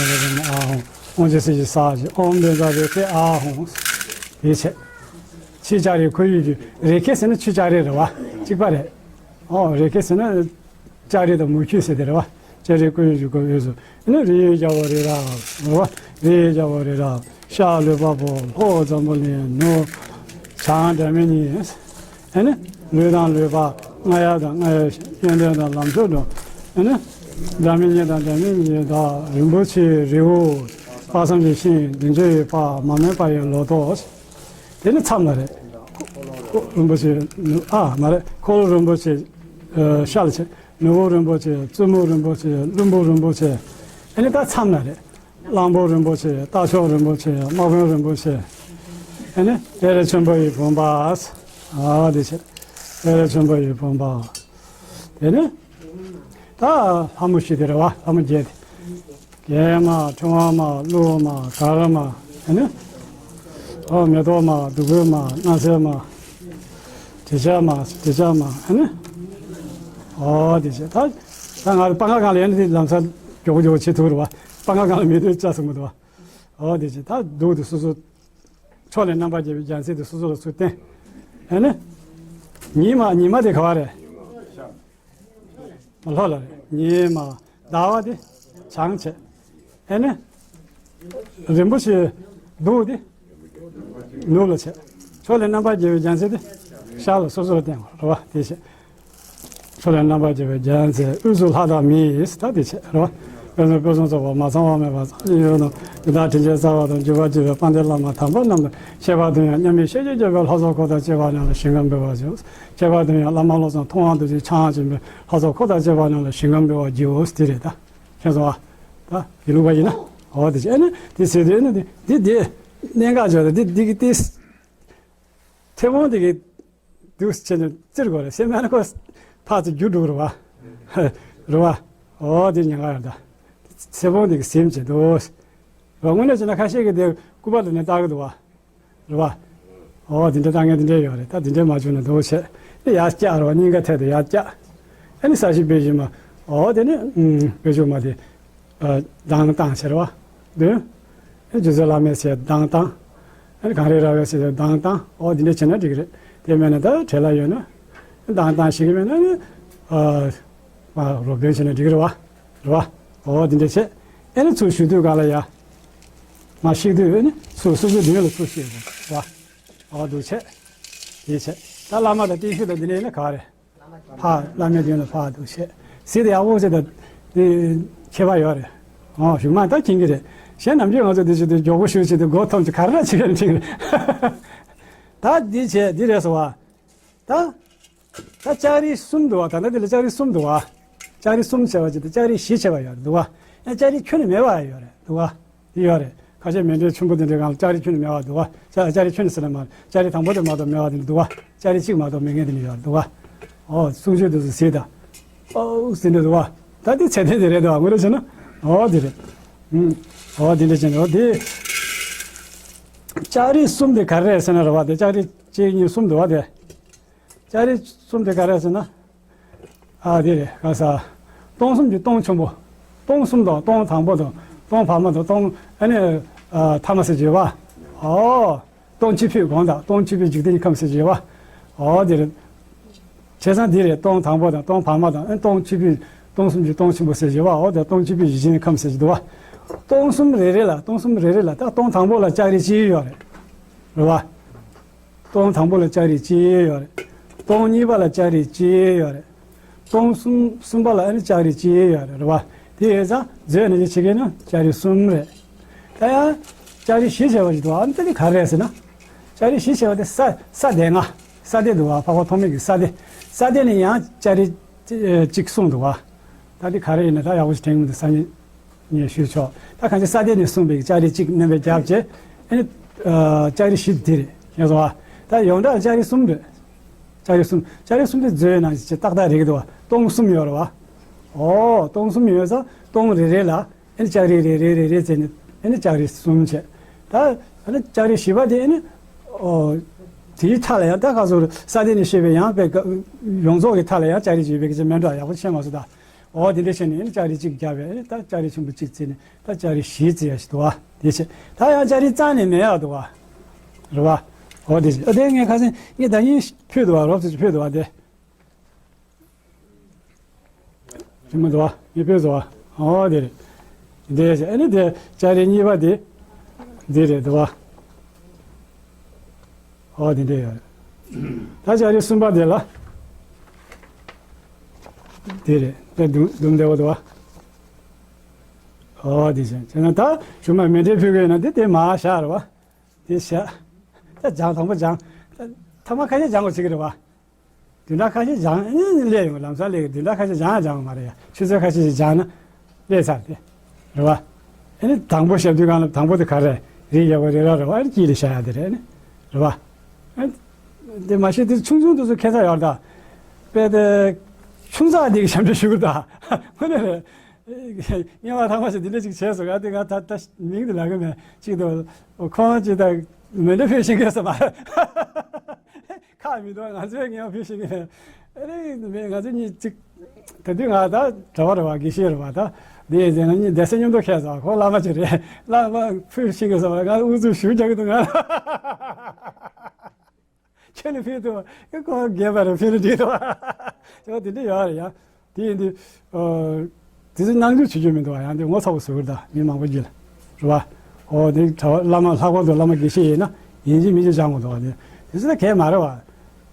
བཛྲ་བྷཱུ་མི་ཨཱཿཧཱུྃ། ཨོཾ་ཇི་སི་ཇི་ས་ཇི། ཨོཾ་བཛྲ་རེ་ཁེ་ཨཱཿཧཱུྃ། དེ་བྱས། ཕྱི་ལྕགས་རི་ཁོར་ཡུག་གི་རེ་ཁེ་ཟེར་ན་ཕྱི་ལྕགས་རི་རེད་བ། གཅིག་པ་རེད། ཨོ་རེ་ཁེ་ཟེར་ན། ལྕགས་རི་དང་མུ་ཁྱུད་ཟེར་དེ་རེད་བ། ལྕགས་རི་ཁོར་ཡུག་གི་ཁོར་ཡུག་སུ། ཨ་ནི་རི་ཡི་རྒྱལ་པོ་རི་རབ་རེད་བ། རི་ཡི་རྒྱལ་པོ་རི་རབ། ཤར་ལུས་འཕགས་པོ། ལྷོ་འཛམ་བུ་གླིང་། ནུབ་བྱང་སྒྲ་མི་སྙན། ཨ་ནི་ལུས་དང་ལུས་འཕགས། རྔ་ཡབ་དང་རྔ་ཡབ། ཡོན་ཏན་དང་ལམ་མཆོག་འགྲོ། ཨ་ནི་སྒྲ་མི་སྙན་དང་སྒྲ་མི་སྙན་དང་། རིན་པོ་ཆེའི་རི་བོ། དཔག་བསམ་གྱི་ཤིང་། བདུན་ཅུ་ཡི་པ། མ་རྨོས་པ་ཡི་ལོ་ཏོག་དེ་ནི་མཚམས་ལ་རེད། ཁོ་རིན་པོ་ཆེ། ཨ་མ་རེད། འཁོར་ལོ་རིན་པོ་ཆེ། ཨ་ཤར་ལ་བྱས། ནོར་བུ་རིན་པོ་ཆེ། བཙུན་མོ་རིན་པོ་ཆེ། ལྷུན་པོ་རིན་པོ་ཆེ། ཨ་ནི་ད་མཚམས་ལ་རེད། གླང་པོ་རིན་པོ་ཆེ། རྟ་མཆོག་རིན་པོ་ཆེ། དམག་དཔོན་རིན་པོ་ཆེ། ཨ་ནི་ཨེ་ར་ཆེན་པོ་ཡི་བུམ་པ། ཨ་དེ་བྱས། ཨེ་ར་ཆེན་པོ་ཡི་བུམ་པ། དེ་ནི་ད་ལྷ་མོ་བཞི་དེ་རེད་བ། ལྷ་མོ་བརྒྱད་དེ། གྱད་མ། ཕྲེང་བ་མ། ཀླུ་མ། གར་མ། ཨ་ནི། ཨོ་མེ་ཏོག་མ། བདུག་སྤོས་མ། སྣང་གསལ་མ། དྲི་ཆབ་མ། དྲི་ཆབ་མ། ཨ་ནི། ཨོ་དེ་བྱས། ད་ད་ང་སྤང་ཁ་སྒང་ལ་ཡང་ནི་དེ་ལམ་སང་མགྱོགས་པོ་མགྱོགས་པོ་བྱེད་ཐུབ་རེད་བ། སྤང་ཁ་སྒང་ལ་མེ་ཏོག་བཅའ་སོང་མི་འདུག་བ། ཨོ་དེ་བྱས། ད་གདུགས་དེ་སོ་སོ། ཕྱོགས་ལས་རྣམ་པར་རྒྱལ་བའི་རྒྱལ་མཚན་དེ་སོ་སོ་ལ་ཚུར་བསྟན། ཨ་ནི། ཉི་མ། ཉི་མ་དེ་ག་བ་རེད། ལྷོ་ལ་རེད། ཉི་མ། ཟླ་བ་དེ་བྱང་བྱས། ཨེ་ནི། རིན་པོ་ཆེ་གདུགས་དེ་ནུབ་ལ་བྱས། ཕྱོགས་ལས་རྣམ་པར་རྒྱལ་བའི་རྒྱལ་མཚན་དེ་ཤར་ལ་སོ་སོ་ལ་བསྟན་པ་རེད་བ། དེ་བྱས། ཕྱོགས་ལས་རྣམ་པར་རྒྱལ་བའི་རྒྱལ་མཚན། དབུས་སུ་ལྷ་དང་མིའི་ད་དེ་བྱས་རེད་བ། དཔལ་མཚོན་དཔལ་གསུམ་ཚོགས་པ། མ་ཚང་བ་མེད་པ་ཚང་ཡོད་ནོ། དེ་དག་དྲིན་ཅན་རྩ་བ་དང་། འཇུག་པ་སྤྱོད་པའི་དཔལ་ལྡན་བླ་མ་དམ་པ་རྣམས་དང་། ཁྱད་པར་དུ་ཡང་མཉམ་མེད་ཤེས་བྱའི་སྤྱོད་པའི་ལྷ་ཚོགས་འཁོར་དང་བཅས་པ་རྣམས་ལ་ཞིང་ཁམས་འབུལ་བར་བྱའོ། ཁྱད་པར་དུ་ཡང་བླ་མ་བློ་བཟང་མཐོང་བ་རྡོ་རྗེ་འཆང་ཆེན་པོའི་ལྷ་ཚོགས་འཁོར་དང་བཅས་པ་རྣམས་ལ་ཞིང་ཁམས་འབུལ་བར་བགྱིའོ། དེ་རེད་ད། ཁྱེད་ཚོ་བ། ད་དགེ་ལུགས་པ་ཡིན་ན། འོ་དེ་བྱས་ནས་དེ་ཟེར་དུས་ནི་དེ་དེ་དེ་གནད་འགག་ཆགས་ཏེ་དེ་དེ་གི་དེ། མཐེ་བོང་དེ་གི་དུས་བྱས་ནས་བཙིར་དགོས་རེད། སེམས་ཡང་ཁོ་ཕར་ཚུར་རྒྱུ་འགྲོ་གི་རེད་བ། རེད་བ། འོ་དེ་ཉེན་ཁ་ཡོད་ད། མཐེ་བོང་དེ་གི་སེམས་བྱེད་དོ། རེད་བ། དངོས་གནས་བྱས་ན་ཁ་ཤས་ཀྱིས་དེ་སྐུད་པ་ལ་ནས་བཏགས་གི་འདུག་བ། རེད་བ། འོ་དེ་འདྲ་བཏང་མཁན་དེ་འདྲ་ཡོད་རེད། ད་དེ་འདྲ་མ་བྱུང་ན་འདུག་བྱས་ནས་ཡར་བཀྱག་རེད་བ། སྙིང་ག་ཐད་དུ་ཡར་བཀྱག་ཨ་ནི་ས་གཞི་སྦས་ཞིང་མ། འོ་དེ་ནི་སྦས་ཞིང་མ་དེ། གདངས་བཏང་བྱས་རེད་བ། འདོན། ཨ་རྗེ་བཙུན་བླ་མའི་ཞལ་གདངས་བཏང་། ཨ་ནི་གངས་རི་ར་བའི་ཞལ་གདངས་བཏང་། འོ་འདི་འདྲ་བྱས་ན་འགྲིག་གི་རེད། དེ་མེད་ན་ད་བྲེལ་བ་ཡོད་ན། གདངས་བཏང་ཤེས་ཀྱི་མེད་ན་ནི། ཨ། མ་རོབ་སྟོན་བྱས་ན་འགྲིག་གི་རེད་བ། རེད་བ། འོ་དེ་འདྲ་བྱས། ཨེ་ནི་ཚུར་ཞུ་དུས་གང་ལ་ཡ། མ་ཤེས་དུས་ཨེ་ནི་ཚུར་སོ་སོའི་མདུན་ལ་ཚུར་ཤེས་དགོས་བ། འོ་འདུག་བྱས། དེ་བྱས། ད་བླ་མ་དང་བརྟན་བཞུགས་དང་འདི་འདྲ་ཡིན་ན་ག་རེད། ཕར་བླ་མའི་མདུན་ལ་ཕར་འདུག་བྱས། ཟས་དེ་ཡག་པོ་བྱས་དང་། དེ་ཁྱད་པར་ཡོད་རེད། འོ་གཞུག་མ་ད་མཁྱེན་གྱི་རེད། གཞན་ནམ་རྒྱུན་ང་ཚོ་འདི་བྱེད་དུས་མགྱོགས་པོ་ཞུ་བྱེད་དུས་མགོ་འཐོམ་གྱི་ག་རེ་ར་བྱེད་ཀྱི་རེད། ད་འདི་བྱས་འདི་རེད་ཟེར་བ། ད། ད་ལྕགས་རིགས་གསུམ་འདུག་བ། ད་ལྟ་འདི་ལ་ལྕགས་རིགས་གསུམ་འདུག་བ། ལྕགས་རིགས་གསུམ་བྱས་པ་ཅིག་དང་ལྕགས་རིགས་བཞི་བྱས་པ་ཡོད་རེད་འདུག་བ། ཡང་ལྕགས་རིགས་ཁྱོན་ནས་མེད་པ་ཡོད་རེད་འདུག་བ། འདི་ཡོད་རེད། ཁ་ཤས་མཎྜལ་ཆེན་པོ་འདི་འདྲའི་སྒང་ལ་ལྕགས་རིགས་ཁྱོན་ནས་མེད་པ་འདུག་བ། ལྕགས་ལྕགས་རིགས་ཁྱོན་ནས་ཟེར་ན་མ་རེད། ལྕགས་རིགས་དང་པོ་དེ་མ་གཏོགས་མེད་པ་དེ་འདྲ་འདུག་བ། ལྕགས་རིགས་གཅིག་མ་གཏོགས་མེད་མཁན་དེ་འདྲ་ཡོད་རེད་འདུག་བ། ཨོ་གསུང་ཆོས་དེ་ཚོ་གཟིགས་དང་། ཨོ་ཟེར་འདྲ་འདུག་བ། ད་འདི་ཚད་ལྡན་དེ་རེད་འདུག་བ། ངོ་རེ་བྱས་ན། ཨོ་འདི་རེད། ཨུམ། ཨོ་འདི་འདྲ་བྱས་ནས་ཨོ་དེ། ལྕགས་རིགས་གསུམ་དེ་ག་རེ་རེད་ཟེར་ན་རེད་བ། དེ་ལྕགས་རིགས་གཅིག་གཉིས་གསུམ་འདུག་བ་དེ། ལྕགས་རིགས་གསུམ་དེ་ག་རེ་ཟེར་ན། ཨ་དེ་རེད་ག་ས། སྟོང་གསུམ་གྱི་སྟོང་ཆེན་པོ། སྟོང་གསུམ་དང་སྟོང་དང་པོ་དང་སྟོང་བར་མ་དང་སྟོང་ཨ་ནི། ཨ་ཐ་མ་ཟེར་གྱི་ཡོད་པ། ཨོ། སྟོང་སྤྱི་ཕུད་གང་དག་སྟོང་སྤྱི་ཕུད་འཇིག་རྟེན་གྱི་ཁམས་ཟེར་གྱི་ཡོད་པ། ཨོ་དེ་རེད། བྱས་ཙང་དེ་རེད། སྟོང་དང་པོ་དང་སྟོང་བར་མ་དང་ཨ་སྟོང་སྤྱི་ཕུད། སྟོང་གསུམ་གྱི་སྟོང་ཆེན་པོ་ཟེར་གྱི་ཡོད་པ། ཨོ་དེ་སྟོང་སྤྱི་ཕུད་འཇིག་རྟེན་གྱི་ཁམས་ཟེར་གྱི་འདུག་བ། སྟོང་གསུམ་རེ་རེ་ལ་སྟོང་གསུམ་རེ་རེ་ལ་ད་སྟོང་དང་པོ་ལ་ལྕགས་རིགས་གཅིག་ཡོད་རེད། རེད་བ། སྟོང་དང་པོ་ལ་ལྕགས་རིགས་གཅིག་ཡོད་རེད། སྟོང་གཉིས་པ་ལ་ལྕགས་རིགས་གཅིག་ཡོད་རེད། སྟོང་གསུམ་གསུམ་པ་ལ་ཨ་ནི་ལྕགས་རིགས་གཅིག་ཡོད་རེད། རེད་བ། དེ་ཡོད་ཙང་མཛོད་ནས་ཅི་བྱེད་ཀྱི་ན་ལྕགས་རིགས་གསུམ་རེད། ད་ཡང་ལྕགས་རིགས་བཞི་བྱས་པ་ཞིག་འདུག་ཨ་ནི་དེ་ནི་ག་རེ་རེད་ཟེར་ན། ལྕགས་རིགས་བཞི་བྱས་པ་དེ་ས་ས་སྡེ་ལྔ། ས་སྡེ་འདུག་བ། འཕགས་པ་ཐོགས་མེད་ཀྱི་ས་སྡེ། ས་སྡེ་ནས་ཡང་ལྕགས་རིགས་གཅིག་གསུངས་འདུག་བ། ད་དེ་ག་རེ་ཡིན་ན་ད་ཡག་པོ་ཞིག་དྲན་གྱི་མི་འདུག་སང་ཉིན་ངས་ཞུས་ཆོག་ད་གང་ཅི་ས་སྡེ་ནས་གསུངས་པའི་ལྕགས་རིགས་གཅིག་སྣོན་པའི་རྒྱབ་བྱས། ཨ་ནི། ཨ། ལྕགས་རིགས་བཞི་དེ་རེད། ཡོང་སོང་བ། ད་ཡོངས་གྲགས་ལྕགས་རིགས་གསུམ་རེད། ལྕགས་རིགས་གསུམ། ལྕགས་རིགས་གསུམ་དེ་མཛོད་ནང་བཞིན་ཏག་ཏག་རེད་ཀྱི་འདུག་བ། སྟོང་གསུམ་ཡོད་རེད་བ། ཨོ། སྟོང་གསུམ་ཡོད་ཙང་སྟོང་རེ་རེ་ལ་ཨ་ནི་ལྕགས་རིགས་རེ་རེ་རེ་རེ་བྱས་ནས་ཨ་ནི་ལྕགས་རིགས་གསུམ་བྱས། ད་ཨ་ནི་ལྕགས་རིགས་བཞི་པ་དེ་ཨ་ནི། ཨོ། དེའི་མཐའ་ལ་ཡང་ད་ག་ཚོད་ས་སྡེ་ནས་བཤད་པའི་ཡང་དཔེ་ཡོངས་རྫོགས་ཀྱི་མཐའ་ལ་ཡང་ལྕགས་རིགས་ཅིག་ཡོད་པའི་སྐད་ཆ་མེད་འགྲོ། ཡག་པོ་ཤེས་མ་སོང་ད། འོ་དེ་འདྲ་བྱས་ནས་ཨ་ནི་ལྕགས་རིགས་གཅིག་བརྒྱབ་པས་ཨ་ནི་ད་ལྕགས་རིགས་ཆེན་པོ་གཅིག་བརྩིས་ནས་ད་ལྕགས་རིགས་བཞི་བརྩི་ཡ་ཞིག་འདུག་བ། དེ་བྱས་ད་ཡང་ལྕགས་རིགས་རྩ་ནས་མེད་ཡ་འདུག་བ། རེད་བ། འོ་དེ་བྱས་ཨ་དེ་ངས་ཁ་སང་ངས་ད་ཡིན་ཕུལ་འདུག་བ། རོབ་ཙམ་ཅིག་ཕུལ་འདུག་བ་དེ། རིང་མོ་འདུག་བ། ངས་ཕུལ་འདུག་བ། འོ་དེ་རེད། དེ་བྱས་ཨ་ནི་དེ་ལྕགས་རིགས་གཉིས་པ་དེ། འདི་རེད་འདུག་བ། ཨོ་དེ་འདྲ་ཡོད་རེད། ད་ལྕགས་རིགས་གསུམ་པ་དེ་ལ། དེ་རེད་དེ་དུམ་དུམ་བདེ་བོ་འདུག་བ། ཨོ་དེ་བྱས་བྱས་ན་ད་གཞུག་མ་མཎྜལ་ཕུལ་གི་ཡོད་ན་དེ་དེ་མར་བཞག་རེད་བ། དེ་བཞག་ད་སྦྱང་དང་པོ་སྦྱང་། ད་ཐ་མ་ཁ་ཤས་སྦྱང་དགོས་བྱེད་ཀྱི་རེད་བ། བདུན་ཕྲག་ཁ་ཤས་སྦྱང་ཨེ་སླེབས་ཡོང་ལམ་སང་སླེབས་ཀྱི། བདུན་ཕྲག་ཁ་ཤས་སྦྱང་ཡང་སྦྱང་བ་མ་རེད་ཡ། ཆུ་ཚོད་ཁ་ཤས་ཤིག་སྦྱང་ན་སླེབས་ཚར་ཏེ། རེད་བ། ཨེ་ནི་དང་པོ་ཞབས་དུས་སྒང་ལ་དང་པོ་དེ་ག་རེ་རེད། ཡག་པོ་རེད་ར་རེད་བ། ཨེ་ནི་དཀྱིལ་ལ་བཞག་ཡ་དེ་རེད་ཨེ་ནི། རེད་བ། ཨེ་དེ་མ་གཞི་དེ་ཆུང་ཆུང་དེ་ཚོ་ཁྱད་མཚར་ཡོད་རེད་ད། དཔེ་དེ་ཆུང་ཙག་དེ་གི་ཞབས་འདྲེན་ཞུ་གི་རེད་ད། དངོས་གནས་རེད། སྔོན་མ་ཐེངས་མ་ཞིག་འདི་འདྲ་ཅིག་བྱས་སོང་། ང་དེ་ང་ད་ད་མིང་དེ་ལབ་གི་མེད་ཅིག་ཏུ། ཁོང་ཅིག་ད་མཎྜལ་ཕུལ་ཤེས་ཀྱི་ཡོད་ས་མ་རེད། ཁག་མི་འདུག་ང་ཚོས་ངས་ཕུལ་ཤེས་ཀྱི་མེད། ཨ་རེ་མེད། ང་ཚོ་གཉིས་ཅིག་ད་དུས་ང་ད་གྲྭ་པ་རེད་བ། དགེ་བཤེས་རེད་བ། ད་འདི་ཡིན་ཟེར་ང་གཉིས་སྡེ་སྲིད་མཉམ་དུ་ཁེལ་སོང་། ཁོང་བླ་མ་ཅིག་རེད། བླ་མ་ཕུལ་ཤེས་ཀྱི་ཡོད་ས་མ་རེད། ང་ཨུ་ཚུགས་ཞུ་རྒྱག་གི་འདུག་ང་། ཁྱེད་ནི་ཕུལ་ཐུབ། ཁོ་རྒས་པ་རེད། ཕུལ་ན་འགྲིག་འདུག་ཅོག་དེ་འདྲ་ཡོད་རེད་ཡ། དེ་ཡིན་དུས། ཨ། དེ་ཚོ་སྣང་ཆུང་བྱེད་རྒྱུ་མི་འདུག་ཡང་དེ་ངོ་ཚ་པོ་བཟོ་གི་རེད་ད། མི་མང་པོ་ཅིག་ལ། རེད་བ། ཨོ་དེ་གྲྭ་པ་བླ་མ་ལྷག་པར་དུ་བླ་མ་དགེ་བཤེས་ཡིན་ན་ཡིན་གཅིག་མིན་གཅིག་སྦྱང་དགོས་འདུག་བ། དེ་དེ་ཚོ་ད་གས་མ་རེད་བ།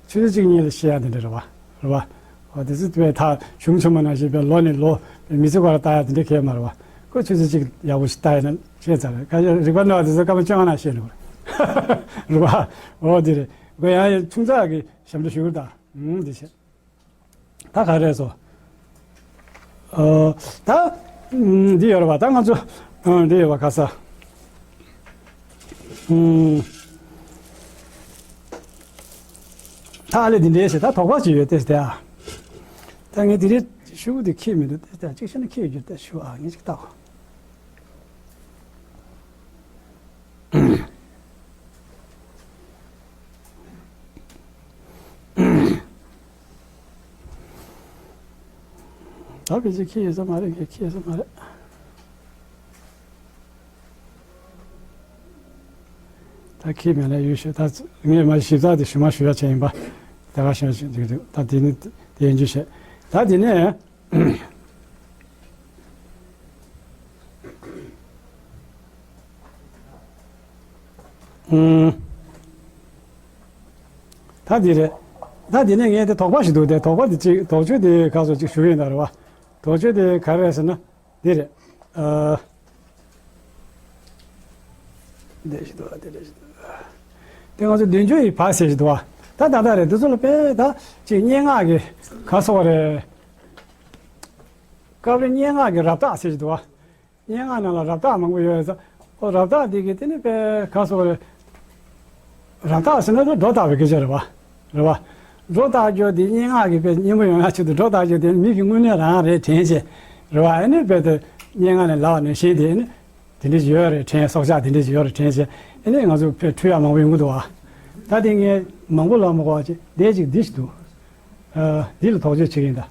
ཆུ་ཚོད་གཅིག་གཉིས་ལ་ཤེས་ཡ་དེ་འདྲ་རེད་བ། རེད་བ། ཨོ་དེ་ཚོ་དཔེ་ཐག་གཞུང་ཆེན་མོ་ནང་བཞིན་པའི་ལོ་ནས་ལོ་མི་ཚེ་སྐོར་ལ་ལྟ་ཡ་དེ་འདྲ་གས་མ་རེད་བ། ཁོ་ཆུ་ཚོད་གཅིག་ཡག་པོ་ཞིག་ལྟ་ཡ་ན་ཤེས་ཚར་རེད། ཁ་ཤས་རིག་པ་རྣོ་བ་དེ་ཚོ་སྐར་མ་བཅོ་ལྔ་ནང་ཤེས་འགྲོ་རེད། རེད་བ། ཨོ་དེ་རེད། ཁོ་ཡང་ཡང་ཆུང་ཙག་གི་ཞབས་འདྲེན་ཞུ་གི་རེད་ད། ཨུམ་འདི་བྱས། ད་ག་རེ་སོ། ཨ། ད་ཨུམ་འདི་ཡོད་རེད་བ། ད་ང་ཚོ་ཨ་འདི་ཡོད་བ། ག་ས། ཨུམ། ད་ཨ་ལས་འདི་འདྲའི་ཞེ་ད་དོགས་པ་ཅིག་ཡོད་དེ་ཟེར་ཏེ་ཨ། ད་ངས་འདི་རེད་ཤུ་གུ་འདི་ཁྱེར་མི་འདུག་དེ་ད་གཅིག་བྱས་ན་ཁྱེར་རྒྱུ་དེ་ཤུ་ཨ་ངས་ཅིག་བལྟ་གོ། ད་ཕལ་ཆེར་ཁྱེར་ཡོད་ས་མ་རེད། ངས་ཁྱེར་ཡོད་ས་མ་རེད། ད་ཁྱེར་མེད་ན་ཡོད་ཤོད། ད་ངས་མ་ཞིབ་ཚགས་དེ་ཞུ་མ་ཞུ་ཡ་བྱས་ཡིན་པ། ད་ག་ཞུ་ཞུ་འདུག་ད་དེ་ནི་དེ་ཡིན་རྒྱུ་བྱས། ད་ ད་དེ་ནས། ཨུམ། ད་འདི་རེད། ད་འདི་ནས་ངས་དེ་དོགས་པ་ཞིག་འདུག་དེ་དོགས་པ་དེ་ཅིག་དོགས་གཅོད་དེ་ག་ཚོད་ཅིག་ཞུ་གི་ཡིན་ད་རེད་བ། དོགས་གཅོད་དེ་ག་རེ་རེད་ཟེར་ན་འདི་རེད། ཨ། འདི་ཞིག་འདུག་བ། དེ་འདྲ་ཞིག་འདུག་དེ་ང་ཚོ་བདུན་ཅུ་ཡི་བར་ཟེར་ཞིག་འདུག་བ། ད་ད་ད་རེད། འདི་ཚོ་ལ་དཔེ་ད་ཅིག་སྙན་ངག་གི་ག་སོགས་རེད། སྐབས་རེ་སྙན་ངག་གི་རབ་བཏགས་ཟེར་ཞིག་འདུག་བ། སྙན་ངག་ནང་ལ་རབ་བཏགས་མང་པོ་ཡོད་ས། ཨོ་རབ་བཏགས་འདི་གི་དེ་ནི་དཔེ་ག་སོགས་རེད། རབ་བཏགས་ཟེར་ན་ད་སྒྲོ་བཏགས་པའི་སྐད་ཆ་རེད་བ། རེད་བ། སྒྲོ་བཏགས་རྒྱུ་དེ་སྙན་ངག་གི་དཔེ་སྙན་པོ་ཡོང་ཡ་ཆེད་དུ་སྒྲོ་བཏགས་རྒྱུ་དེ་མི་གི་དངོས་གནས་རང་རེད་དྲན་བྱས། རེད་བ། ཨ་ནི་དཔེ་དེ་སྙན་ངག་ནས་ལབ་ནས་ཤེས་དེ་ནི་དེ་འདྲ་ཞིག་ཡོད་རེད་དྲན། སྲོག་ཆགས་དེ་འདྲ་ཞིག་ཡོད་རེད་དྲན་བྱས། ཨ་ནི་ང་ཚོ་དཔེ་འཁྲུལ་ཡ་མང་པོ་ཡོང་གི་འདུག་བ། ད་དེ་ངས་མང་པོ་ལབ་མ་དགོས་པ་ཅིག་དེ་ཅིག་འདི་ཞིག་འདུག་ཨ། འདི་ལ་དོགས་གཅོད་བྱེད་ཀྱི་ཡིན་ད།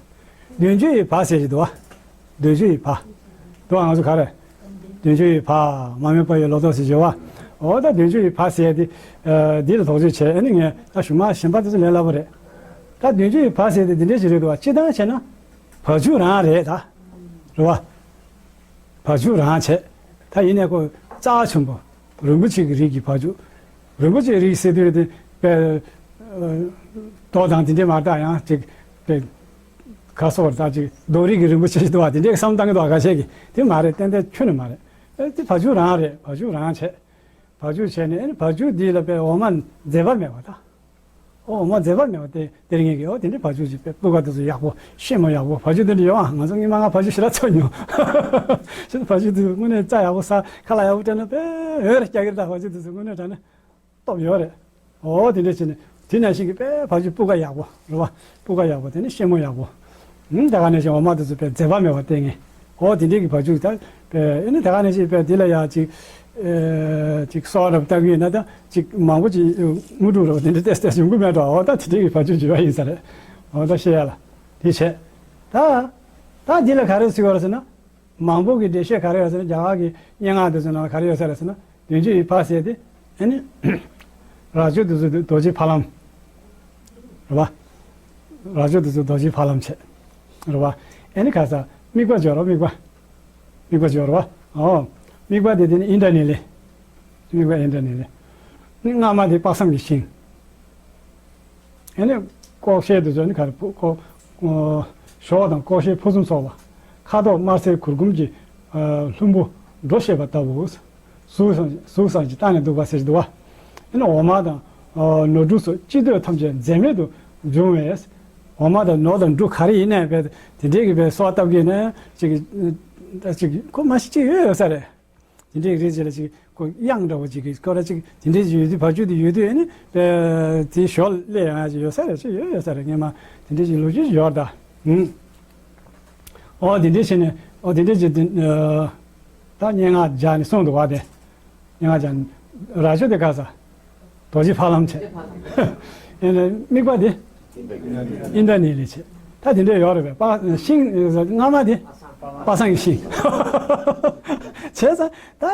བདུན་ཅུ་ཡི་བར་ཟེར་གྱི་འདུག་བ། བདུན་ཅུ་ཡི་བར། འདུག་བ། ང་ཚོ་ག་རེ། བདུན་ཅུ་ཡི་བར་མ་སྨད་པ་ཡི་ལོ་ཏོག་ཟེར་གྱི་བ། འོ་ད་བདུན་ཅུ་ཡི་བར་ཟེར་དེ། ཨ། འདི་ལ་དོགས་གཅོད་བྱས། ཨ་ནི་ངས་ད་གཞུག་མ་གཞན་པ་དེ་ཚོ་ལས་སླ་པོ་རེད། ད་བདུན་ཅུ་ཡི་བར་ཟེར་དེ་འདི་འདྲས་ཞིག་རེད་འདུག་བ། སྤྱིར་བཏང་བྱས་ན་བར་ཆུ་རང་རེད་ད། རེད་བ། བར་ཆུ་རང་བྱས། ད་ཡིན་ནའི་ཁོ་རྩ་ཆེན་པོ་རིན་པོ་ཆེ་གི་རིགས་ཀྱི་བར་ཆུ། རིན་པོ་ཆེའི་རིགས་ཟེར་དུས་དེ་དཔེ་རྡོ་དང་དེ་འདྲས་མ་གཏོགས་ཡང་ཅིག་དཔེ་ག་སོགས་ད་ཅིག་རྡོ་རིགས་ཀྱི་རིན་པོ་ཆེ་ཞིག་འདུག་བ། དེ་འདྲས་བསམ་བཏང་གི་འདུག་བ། ཁ་ཤས་ཀྱིས་དེ་མ་རེད། ཏན་ཏན་ཁྱོན་ནས་མ་རེད། ཨེ་དེ་བར་ཆུ་རང་རེད། བར་ཆུ་རང་བྱས། བར་ཆུ་བྱས་ནས་ཨེ་བར་ཆུ་འདི་ལ་དཔེ་འོ་མ་མཛེས་པ་མེད་པ་ད། ཨོ་མ་མཛེས་པ་མེད་པ་དེ་དེར་ངེད་ཀྱིས་ཨོ་དེ་འདྲའི་བ་ཕྱུགས་ཅིག་དཔེ་སྤུས་ཀ་དེ་ཚོ་ཡག་པོ་ཤེད་མོ་ཡག་པོ་བ་ཕྱུགས་དེ་འདྲ་ཡོད་ཨ། ང་ཚོ་སྔོན་མ་ང་བ་ཕྱུགས་ཞེ་དྲག་འཚོ་མྱོང་། ཞེ་ད་བ་ཕྱུགས་དེ་ཚོ་དངོས་གནས་རྩྭ་ཡག་པོ་ཟ་ཁ་ལག་ཡག་པོ་སྤྲད་ན་དཔེ་འོས་རེད། རྒྱ་གར་ད་བ་ཕྱུགས་དེ་ཚོ་དངོས་གནས་དྲང་གནས་སྟོབས་ཡོད་རེད། ཨོ་དེ་འདྲ་བྱས་ནས་དེ་ནང་བཞིན་གྱི་དཔེ་བ་ཕྱུགས་སྤུས་ཀ་ཡག་པོ་རེད་བ། སྤུས་ཀ་ཡག་པོ་དེ་ནི་ཤེད་མོ་ཡག་པོ། ཨུམ་ད་ག་ནང་བཞིན་འོ་མ་དེ་ཚོ་དཔེ་མཛེས་པ་མེད་པ་བསྟན་ངེས། ཨོ་དེ་འདྲའི་གི་བ་ཕྱུགས་ད་དཔེ་ཨེ་ནི་ད་ག་ནང་བཞིན་དཔེ་དེ་ལ་ཡ་ཅིག་ཨེ་ཅིག་སོ་རབ་ལྟ་གི་ཡོད་ན་ད་ཅིག་མང་པོ་ཅིག་དངོས་གྲུབ་རབ་དེ་འདྲ་ཏེས་ཏེས་ཡོང་གི་མེད་འགྲོ། ཨོ་ད་དེ་འདྲའི་གི་བ་ཕྱུགས་བྱེད་པ་ཡིན་ས་རེད། ཨོ་ད་བཤད་ཡ་ལ་དེ་བྱས། ད་ད་འདི་ལ་ག་རེ་ཟེར་བ་རེད་ཟེར་ན། མང་པོ་གི་འགྲེལ་བཤད་ག་རེ་ཡོད་ཟེར་ན་རྒྱ་གར་གི་སྙན་ངག་དེ་ཚོ་ནང་ལ་ག་རེ་ཡོད་ས་རེད་ཟེར་ན། བདུན་ཅུ་ཡི་བར་ཟེར་ཏེ། ཨ་ནི། རབ་བྱུང་དེ་ཚོ་རྡོ་རྗེ་ཕ་ལམ། རེད་བ། རབ་བྱུང་དེ་ཚོ་རྡོ་རྗེ་ཕ་ལམ་བྱས། རེད་བ། ཨ་ནི་ཁ་ས་དམིགས་པ་སྦྱོར་བ་དམིགས་པ། དམིགས་པ་སྦྱོར་བ། ཨོ། དམིགས་པ་དེ་དེ་ནི་ཨིནྡྲ་ནི་ལེ། དམིགས་པ་ཨིནྡྲ་ནི་ལེ། ཨ་ནི་སྔ་མ་དེ་དཔག་བསམ་གྱི་ཤིང་། ཨ་ནི་ལྐོག་ཤལ་དེ་ཚོ་ནི་ག་རེ་ཕུ་ལྐོག་ཨོ། ཞོ་དང་ལྐོག་ཤལ་ཕུན་སུམ་ཚོགས་པ། ཁ་དོག་དམར་སེར་གུར་གུམ་གྱི་ཨ་ལྷུན་པོ་སྒྲོ་བཤད་པ་ལྟ་བུ། གཟུགས་བཟང་གཟུགས་བཟང་ཞིང་བལྟས་ནས་འདུག་པ་ཟེར་གྱི་འདུག་བ། ཨ་ནི་འོ་མ་དང་ཨ་ནོར་འབྲུ་སོགས་སྤྱི་བསྟོད་ཐམས་ཅད་འཛད་མེད་དུ་འབྱུང་བས། འོ་མ་དང་ནོར་དང་འབྲུ་ག་རེ་ཡིན་ནའི་དཔེ་དེ་འདྲའི་གི་དཔེ་གསོལ་བ་བཏབ་གི་ནས་ཅིག་ཅིག་ཁོ་མ་ཤི་ཅིག་ཡོད་ཡོད་ས་རེད། དེ་འདྲའི་རིགས་ཅིག་ལ་ཅིག་ཁོ་གཡང་འདྲ་བོ་ཅིག་གི་སྐོར་ར་ཅིག་དེ་འདྲའི་ཅིག་ཡོད་དུས་བ་ཕྱུགས་དེ་ཡོད་དུས་ཨ་ནི་དེ་ཞོར་སླེབས་ཡོང་ཡ་ཅིག་ཡོད་ས་རེད། ཅིག་ཡོད་ཡོད་ས་རེད། སྔོན་མ་དེ་འདྲའི་ཅིག་ལོ་རྒྱུས་ཅིག་ཡོད་རེད་ད། ཨུམ། ཨོ་དེ་འདྲའི་བྱས་ནས་ཨོ་དེ་འདྲའི་ཅིག་དེ་ད་སྙན་ངག་སྦྱར་ནས་གསུངས་འདུག་བ། དེ་སྙན་ངག་སྦྱར་ནས་རབ་བྱུང་དེ་ག་ས། རྡོ་རྗེ་ཕ་ལམ་བྱས། ཨེ་ནས་དམིགས་པ་དེ། ཨིནྡྲ་ནི་ལེ་བྱས། ད་དེ་འདྲ་ཡོད་རེད་པས། པ་ཤིང་སྔ་མ་དེ། པ་སངས་ཀྱི་ཤིང་། བྱས་ཙང་ད།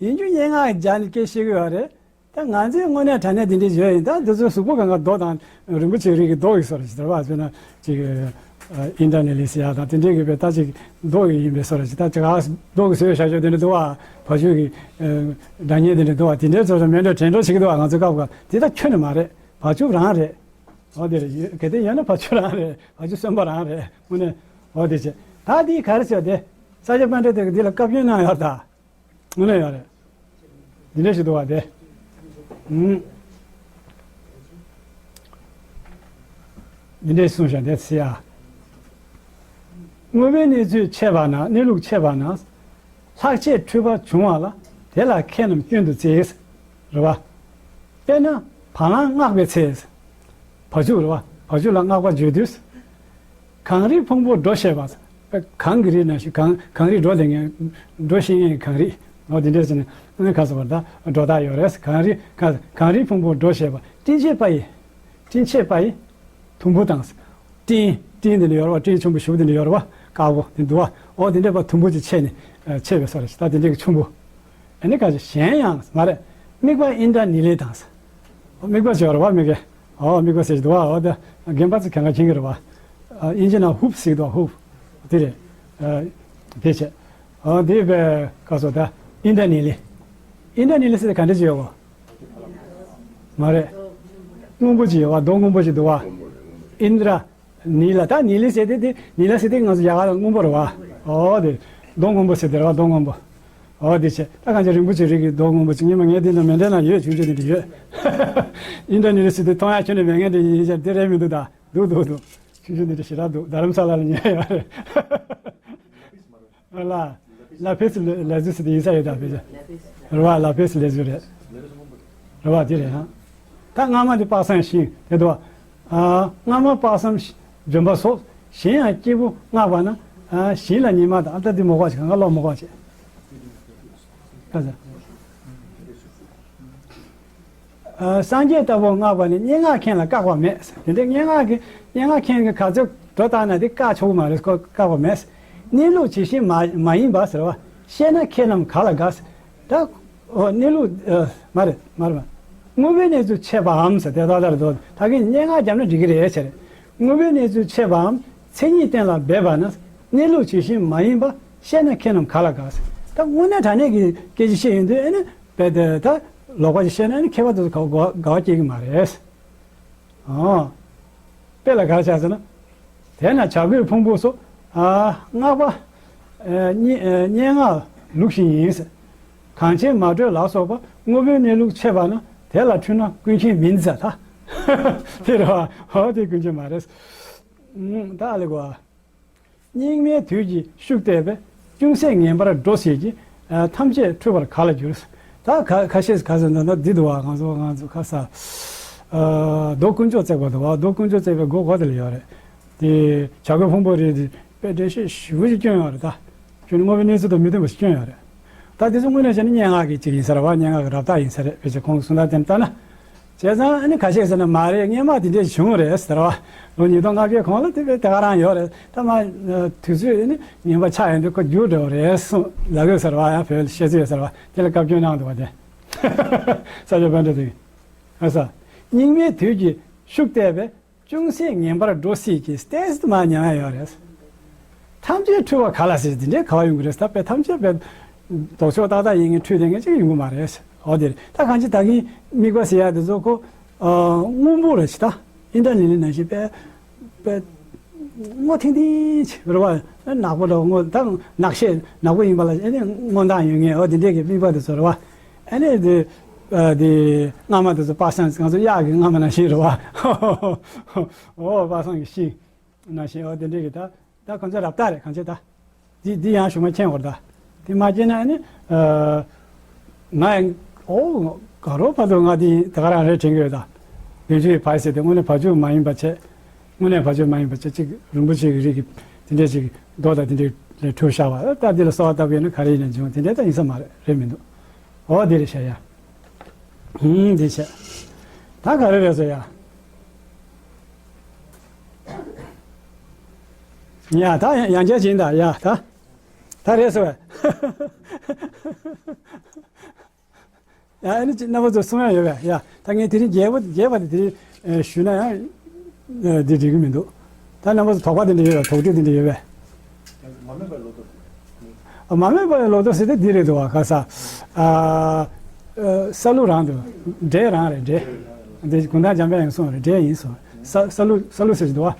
ཡིན་རྒྱུ་སྙན་ངག་སྦྱར་ནས་སྐད་བཤད་ཀྱི་ཡོད་རེད། ད་ང་ཚོའི་དངོས་གནས་དྲང་གནས་དེ་འདྲ་ཡོད་ཡིན། ད་འདི་ཚོའི་གཟུགས་པོ་གང་ག་རྡོ་དང་རིན་པོ་ཆེའི་རིགས་ཀྱི་རྡོ་ཡི་བཟོ་འདྲ་ཅིག་ད་རེད་བ། བྱས་ན་ཅིག་ཨིནྡྲ་ནི་ལེ་ཟེར་ཡ་དང་དེ་འདྲའི་གི་དཔེ་ད་ཅིག་རྡོ་ཡི་ཡིན་པའི་བཟོ་འདྲ་ཅིག་ད་ཅིག་ཨ་རྡོ་གི་བཟོས་བཞག་ཆོག་དེ་འདྲ་འདུག་བ། བ་ཕྱུགས་ཀྱི་སྒྲ་སྙན་དེ་འདྲ་འདུག་བ། དེ་འདྲའི་བཟོ་འདྲ་མེད་འགྲོ་དྲན་འགྲོ་བྱེད་ཀྱི་འདུག་བ། ང་ཚོའི་སྐབས་ག་དེ་ད་ཁྱོན་ནས་མ་རེད། བ་ཕྱུགས་རང་རེད། ཨོ་དེ་རེད། ཡོད་གལ་ཏེ་ཡོད་ན་བ་ཕྱུགས་རང་རེད། བ་ཕྱུགས་གསོན་པོ་རང་རེད། དངོས་གནས། ཨོ་དེ་བྱས། ད་འདི་ག་རེ་ཟེར་དེ། ས་སྐྱ་པཎྜི་ཏ་གིས་འདི་ལ་བཀའ་བཀྱོན་གནང་ཡོད་ད། དངོས་གནས་ཡོད་རེད། འདི་འདྲ་ཞིག་འདུག་བ་དེ། ཨུམ། འདི་འདྲ་གསུངས་ཤག་དེ་ཚེ་ཡ། དངོས་པོའི་གནས་ཚུལ་འཆད་པ་ན། གནས་ལུགས་འཆད་པ་ན། ལྷག་བཅས་འཁྲུལ་པ་བྱུང་བ་ལ། དེ་ལ་མཁས་རྣམས་སྐྱོན་དུ་བཙེས། རེད་བ། དཔེར་ན་བ་ལང་བསྔགས་པའི་ཚེ། བ་ཕྱུགས་རེད་བ། བ་ཕྱུགས་ལ་བསྔགས་པ་བརྗོད་དུས། གངས་རིའི་ཕུང་པོ་སྒྲོ་བཤད་པ། གངས་ཀྱི་རི་ནང་བཞིན་གངས་གངས་རི་སྒྲོ་དེ་ངས་སྒྲོ་བཤད་མཁན་གངས་རི། འོ་དེ་འདྲ་ཟེར་ནས་ཨ་ནི་ཁ་སོ་བར་ད་སྒྲོ་བཏགས་ཡོད་རེད། གངས་རི་གངས་གངས་རིའི་ཕུང་པོ་སྒྲོ་བཤད་པ། སྤྲིན་ཆེན་པ་ཡི། སྤྲིན་ཆེན་པ་ཡི། དུམ་བུ་དང་། སྤྲིན་སྤྲིན་དེ་འདྲ་ཡོད་རེད་བ། སྤྲིན་ཆེན་པོ་ཞེ་པོ་དེ་འདྲ་ཡོད་རེད་བ། དཀར་པོ་དེ་འདུག་བ། འོ་དེ་འདྲ་པ་དུམ་བུ་ཅིག་ཆད་ནས་ཆད་པའི་བཟོ་འདྲ་ཞིག་ད་དེ་འདྲ་གི་ཆུང་པོ། ཨ་ནི་ག་ཅིག་གཞན་ཡང་མ་རེད། དམིགས་པ་ཨིནྡྲ་ནི་ལེ་དང་། དམིགས་པ་ཅིག་ཡོད་རེད་བ། དམིགས་པ། ཨོ་དམིགས་པ་ཟེར་གྱི་འདུག་བ། འོ་དེ་རྒན་པ་ཚོ་གང་ག་མཁྱེན་གྱི་རེད་བ། ཨ། དབྱིན་ཇི་ནང་ཧུབ་ཟེར་གི་འདུག་ཧུབ། དེ་རེད། ཨ། དེ་བྱས། ཨ། དེ་བས་ཁ་སོ་ད་ཨིན་ད་ནི་ལི། ཨིན་ད་ནི་ལི་ཟེར་དེ་ག་འདྲ་ཅིག་ཡོད་གོ། མ་རེད། སྔོན་པོ་ཅིག་ཡོད་བ། མདོག་སྔོན་པོ་ཅིག་འདུག་བ། ཨིན་དྲ་ནི་ལ། ད་ནི་ལི་ཟེར་དེ་དེ་ནི་ལ་ཟེར་དེ་ང་ཚོ་རྒྱ་གར་ལ་སྔོན་པོ་རེད་བ། ཨོ་དེ། མདོག་སྔོན་པོ་ཟེར་དེ་རེད་བ། མདོག་སྔོན་པོ། ཨོ་དེ་བྱས། ད་གང་ཅི་རིན་པོ་ཆེ་རིགས་ཀྱི་མདོག་སྔོན་པོ་ཅིག་ཉི་མ་ངས་དེ་འདྲ་མེ་འདྲ་ན་ཡོད། ཆུང་ཆུང་དེ་འདྲ་ཡོད། ཨིན་དྲ་ནི་ལི་ཟེར་དེ་མཐོང་ཡ་ཁྱོན་ནས་མེད་མཁན་དེ་ཡིན་ཤག་དེ་རེད་མི་འདུག་ད་འདུག་འདུག་འདུག་ཆུང་ཆུང་དེ་འདྲ་ཞེ་དྲག་འདུག་རྡ་རམ་ས་ལ་ལ་ཉལ་ཡོད་རེད། ཨ་ལ། ལ་ཕེ་སི་ལེ་ཟུ་ཟེར་དེ་ཡིན་ས་ཡོད་ད་ཕེ་སི། རེད་བ། ལ་ཕེ་སི་ལེ་ཟུ་རེད། རེད་བ། དེ་རེད་ཧ། ད་སྔ་མ་དེ་དཔག་བསམ་ཤིང་དེ་འདུག་ཨ། སྔ་མ་དཔག་བསམ་ལྗོན་པ་སོགས། གཞན་ཡང་སྐྱེས་བུ་བསྔགས་པ་ན། ཨ། ཞིང་ལ་ཉི་མ་དང་། ཨ། ད་འདི་མོ་གོ་ཅིག་གང་ག་ལོག་མོ་གོ་ཅིག་ཨ། སངས་རྒྱས་ལྟ་བུར་བསྔགས་པ་ནི། སྙན་ངག་མཁན་ལ་བཀག་པ་མེད། དེ་འདྲའི་སྙན་ངག་གི་སྙན་ངག་མཁན་གྱི་ག་ཚོད་སྒྲོ་བཏགས་ན་དེ་བཀག་ཆོག་གི་མ་རེད། ཁོ་བཀག་པ་མེད། གནས་ལུགས་ཇི་བཞིན་མ་མ་ཡིན་པ་ཟེར་བ། བཤད་ན་མཁས་རྣམས་ག་ལ་དགའ། ད། ཨོ། གནས་ལུགས། ཨ། མ་རེད། མ་རེད་མ། དངོས་པོའི་གནས་ཚུལ་འཆད་པའམ་ཟེར་དེ་ལྟར་དུ་ད་གིན་སྙན་ངག་བརྒྱབ་ན་འགྲིག་གི་རེད་ཟེར། དངོས་པོའི་གནས་ཚུལ་འཆད་པའམ་མཚན་ཉིད་གཏན་ལ་འབེབས་པ་ན། གནས་ལུགས་ཇི་བཞིན་མ་ཡིན་པ། བཤད་ན་མཁས་རྣམས་ག་ལ་དགའ་ཟེར། ད་དངོས་གནས་དྲང་གནས་ཀྱི་སྐད་ཆ་བཤད་ཡོང་དུས་ཨ་ནི་རྦད་དེ་ད་ལོག་པ་ཞིག་བཤད་ན་ཨ་ནི་མཁས་པ་དེ་ཚོ་དགའ་དགའ་བ་སྐྱེ་གི་མ་རེད། ཨོ། དཔེ་ལ་ག་རེ་ཆགས་ཟེར་ན། དེས་ན་བྱ་རྒོད་ཕུང་པོ་སོགས། ཨ། བསྔགས་པ། ཨ། སྙན་ཨ། སྙན་ངག་ལུགས་བཞིན་ཡིན། གངས་ཆེན་མ་དྲོས་ལ་སོགས་པ། དངོས་པོའི་གནས་ལུགས་འཆད་པ་ན། དེ་ལ་འཁྲུལ་སྣང་ཀུན་མཁྱེན་མིན་ཟེར་ད། དེ་རེད་བ། ཨོ་དེ་ཀུན་མཁྱེན་མ་རེད། ད་ཨ་ལེ་གོ། སྙིགས་མའི་དུས་ཀྱི་ཤུགས་བལྟས་པས། ཅུང་ཟད་ངན་པར་འགྲོ་སྲིད་ཀྱི། ཨ། ཐམས་ཅད་འཁྲུལ་པར་ག་ལ་འགྱུར། ད་ཁ་ཁ་ཤས་ག་ཟེར་ན་ད་འདི་འདུག་བ། ང་ཚོ་ང་ཚོ་ཁ་ས། ཨ། མདོ་དཀོན་མཆོག་བརྩེགས་པ་འདུག་བ། མདོ་དཀོན་མཆོག་བརྩེགས་པའི་མགོ་འཁོར་དེ་ལ་ཡོད་རེད། དེ་བྱ་རྒོད་ཕུང་པོ་རེད། དེ་དཔེ་འགྲེལ་བཤད་ཞེ་པོ་ཅིག་བསྐྱོན་ཡོད་རེད་ད། ཁྱོད་ནི་དངོས་པོའི་གནས་ཚུལ་དང་མི་མཐུན་པ་ཞིག་བསྐྱོན་ཡོད་རེད། ད་དེ་ཚོ་དངོས་གནས་བྱས་ན་སྙན་ངག་གི་ཅིག་ཡིན་ས་རེད་བ། སྙན་ངག་གི་རབ་རྟགས་ཡིན་ས་རེད། ཕལ་ཆེར་ཁོང་གི་གསུང་སྟངས་དེ་ལྟ་ན། བྱས་ཙང་ཨ་ནི་ཁ་ཤས་ཟེར་ན་མ་རེད། སྔོན་མ་དེ་འདྲས་བྱུང་རེད་ཟེར་བ། ལོ་ཉིས་སྟོང་ལྔ་བརྒྱའི་གོང་ལ་དེ་བས་དེ་ག་རང་ཡོད་རེད། ད་མ་དུས་ཚོད་ཨ་ནི་ངན་པ་ཆགས་ཡོང་དུས་ཁོ་འགྱུར་འགྲོ་རེད་གསུངས་ལབ་ཡོད་ཟེར་བ། ཡང་བོད་ལ་བཤད་ཚུལ་ཡོད་ཟེར་བ། དེ་ལ་བཀའ་བཀྱོན་གནང་འདུག་བ། དེ་ས་ཆ་བན་དྲ་དེ། ཨ་ས། སྙིགས་མའི་དུས་ཀྱི་ཤུགས་བལྟས་པས། ཅུང་ཟད་ངན་པར་འགྲོ་སྲིད་ཀྱི། ཏོག་ཙམ་མ་ཉམས་ཡ་ཡོད་རེད། ཐམས་ཅད་འཁྲུལ་པ་ག་ལ་སྲིད། འདི་འདྲའི་ག་བ་ཡོང་གི་རེད། ད་དཔེ་ཐམས་ཅད་དཔེ་ལྡོག་ཕྱོགས་ཏག་ཏག་ཡིན་མཁན་འཁྲུལ་བསྡད་མཁན་ཅིག་ཡོང་གི་མ་རེད། འོ་དེ་རེད། ད་གང་ཅི་ད་གིན་དམིགས་པ་ཟེར་ཡ་དེ་ཚོ་ཁོ། ཨ། སྔོན་པོ་རེད་ཤི། ད་ཨིན་དྲ་ནི་ལི་ནང་བཞིན་དཔེ་དཔེ་སྔོ་ཐིང་ཐིང་ཅིག་རེད་བ། ནག་པོ་འདྲ་བོ་སྔོ། ད་ནག་ཤས་ནག་པོ་ཡིན་པ་ལ་ཨ་ནི་སྔོ་མདངས་ཡོད་མཁན། འོ་དེ་འདྲས་ཀྱི་དམིགས་པ་དེ་ཚོ་རེད་བ། ཨ་ནི་དེ། ཨ། དེ་རྔ་མ་དེ་ཚོ་པ་སངས་ང་ཚོ་གཡག་གི་རྔ་མ་ནང་བཞིན་རེད་བ། འོ་པ་སངས་ཀྱི་ཤིང་ནང་བཞིན། འོ་དེ་འདྲས་ཀྱི་ད་ད་ཁོང་ཚོ་རབ་རྟགས་རེད། གང་ཅི་ད། འདི་འདི་ཡང་གཞུག་མ་མཁྱེན་དགོས་རེད་ད། དེ་མ་མཁྱེན་ན་ཨ་ནི། ཨ། ང་ཡང་། ཨོ། ག་རོ་བར་དུ་ང་འདི་ད་ག་རང་རེད་དྲན་གྱི་ཡོད་ད། བདུན་ཅུའི་བར་ཟེར་དེ་དངོས་གནས་བར་ཅུང་མ་ཡིན་པ་བྱས། དངོས་གནས་བར་ཆད་མ་ཡིན་པ་བྱས། གཅིག་རིན་པོ་ཆེ་གི་རིགས་ཀྱི་དེ་འདྲས་ཅིག་མདོ་དང་དེ་འདྲས་ལས་འཁྲུལ་བཞག་པ། ད་འདི་ལ་གསོལ་བ་བཏབ་ཡོད་ན་ག་རེ་ཡིན་ན་འབྱུང་། དེ་འདྲས་ད་ཡིན་ས་མ་རེད། རེད་མི་འདུག་འོ་འདི་རེད་ཤག་ཡ། ཧུམ། འདི་བྱས། ད་ག་རེ་རེད་ཟེར་ཡ། ཡ་ད་ཡང་བསྐྱར་བྱིན་ད་ཡ་ད། ད་རེད་ཟེར་བས། ཡ། ཨ་ནི་ཅི་རྣམ་པ་ཚོ་གསུང་ཡ་ཡོད་པས། ཡ། ད་ངས་དེ་རིང་རྒྱས་པ་རྒྱས་པ་དེ་དེ་རིང་ཞུས་ན་ཡང་འདི་འགྲིག་གི་མི་འདུག་ད་རྣམ་པ་ཚོ་དོགས་པ་དེ་འདྲ་ཡོད་པས། དོགས་འདྲི་དེ་འདྲ་ཡོད་པས། མ་རྨོས་པའི་ལོ་ཏོག་ཟེར་དེ་འདི་རེད་འདུག་བ། ཁ་ས། ཨ། ས་ལུག་རང་འདུག་འབྲས་རང་རེད། འབྲས། འདི་གུང་ཐང་འཇམ་དཔལ་ཡང་གསུངས་རེད། འབྲས་ཡིན་གསུངས། ས་ས་ལུག་ས་ལུག་ཟེར་གྱི་འདུག་བ།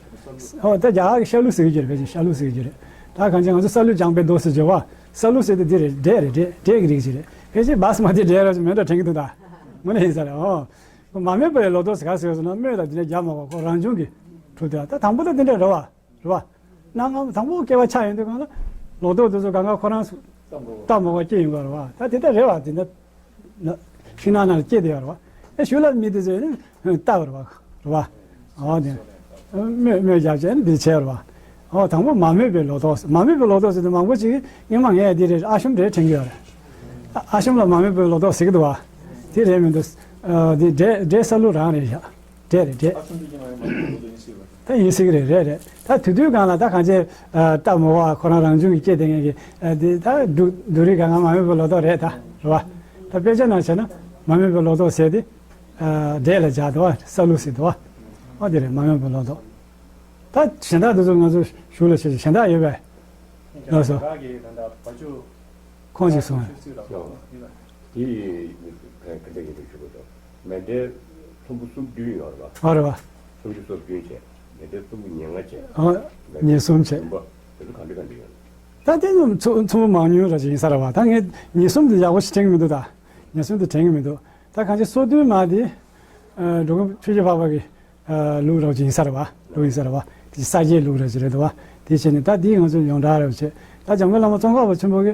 ཨོ། ད་རྒྱ་གར་གྱི་ཤ་ལུག་ཟེར་གྱི་རེད། ཕལ་ཆེར་ཤ་ལུག་ཟེར་གྱི་རེད། ད་གང་ཅི་ང་ཚོ་ས་ལུག་ལྗང་པའི་མདོག་ཟེར་གྱི་བ། ས་ལུག་ཟེར་དེ་འདི་རེད། འབྲས་རེད། འབྲས། འབྲས་ཀྱི་རིགས་ཅིག་རེད། ཕལ་ཆེར་བཱ་སི་མ་ཏི་འབྲས་ར་ཅིག་མེད་འགྲོ་དྲན་གྱི་འདུག་ད་དངོས་གནས་ཡིན་ས་རེད། ཨོ། མ་རྨོས་པའི་ལོ་ཏོག་ཟེར་ག་ཟེར་ཟེར་ན་རྨོས་ལ་འདི་འདྲ་རྒྱག་མ་དགོས། ཁོ་རང་བྱུང་གི་གྲུབ་དེ། ད་དང་པོ་ད་འདི་འདྲ་རེད་བ། རེད་བ། གནའ་སྔ་མོ་དང་པོ་སྐྱེ་བ་ཆགས་ཡོང་དུས་སྒང་ལ་ལོ་ཏོག་དེ་ཚོ་གང་ག་ཁོ་རང་སྟབས་མ་གོ་སྐྱེ་ཡོང་གི་རེད་བ། ད་དེ་ལྟར་རེད་བ། དེ་འདྲ་ཤིང་ནགས་ནང་ལ་སྐྱེས་བསྡད་ཡོད་རེད་བ། ཨེ་ཞུ་ལ་མི་དེ་ཚོས་ནི་བཏབ་རེད་བ། རེད་བ། ཨོ་དེ། རྨོས་རྨོས་རྒྱབ་བྱས་ནི་འདི་བྱས་རེད་བ། ཨོ་དང་པོ་མ་རྨོས་པའི་ལོ་ཏོག་མ་རྨོས་པའི་ལོ་ཏོག་ཟེར་དུས་མང་པོ་ཅིག་སྔོན་མ་ངས་འདི་རེད། ཨ་ཤོམ་རེད་དྲན་གྱི་ཡོད་རེད། ཨ་ཤོམ་ལ་མ་རྨོས་པའི་ལོ་ཏོག་ཟེར་གྱི་འདུག་བ། དེ་རེད་མི་འདུག་ཨ། འདི་འབྲས་འབྲས་ས་ལུག་རང་རེད་བཞག་འབྲས་རེད། འབྲས། ད་ཡིན་སྲིད་ཀྱི་རེད། རེད་རེད། ད་དེ་དུས་སྒང་ལ་ད་གང་ཅི། ཨ། སྟབས་མ་གོ་བ་ཁོ་རང་རང་བྱུང་གི་སྐྱེས་བསྡད་མཁན་གྱི། ཨ། དེ་ད་འབྲུ་འབྲུ་རིགས་གང་ག་མ་རྨོས་པའི་ལོ་ཏོག་རེད་ད། རེད་བ། ད་དཔེ་ཆ་ནང་བྱས་ན་མ་རྨོས་པའི་ལོ་ཏོག་ཟེར་དེ། ཨ། འབྲས་ལ་སྦྱར་འདུག་བ། ས་ལུག་ཟེར་འདུག་བ། ཨོ་དེ་རེད། མ་རྨོས་པའི་ལོ་ཏོག་ད་གཞན་དག་དེ་ཚོ་ང་ཚོ་ཞུ་ལ་ཞེས་གཞན་དག་ཡོད་པས། ལགས་སོ། ཁོང་ཅིག་གསུངས། དེ་ཡི་ག་འདྲ་ཡིན་པའི་ཞུ་གི་འདུག་མཎྜལ་ཚོམ་བུ་སུམ་བདུན་ཡོད་རེད་པ། ཨ་རེད་པ། སུམ་ཅུ་སོ་བདུན་བྱས། མཎྜལ་ཚོམ་བུ་ཉེར་ལྔ་བྱས། ཨ། ཉེར་གསུམ་བྱས། བདུན་པ། དེ་ཚོ་ག་འདྲ་ག་འདྲ་ཡོད། ད་དེ་ཚོ་ཚོ་ཚོམ་བུ་མང་ཉུང་ར་ཅིག་ཡིན་ས་རེད་པ། ད་ངས་ཉེར་གསུམ་དེ་ཡག་པོ་ཞིག་དྲན་གྱི་མི་འདུག་ད་ཉེར་གསུམ་དེ་དྲན་གྱི་མི་འདུག་ད་གང་ཅི་སོ་བདུན་མ་དེ། ཨ། འགྲོ་མགོན་ཆོས་རྗེ་འཕགས་པ་གི། ཨ། ལུགས་ར་ཅིག་ཡིན་ས་རེད་པ། ལུགས་ཡིན་ས་རེད་པ། དེ་ས་སྐྱའི་ལུགས་ར་ཅིག་རེད་འདུག་པ། དེ་བྱས་ནས་ད་དེ་ང་ཚོ་ཡོངས་གྲགས་ར་བྱས། ད་འཇམ་མགོན་བླ་མ་ཙོང་ཁ་པ་ཆེན་པོ་གི།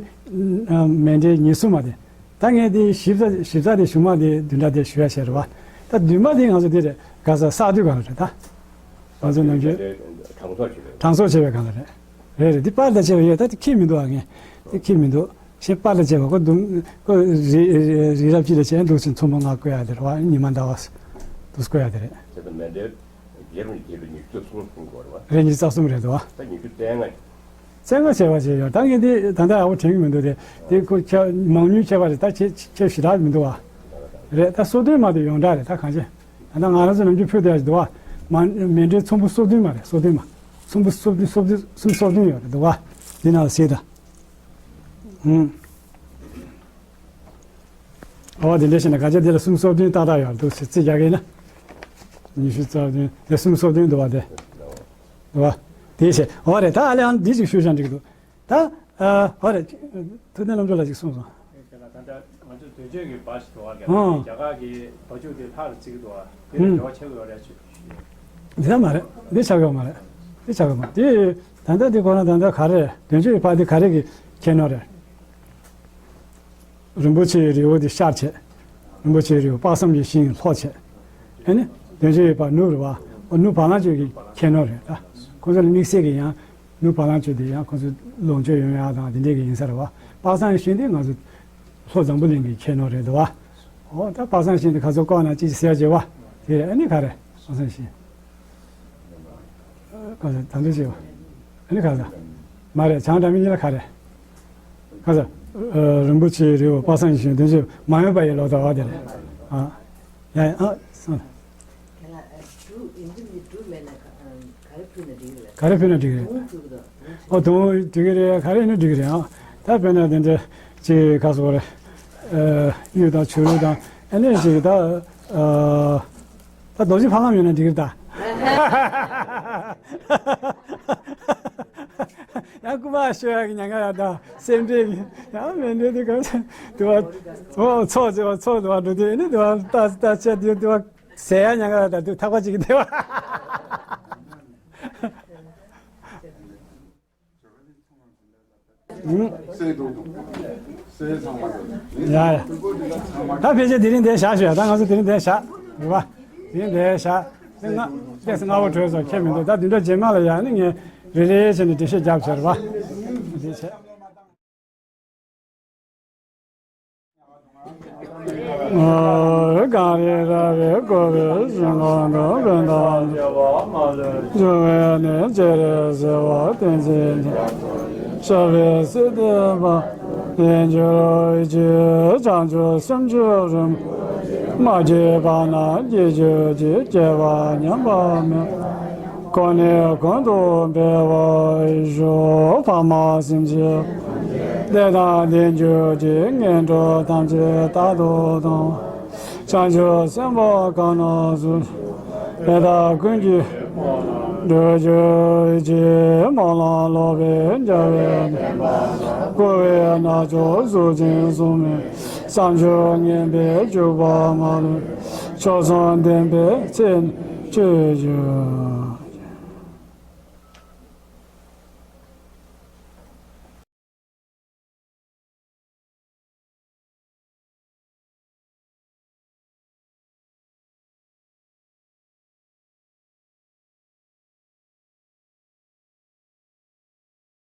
ཨ། མཎྜལ་ཉེར་གསུམ་མ་དེ། ད་ངས་དེ་ཞིབ་ཚགས་ཞིབ་ཚགས་དེ་གཞུག་མ་དེ་བདུན་ཕྲག་དེ་ཞུ་ཡ་བྱས་རེད་པ། ད་བདུན་པ་དེ་ང་ཚོ་དེ་རེད། ག་ས་གསར་དུས་ག་ལ་རེད་ད། ང་ཚོ་ནམ་རྒྱུན་གྲངས་གསོག་བྱེད་པའི། གྲངས་གསོག་བྱེད་པའི་སྒང་ལ་རེད། རེད་རེད། འདི་པར་ལ་བྱས་པ་ཡོད། ད་དེ་ཁྱེར་མི་འདུག་ཨ། ངས་དེ་ཁྱེར་མི་འདུག་གཞན་པར་ལ་བྱས་པ་ཁོ་འདུག་ཁོ་རི་རི་རབ་ཅིག་ལ་བྱས་འདུག་ཕྱིན་ཚོམ་བུ་ལྔ་བཀོད་ཡ་དེ་རེད་པ། ཉི་མ་ཟླ་བ་འདུག་བཀོད་ཡ་དེ་རེད། དེ་ད་མཎྜལ་རྒྱས་པ་ནས་རྒྱས་པའི་ཉི་ཤུ་རྩ་གསུམ་གསུང་དགོས་རེད་པ། རེད། ཉི་ཤུ་རྩ་གསུམ་རེད་འདུག་པ། ད་ཉི་ཤུ་རྩ་ལྔ། རྩ་ལྔ་བྱས་པ་བྱས་ཡོད། ད་ངས་འདི་ད་ལྟ་ཡག་པོ་དྲན་གྱི་མི་འདུག་དེ་དེ་ཁོ་ཁྱབ་མང་ཉུང་ཁྱད་པར་རེད། ད་ཁྱད་ཁྱད་ཞེ་དྲག་མི་འདུག་པ། རེད། ད་སོ་བདུན་མ་དེ་ཡོངས་གྲགས་རེད། ད་གང་ཅི། ད་ལྟ་ང་རང་ཚོ་ནམ་རྒྱུན་ཕུལ་བསྡད་ཡ་ཞིག་འདུག་པ། མ་མཎྜལ་ཚོམ་བུ་སོ་བདུན་མ་རེད། སོ་བདུན་མ། ཚོམ་བུ་སོ་བདུན་སོ་བདུན་སུམ་སོ་བདུན་ཡོད་རེད་འདུག་པ། འདི་ནང་ལ་གཟིགས་དང་། ཨུམ། ཨོ་དེ་འདྲ་བྱས་ན་ག་ཅི་དེ་ལ་སུམ་སོ་བདུན་ཏག་ཏག་ཡོད་འདུག་ཟེར་རྩིས་རྒྱག་གི་ཡིན་ན། ཉི་ཤུ་རྩ་བདུན་དེ་སུམ་སོ་བདུན་འདུག་པ་དེ། འདུག་པ། དེ་བྱས་ཨོ་རེད། ད་ཨ་ལེ་ཨང་འདི་ཅིག་ཞུས་ཤག་འགྲིག་གི་འདུག་ད་ཨ་ཨོ་རེད། ཐུབ་བསྟན་རྣམ་གྲོལ་ལགས་ཅིག་གསུངས་སོང་། ད་ལྟ་ང་ཚོ་དོན་གཅོད་ཀྱི་པར་ཞིག་འདུག་པ། ཨང་། རྒྱ་གར་གྱི་བ་ཕྱུགས་དེ་ལྷ་ལ་བརྩི་གི་འདུག་པ། དེ་ལ་འབྲེལ་བ་ཆགས་ཀྱི་ཡོད་རེད་ཅེས། འདི་ལ་མ་རེད། འདི་ཆགས་ཀྱི་ཡོད་མ་རེད། འདི་ཆགས་ཀྱི་ཡོད་མ་རེད། དེ་ད་ལྟ་འདི་ཁོ་ན་ད་ལྟ་ག་རེ་རེད། དོན་གཅོད་ཀྱི་པར་འདི་ག་རེ་གི་ཁྱད་ནོར་རེད། རིན་པོ་ཆེའི་རི་བོ་འདི་ཤར་བྱས། རིན་པོ་ཆེའི་རི་བོ་དཔག་བསམ་གྱི་ཤིང་ལྷོ་བྱས། ཨ་ནི་དོན་གཅོད་ཀྱི་པར་ནུབ་རེད་པ། ཨོ་ནུབ་བ་ལང་སྤྱོད་ཀྱི་ཁྱད་ནོར་རེད་ད། ཁོ་ཚོ་ལ་དམིགས་བསལ་གྱི་ཡང་ནུབ་བ་ལང་སྤྱོད་དེ་ཡང་ཁོ་ཚོ་ལོངས་སྤྱོད་ཡོང་ཡག་དང་དེ་འདྲས་ཀྱི་ཡིན་ས་རེད་པ། དཔག་བསམ་གྱི་ཤིང་དེ་ང་ཚོ་ལྷོ་འཛམ་བུ་གླིང་གི་ཁྱད་ནོར་རེད་འདུག་པ། ཨོ་ད་དཔག་བསམ་ཤིང་དེ་ག་ཚོད་བཀོག་ན་ཅི་ཟེར་བྱེད་པ། དེ་རེད། ཨ་ནི་ག་རེ་དཔག་བསམ་ཤིང་། ག་ཚོད་ད་འདུག་བྱེད་པ། ཨ་ནི་ག་ཚོད། མ་རེད། བྱང་སྒྲ་མི་གཉིས་ལ་ག་རེ། ག་ཚོད། ཨ། རིན་པོ་ཆེའི་རི་བོ་དཔག་བསམ་ཤིང་དོན་གཅོད་མ་ཡིན་པ་ཡི་ལོ་ཟླ་བ་དེ་རེད། ཨ། ཡ་ཡ་ཨ་སོང་། དེ་ལ་ཨ་དྲུག་ཡིན་གྱི་མི་དྲུག་མེད་ན་ག་ག་རེ་ཕུལ་ན་འགྲིག་གི་རེད། ག་རེ་ཕུལ་ན་འགྲིག་གི་རེད། དུང་ཕུལ་གི་དང་། ཨོ་དུང་འགྲིག་གི་རེད། ག་རེ་ཡིན་ན་འགྲིག་གི་རེད་ཨ། ད་དཔེར་ན་དེ་འདྲ་ཅིག་ག་སོགས་རེད། ཨ་གཡུ་དང་བྱུ་རུ་དང་ཨ་ནི་ཅིག་ད་ཨ་ད་རྡོ་རྗེ་ཕ་ལམ་ཡོད་ན་འགྲིག་གི་རེད་ད། ཡང་སྐུ་པར་ཤོད་ཡག་གི་ཉེན་ཁ་ཡོད་ད། སེམས་ཁྲལ་གི་ཡང་མེད་འདྲ་དེ་ག་དུ་བ་ཚོགས་ཚོགས་ཚོགས་དུ་བ་འགྲོ་དུས་ཨ་ནི་དུ་བ་ལྟ་ལྟ་ཆ་དུས་དུ་བ། ཟེར་ཡ་ཉག་ག་ད་དུ་ཐག་པ་གཅིག་གི་དེ་བ། ཡ་ཡ། ད་ཕལ་ཆེར་དེ་རིང་འདིར་བཞག་ཞུ་ཡ། ད་ང་ཚོ་དེ་རིང་འདིར་བཞག་རེད་པ། དེ་རིང་འདིར་བཞག་དེ་སྔ་ཏོག་ཙམ་སྔ་པོ་གྲོལ་སོང་། ཁྱད་མི་འདུག་ད་དུས་འགྲོ་རྗེས་མ་ལ་ཡ་ནི་ངས་རེ་རེ་བྱས་ནས་འགྲེལ་བཤད་རྒྱབ་ཆེ་རེད་པ། དེ་བྱས། གངས་རི་ར་བས་བསྐོར་བའི་ཞིང་ཁམས་དང་། བན་དྷ་འབྱུང་བའི་གནས་སྤྱན་རས་གཟིགས་དབང་བསྟན་འཛིན་འདི། ཤར་བའི་སྲིད་མཐའི་བར་དུ་འགྱུར་བའི་ཕྱིར། བྱང་ཆུབ་སེམས་མཆོག་རིན་པོ་ཆེ། མ་སྐྱེས་པ་རྣམས་སྐྱེ་གྱུར་ཅིག་སྐྱེས་པ་ཉམས་པ་མེད། གོང་ནས་གོང་དུ་འཕེལ་བར་ཤོག་ཕ་མ་སེམས་ཅན་བདེ་དང་ལྡན་གྱུར་ཅིག་ངན་འགྲོ་ཐམས་ཅད་རྟག་ཏུ་སྟོངས། བྱང་ཆུབ་སེམས་དཔའ་གང་རྣམས་སུ། དེ་དག་ཀུན་གྱི་འགྲོ་གྱུར་ཅིག་སྨོན་ལམ་ལོག་པའི་འཇའ་འོད་དང་། འཁོར་བའི་རྣམ་ཅོག་གཟུགས་ཅན་གསུམ་མེད། བསམ་སྦྱོར་ངན་པས་ཕྱུག་པ་མ་ལུས། མཆོག་གསུམ་ལྡན་པའི་ཚེ་ནི་སྤྱོད་གྱུར།